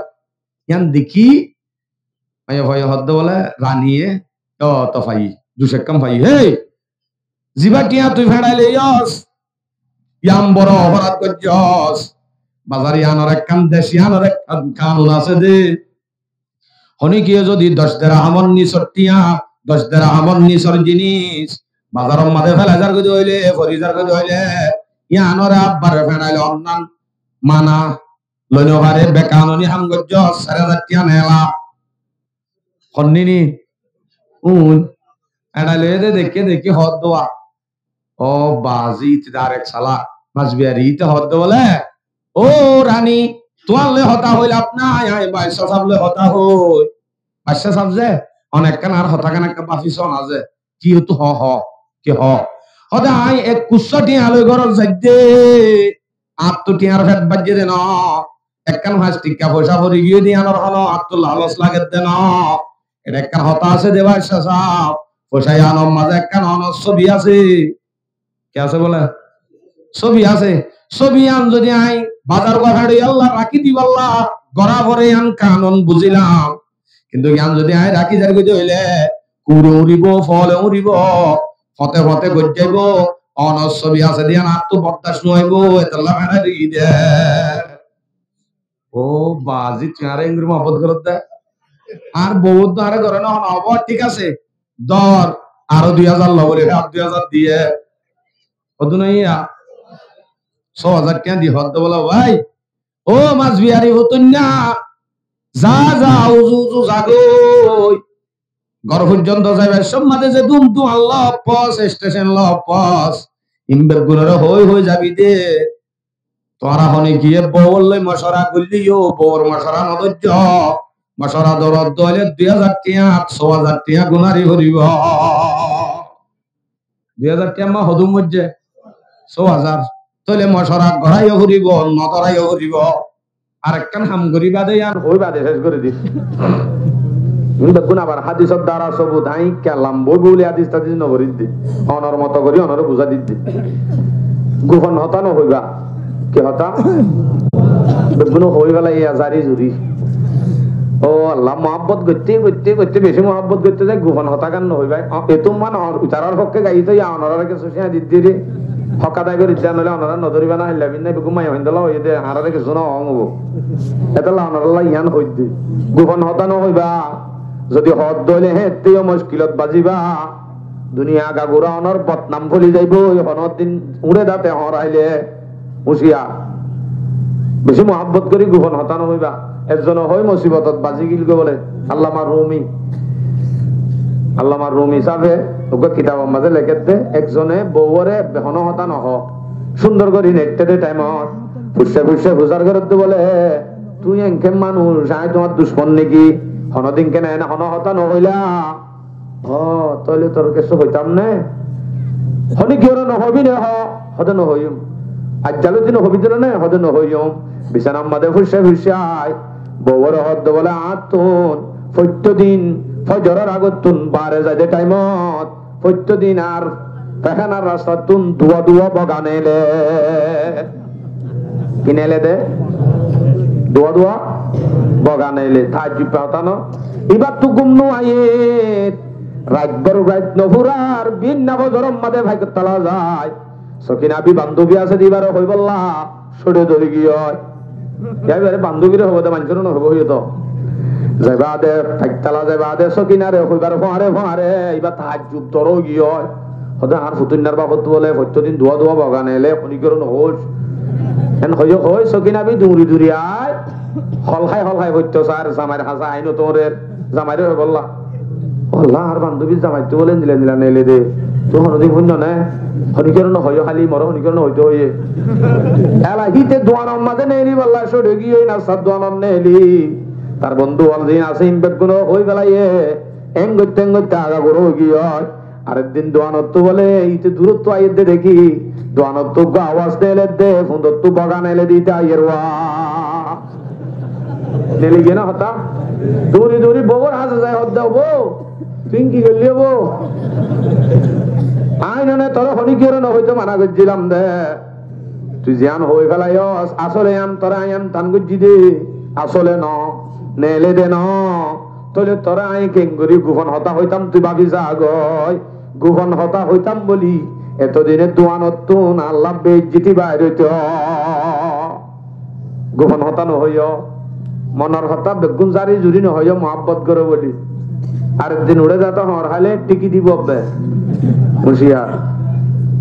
Yían dekí maiyafuaye hoódde bóle, raniye, "Ó, to faiyí, duc ekkán faiyí. Héi, zibá thiañ tui feçai loiyós, yían boro oforad goijjós. Bazar yíanor ekkán, dec yíanor ekkán kanun asé de. Honikiyé zodi doc derahamor nisor thiañ, doc derahamor nisor jinis bazaror mazé felai zargói de óile, fori zargói de óile, yíanoré abbare feçai loi onnan mana loi no fare, bekanuni ham goijjós, sari házar thiañ neela." Honnini? Uñ. Feçai loiyé de dekí dekí hoódde, "Ó bazi, íte de arek sala." Mas biyari íte hoódde bóle, "Ó rani, tuáñr loi hotá hoi laf nái, aññí baccá sáb loi hotá hoi." Baccá sáb ze, onekkán añár hotágan ekká báfi sóna ze. Ki ótu hoó, hoó, ki hoó? Hoódde, "Aññí ek kussá thiañ loi górot zaidde, añáttu thiañr fet baijjé de no. Ekkán fañs tikka foicá fori giyé de yíanor hono añáttu lalos lagedde no. Eçé ekkán hotá asé de baccá sáb, foicá yíanor mazé ekkán onor sóbi asé." Ki asé bóle? Sóbi asé. Sóbi yían zodi aññí bazar gua feçoiyólla rakí dibálla gorá fore, yían kanun buzilam. Kintu yían zodi aññí rakí zargói de óile, kure uñribo, fole uñribo, fote fote goijjaibo, onor sóbi asé de yían añáttu bordac no óibo, etolla feçai di de. Ó bazi, tui añáre engori muhabbot goródde. Añár bouwottu añáre goré no, hono hobo, thík asé. Dór, aró dui házar lo bóli, ar dui házar diyé. Hodún óiya? Só házar thiañ di hoódde bóle, "Bái, ó mas biyari futuinna, za, za, uzu, uzu, zagói. Gór foijjonto zaibar somot mazé zedún duan lof, estecen lof, ín beggúnore hoi hoi zabi de. Tuáñra honikiyé bouwor loi mocora goillé yó, bouwor mocora no dóijjo. Mocora dórodde óile dui házar thiañ, só házar thiañ gunari foribo." Dui házar thiañ ma hodún moijjé? Só házar. Tóile mocora gorá yó foribo, no gorá yó foribo. Arekkán ham gorí bade yían hoi bade céc gorí di. Ín beggún abar hádisor dara sobut, aññí kiyá lamba óibo buli hádis tádis no gorí di. Onor moto gorí onoré buzái di di. Gufon hotá no hoibá. Ki hotá? Beggúne hoi félaiye zari zuri. Ó Allah, muhabbot goitté goitté goitté, beci muhabbot goitté zai gufon hotágan no hoibá. Ó, etún mane ó, itarar fokke gai to yá onorare kessú cíña di di re. Hok adai gorí de, noile onorá no dóriba na, héilla bin nai, beggún maiyafuaindólla hoiyé de, añáráre kessú no hoó óibo. Etolla onorálla yián hoidde. Gufon hotá no hoibá. Zodi hoódde óile héeñtte yó muckilot bazibá. Duniya agagura onor bodnam foli zaibói, honódin uñçé date hoñrailé. Uñciya. Beci muhábbot gorí gufon hotá no hoibá. Ezzone hoói musibotot bazi gilgói bóle. Allama Rumi. Allama Rumi sábe uggúa kitabor mazé lekédde, ekzone bouwóre ebbe honó hotá nohó. Cúndor gorí neitté dé thaimot fucce fucce fusár gorédde bóle, "Tuñí enkén manúic, aññí tuáñr ducmon néki? Honódin kene ene honó hotá nohoilá?" "Ó, tóile tor kessú hoitám né." "Honíkiyóre nohobí né?" "Hó." "Hodé nohoiyúm." "Aijjalóti nohobí dé né?" "Hodé nohoiyúm." Bisánar mazé fucce fucce ai. Bouwóre hoódde bóle, "Añáttun foittó din fójoror agottún baáre zaidé thaimot foittó din añár faikánar rastattún duwa duwa boga neile." Ki neile dé? Duwa duwa boga neile. Taajjub hotá no? Ibáttu gúm no aiyér. Raitbór rait no furár, binna fózoror mazé faikóttala zai. Sokina bi bandóbi asé dé, ibáre hoibólla cóçe dóri giyói. Yá ibáre bandóbire hoibó dé, maincóre no hoibó hoiyé to. Zai baade, faikóttala zai baade, Sokinare hoibar fúañre fúañre, ibá taajjub dóro giyói. Hodé añár futuinnar babottú bóle foittó din duwa duwa boga neile, honíkiyóre nohoóis. En hoiyé hoi, Sokina bi duñri duñri ai, hol hái hol hái foittó sar, zamair hañsá ain no tuñrer, zamaire hoibólla. "Ó Allah, añár bandóbir zamaittú bóle nila nila neile dé, tui honódin fúinno né? Honíkiyóre nohoiyó, háli moré honíkiyóre nohoitó hoiyé." Ela híte duanor mazé neilibólla cóçe giyói, nassar duanot neili. Tar bondú ol ziín asé, ín beggúne hoi félaiye, en goitte en goitte agagura ói giyói. Ar ek din duanottú bóle, ite durottú aiyér de dekí, duanottú uggúa awaz neelér de, fundottú boga neelé de ite aiyér wá. Neeli giyé né hotá? Duñri duñri bouwor hañsé zai hoódde, "Ó bou, tuñí ki goillé ó bou? Aññí none toré honíkiyóre no hoito mana goijjílam de." Tui ziyán hoói félaiyós, asóle yían toré aññí yían tan goijjí dé, asóle noó, neelé de noó. Tóile toré aññí keéngorí gufon hotá hoitám tui báfi sa goi. Gufon hotá hoitám bóli etodine duanottún Alla beijjiti bair óito. Gufon hotá nohoiyó, monor hotá beggún zari zuri nohoiyó, muhábbot goró bóli. Ar ek din uçé zato hoñr háile thíki dibo ebbe. Huciyar.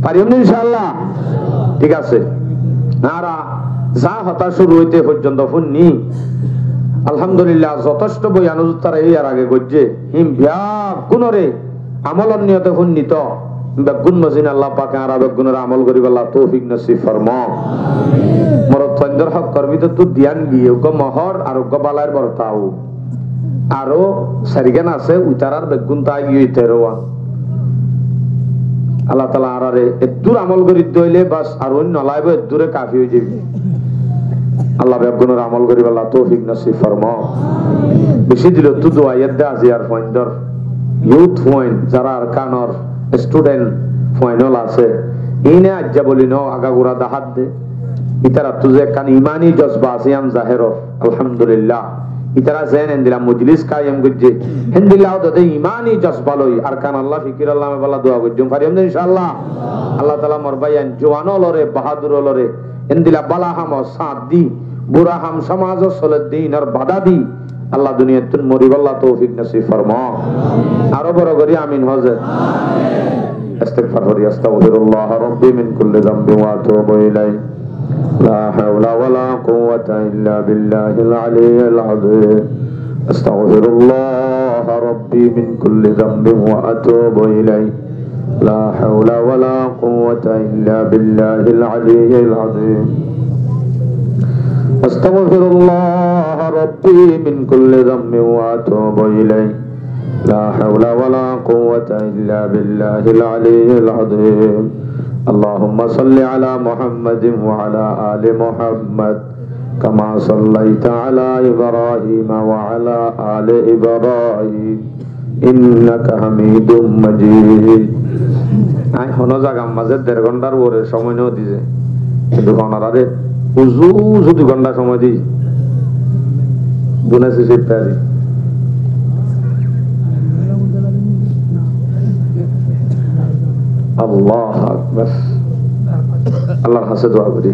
Fariyum né incálla? Thík asé. Añára za hotá cúru óite foijjonto fúinni, alhamdulillah, zotócto boyan uzur tará iyar age goijjé. Hín beggúnoré amolor niyote fúinni to, beggún mozin Allah pake añára beggúnoré amol goríballa toufik nosib formó. Morot fuaindor hókkor bútottú diyán giyé, uggúa mohór ar uggúa bálair bortau. Aró sairgán asé, uitarár beggún táigiyoi terówan. Allah taala añáráre eddúr amol gorídde óile bas, ar uin nolaibó, eddúre kafi ói zaibou. Allah beggúnor amol goríballa toufik nosib formó. Bicí dilottú dua yédde aziyar fuaindor, youth fuain, zará Arkanor student fuain ól asé, iíne aijja bóli noó, agagura dahádde. Ítarattú ze ekkán imani jozba asé, yían zahér ór, alhamdulillah. Ítara zeén endila mojlis kayem goijjé, héndila ódode imani jozba loi Arkanolla, fikirolla, ameballa dua goijjum, fariyum de incálla. Allah taala mor báiyain juwan ólore, bahádur ólore, endila bála hamot sáñt di, bura ham somazot soledde inor bada di, Allah duniyattún moriballa toufik nosib formó. Aró boro gorí amin hoó ze. Istigfar fori, أستغفر الله ربي من كل ذنب وأتوب إليه. لا حول ولا قوة إلا بالله العلي العظيم. أستغفر الله ربي من كل ذنب وأتوب إليه. لا حول ولا قوة إلا بالله العلي العظيم. أستغفر الله ربي من كل ذنب وأتوب إليه. لا حول ولا قوة إلا بالله العلي العظيم. اللهم صل على محمد وعلى آل محمد كما صليت على إبراهيم وعلى آل إبراهيم إنك حميد مجيد. Aññí honó zagar mazé der gónthar uore cómoi no diyé, kintu onoráre uzu uzu dui góntha cómoi diyé. Guna sisir tari. Allahu Akbar. Allar hañsé dua gorí.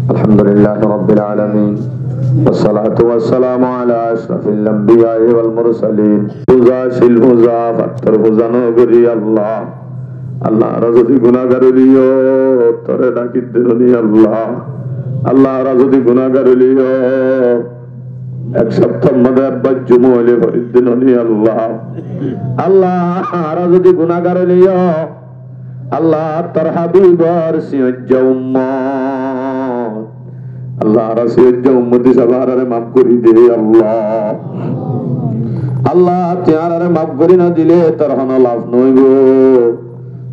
الحمد لله رب العالمين. والصلاة والسلام على أشرف الأنبياء والمرسلين. Fuza, cil fuza, fattor fuza no gorí Allah. Allah, añára zodi gunagar óiliyo, toré daki de no ni Allah. Allah, añára zodi gunagar óiliyo, ek saptar mazé ekbar juma óile fori de no ni Allah. Allah, añára zodi gunagar óiliyo, Allah, tor habibor siyójja ummot. Allah, añára siyójja ummot hísabe añárare maf gorí de, Allah. Allah, tui añárare maf gorí no dile tor hono laf no óibo.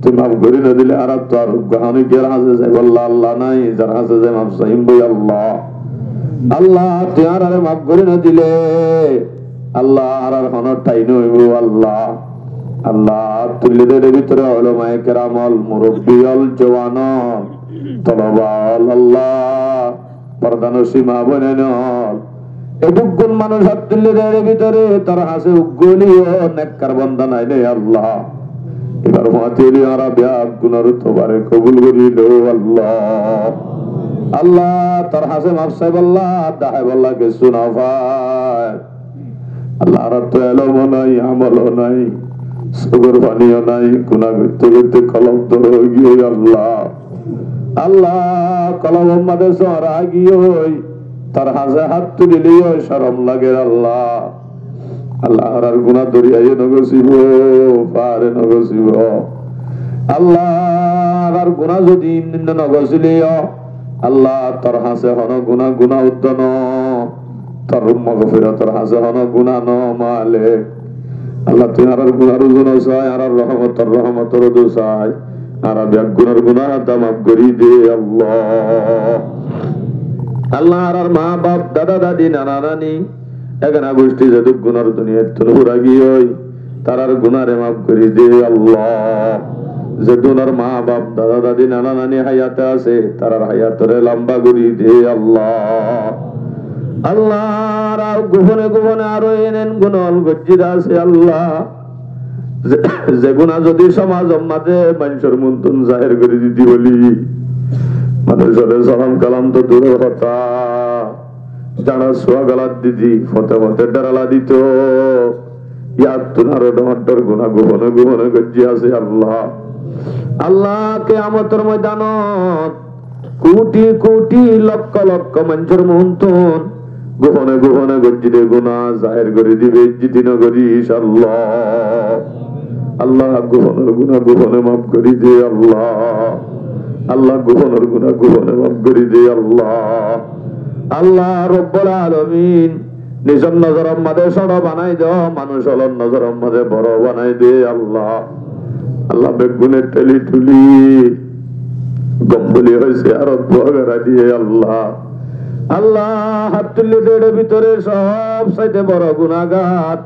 Tui maf gorí no dile añárattú ar uggwá honíkiyar hañsé zaibólla Allah nái, zar hañsé zai maf saiyum boi, Allah. Allah, tui añárare maf gorí no dile, Allah, añárar hono thai no óibo, Allah. Allah, tuillé de ere bútore ulamaye keram ól, murubbi ól, juwan ól, toloba ól, Allah, pordanocin maa boin ól. Edúkkun manúic át tuillé de ere bútore tor hañsé uggwá óliyo nekkar bonda nái né, Allah. Ibar fuañti óliyo añára beggúnor tobare kobul gorí lo, Allah. Allah, tor hañsé maf saibólla, dahaibolla kessú no fai. Allah, añárattú elómo nái, amolo nái, sukor faniyo nái, guna goitté goitté kolom dor ói giyói, Allah. Allah, kolomor mazé sóra giyói, tor hañsé hát tulileyó corom lager, Allah. Allah, añárar guna doriyaye no gosibo, fare no gosibo. Allah, añárar guna zodi inne no gosíleyo, Allah, tor hañsé hono guna guna uddó no. Tor magfirotor hañsé hono guna no, Malik. Allah, tui añárar gunar uzon sai, añárar rohmotor, rohmotor udu sai, añárar beggúnor guná hata maf gorí de, Allah. Allah, añárar ma baf, dada dadi, nana nani, egana gucthi zedún gunar duniyaittún fura giyói, tarar gunáre maf gorí de, Allah. Zedúnor ma baf, dada dadi, nana nani hayate asé, tarar hayatore lamba gorí de, Allah. Allah, aró gufone gufone aró en en guná ol goijjí de asé, Allah. Ze, ze guná zodi somazor maze maincór muúntu zaher gorí didi bóli, manúcore solom kalam to duror hotá, jañçar suwa galat didi, fote fote dherala dito, iyattún aró dhoóñr dhoóñr guná gufone gufone goijjí asé, Allah. Allah, kiyamotor moidanot kuthi kuthi lokko lokko maincór muúntu gufone gufone goijjí de guná zaher gorí dibe, izzoti no gorí, Allah. Allah, gufonor guná gufone maf gorí de, Allah. Allah, gufonor guná gufone maf gorí de, Allah. Allah Rabbul Alamin, nizor nozoror maze sóñço banai do, manúic ólor nozoror maze boro banai de, Allah. Allah, beggúne teli tuli gom buli hoise, aró dua gorí diye, Allah. Allah, hát tulli de, ere bútore sob saite boro gunágar,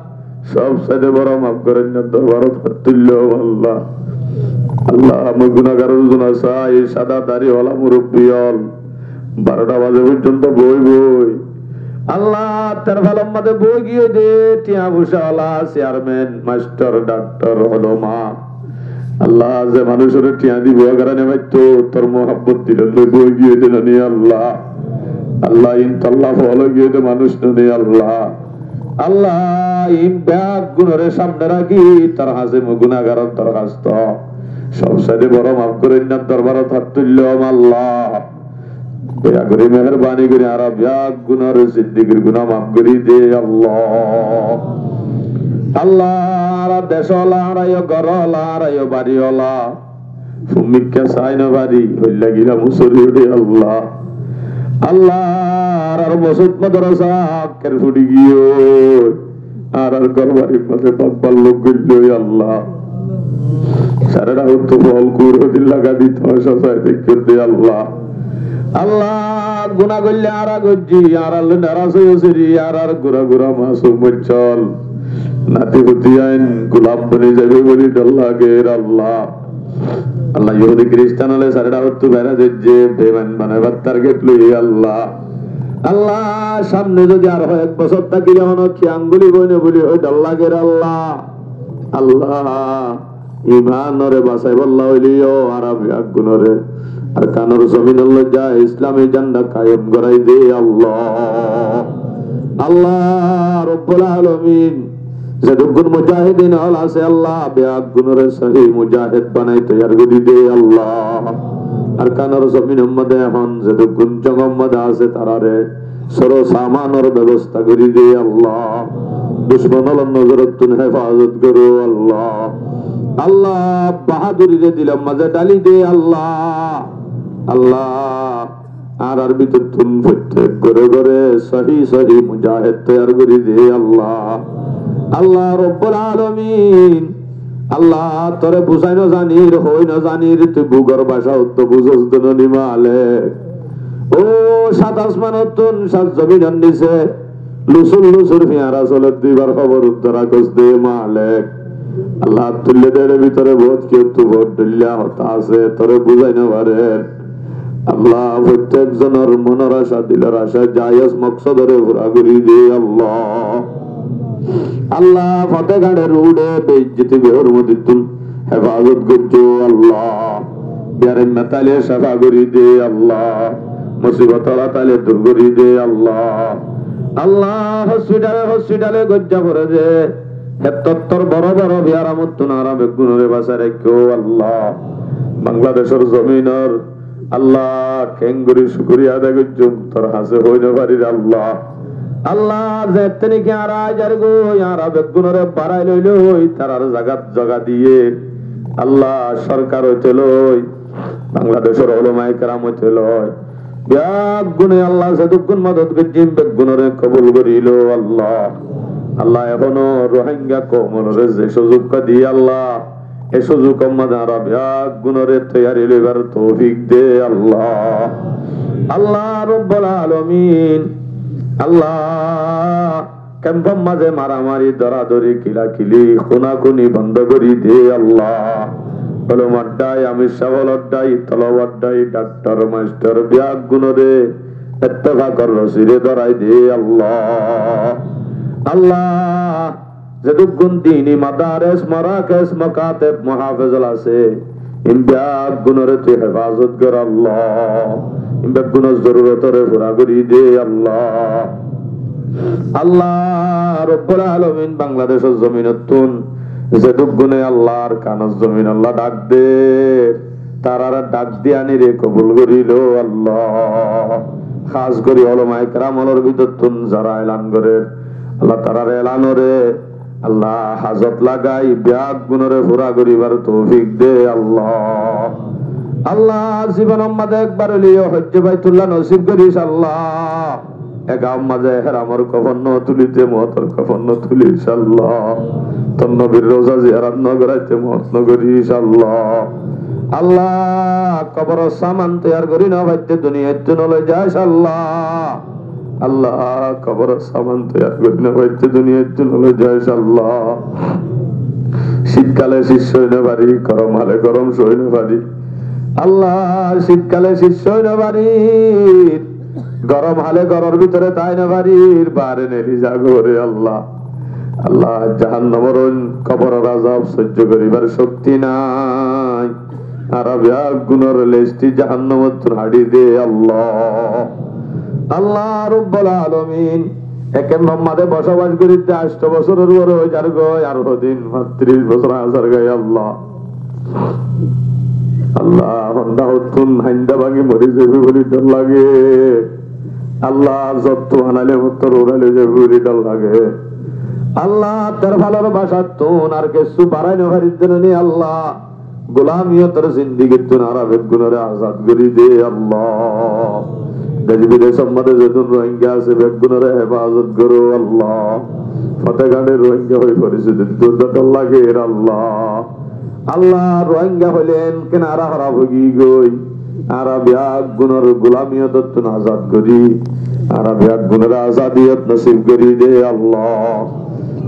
sob saite boro maf goróinnar dorbarot hát tullóm, Allah. Allah, mui gunágaror uzon sai, sada dari ola murubbi ól, barota baze foijjonto boi boi, Allah, terfalor maze boi giyé de, tiañ foisa ola, chairman, mastor, daktor, oloma, Allah, ze manúcore tiañ dibo agará no faitto, tor muhabbot dilot loi boi giyé de noni, Allah. Allah, in tolla fol giyé de manúic noni, Allah. Allah, in beggúnore samne rakí tor hañse mui gunágaror dorhasto, sob saite boro maf goróinnar dorbarot hát tullóm, Allah. Doya gorí, meherbani gorí, añára beggúnor zindigir guná maf gorí de, Allah. Allah, añára dec ola, añára yó gór ola, añára yó bari ola, fúmikká sai no fari, hoilla gila musori uçé, Allah. Allah, añárar mosjid madrasa ker furi giyói, añárar gór barir maze baf balluk goillói, Allah. Sare dhákottú fol kur hodin laga dito, sosai dekór de, Allah. Allah, guná goillé añára goijjí, añárar loi naraz ói seri, añárar gura gura masum boccol nati futi ain gulam boni zaibo buli dhor lager, Allah. Allah, Yohudi Kiristan ókkole sare dhákottú bera diyé, beiman banaibar target loi, Allah. Allah, samne zodi ar hoyek bosór tákile hono ki anguli boine buli hoi dhor lager, Allah. Allah, imanore basaibolla óile yó añára beggúnore Arkanor zominor loi Islami janda kayem gorai de, Allah. Allah Rabbul Alamin, zedukkún mujahidin ól asé, Allah, beggúnore sóhi mujahid banai toiyar gorí de, Allah. Arkanor zominor maze ehón zedukkún jongor maze asé, tarare sóro samanor bebosta gorí de, Allah. Ducmon ólor nozorottún hefazot goró, Allah. Allah, bahadurire dilor maze dhali de, Allah. Allah, añárar bútottún fottek góre góre sóhi sóhi mujahid toiyar gorí de, Allah. Allah Rabbul Alamin, Allah, tore buzai no zanir, hoi no zanir, tui bugor báca uddó buzos de noni, Malek. Ó, sát asmanottún sát zominor nise lusur lusur fiñara soler, duibar hóbor uddó rakós de, Malek. Allah, tuille de, ere bútore bout kiyóttu bout dhoilla hotá asé, tore buzai no farer. Allah, fottek zonor monor aca, dilor aca, jayez moksodore fura gorí de, Allah. Allah, fote gañçe ruçe beizzoti behormotittún hefazot goijjó, Allah. Biyarimma táile cefa gorí de, Allah. Musibot ola táile dur gorí de, Allah. Allah, hospitale hospitale goijja fore de, hettottor boro boro biyaramottún añára beggúnore basai raikkó, Allah. Bangladecor zominor Allah, keéngorí cúkuriya adá goijjum, tor hañse hoi no farir, Allah. Allah, zeéñtte niki añára aizar goi, añára beggúnore barai loi loi, tarar zagat zaga diyé, Allah, sorkar óite loi, Bangladecor ulamaye keram óite loi, beggúne Allah, zedukkún modot goijjum, beggúnore kobul gorí lo, Allah. Allah, ehóno Rohingya koumoré ze suzuk di Allah, e suzukor maze añára beggúnoré toiyari loibar toufik de Allah. Allah Rabbul Alamin, Allah, kempor maze maramari, doradori, kilakili, kunakuni bondo gori de Allah. Ulama dái, amir sáb ólor dái, tolobár dái, daktor, mastor, beggúnoré ettefakor rosire dorai de Allah. Allah, zedúkkun dini madares, morakes, mokateb, mohafezol asé, in beggúnoré tui hefazot gor Allah. In beggúnor zorurotoré fura gori de Allah. Allah Rabbul Alamin, Bangladecor zominottún zedúkkune Allah Arkanor zomin Allah dak der, tarare dak diyanire kobul gori lo Allah. Hás gori ulama ikram ólor bútottún zara elan gorer, Allah, tarar elanoré Allah, házot lagai beggúnoré fura goribar toufik de Allah. Allah, zibonor maze ekbar óileyo Hojje Baitullah nosib goris Allah. E gaór maze ehramor kofon no tulite moutor kofon no tulis Allah. Tor nobir roza ziyarot no goraite mout no goris Allah. Allah, koboror saman toiyar gori no faite duniyattú no loi zais Allah. Allah, koboror saman toiyar gori no faite duniyattú no loi zais Allah. Cítkale cít sói no fari, gorom hale gorom sói no fari. Allah, cítkale cít sói no fari, gorom hale goror bútore tái no fari, bare neli zagói Allah. Allah, jahannamor oin koboror azab sóijjo goribar cokti nai. Añára beggúnor lesti jahannamottún haçi de Allah. Allah Rabbul Alamin, e kempor maze bosobas goríte ancto bosóror uore ói zargói, ar hodin, fañtiríc bosór asé zargói Allah. Allah, honda hottún hainda báñgi mori zaibo buli dor lage. Allah, zottu hanaile mottor urai loi zaibo buli dor lage. Allah, terfalor bacattún ar kessú barai no fari de ni Allah. Gulamiyotor zindigittún añára beggúnoré azad gori de Allah. Dec bidecor maze zedún Rohingya asé beggúnoré hefazot goro Allah. Fote gañçe Rohingya hoi forisoy dito dor lage Allah. Allah, Rohingya hoile en kene añára hóraf ói giyói. Añára beggúnor gulamiyotottún azad gori, añára beggúnoré azadiyot nosib gori de Allah.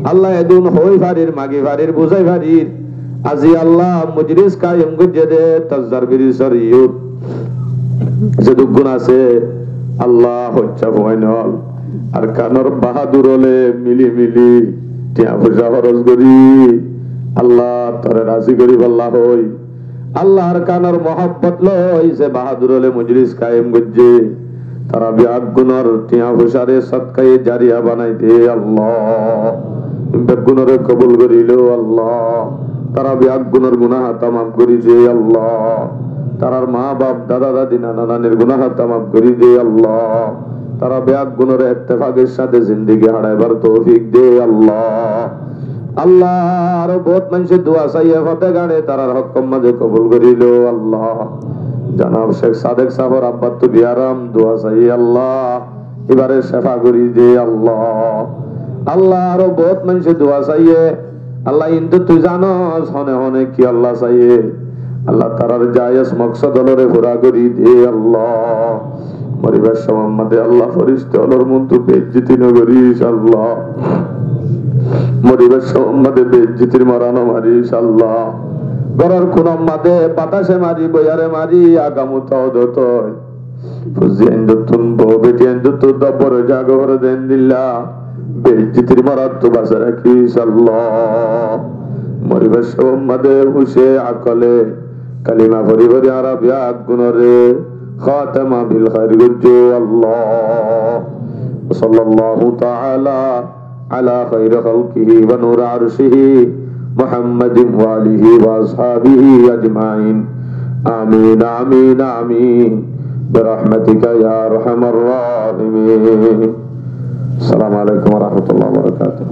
Allah, edún hoi farir, magi farir, buzai farir. Azi Allah, mojlis kaim goijje de Tazar Birisor yut zedúkkun asé, Allah, hoicca fuain ól, Arkanor bahadur óle mili mili tiañ foisa hóros gori, Allah, tore razi goribolla hoi. Allah, Arkanor muhabbot loi ze bahadur óle mojlis kaim goijje, tara beggúnor tiañ foisare sodkaye jariya banai de Allah. Beggúnoré kobul gori lo Allah. Tara beggúnor guná hata maf gori de Allah. Tarar ma baf, dada dadi, nana nanir guná hata maf gori de Allah. Tara beggúnoré ittefakor sáte zindigi haçaibar toufik de Allah. Allah, aró bout maincé dua saiye fote gañçe, tarar hókkor maze kobul gori lo Allah. Janab Cek Sadek sáfor abbattu biyaram, dua saiye Allah, ibare cefa gori de Allah. Allah, aró bout maincé dua saiye, Allah, intu tui zanos hone hone ki Allah saiye. Allah, tarar jayez moksod ólore fura gori de Allah. Moribar somot maze Allah, forista ólor muntú beijjoti no goris Allah. Moribar somot maze beijjotir mora no maris Allah. Góror kunor maze batase mari, boiyare mari, agamuta odotoi fuzi aindottún, bou beti aindottún dobbor ói zaga fore de endilla beijjotir morattú basai rakis Allah. Moribar somot maze huce akole kalima fori fori añára beggúnoré khatama bil khair goijjo Allah. Wa sallallahu ta'ala ala khairi khalqihi wa nuri arshihi Muhammadin wa alihi wa ashabihi ajmain. Amin, amin, amin. Birahmatika ya arhamar rahimin. Assalamu alaikum wa rahmatullahi wa barakatuh.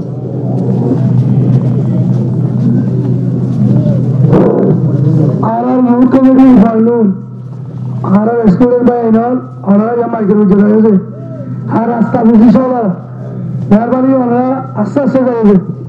Añárar muruk komiti farlun, añárar student bái ól, onora ye maikor ujjot ase. Ar rasta buzi solo. Meherbani, onora asté asté zaiba.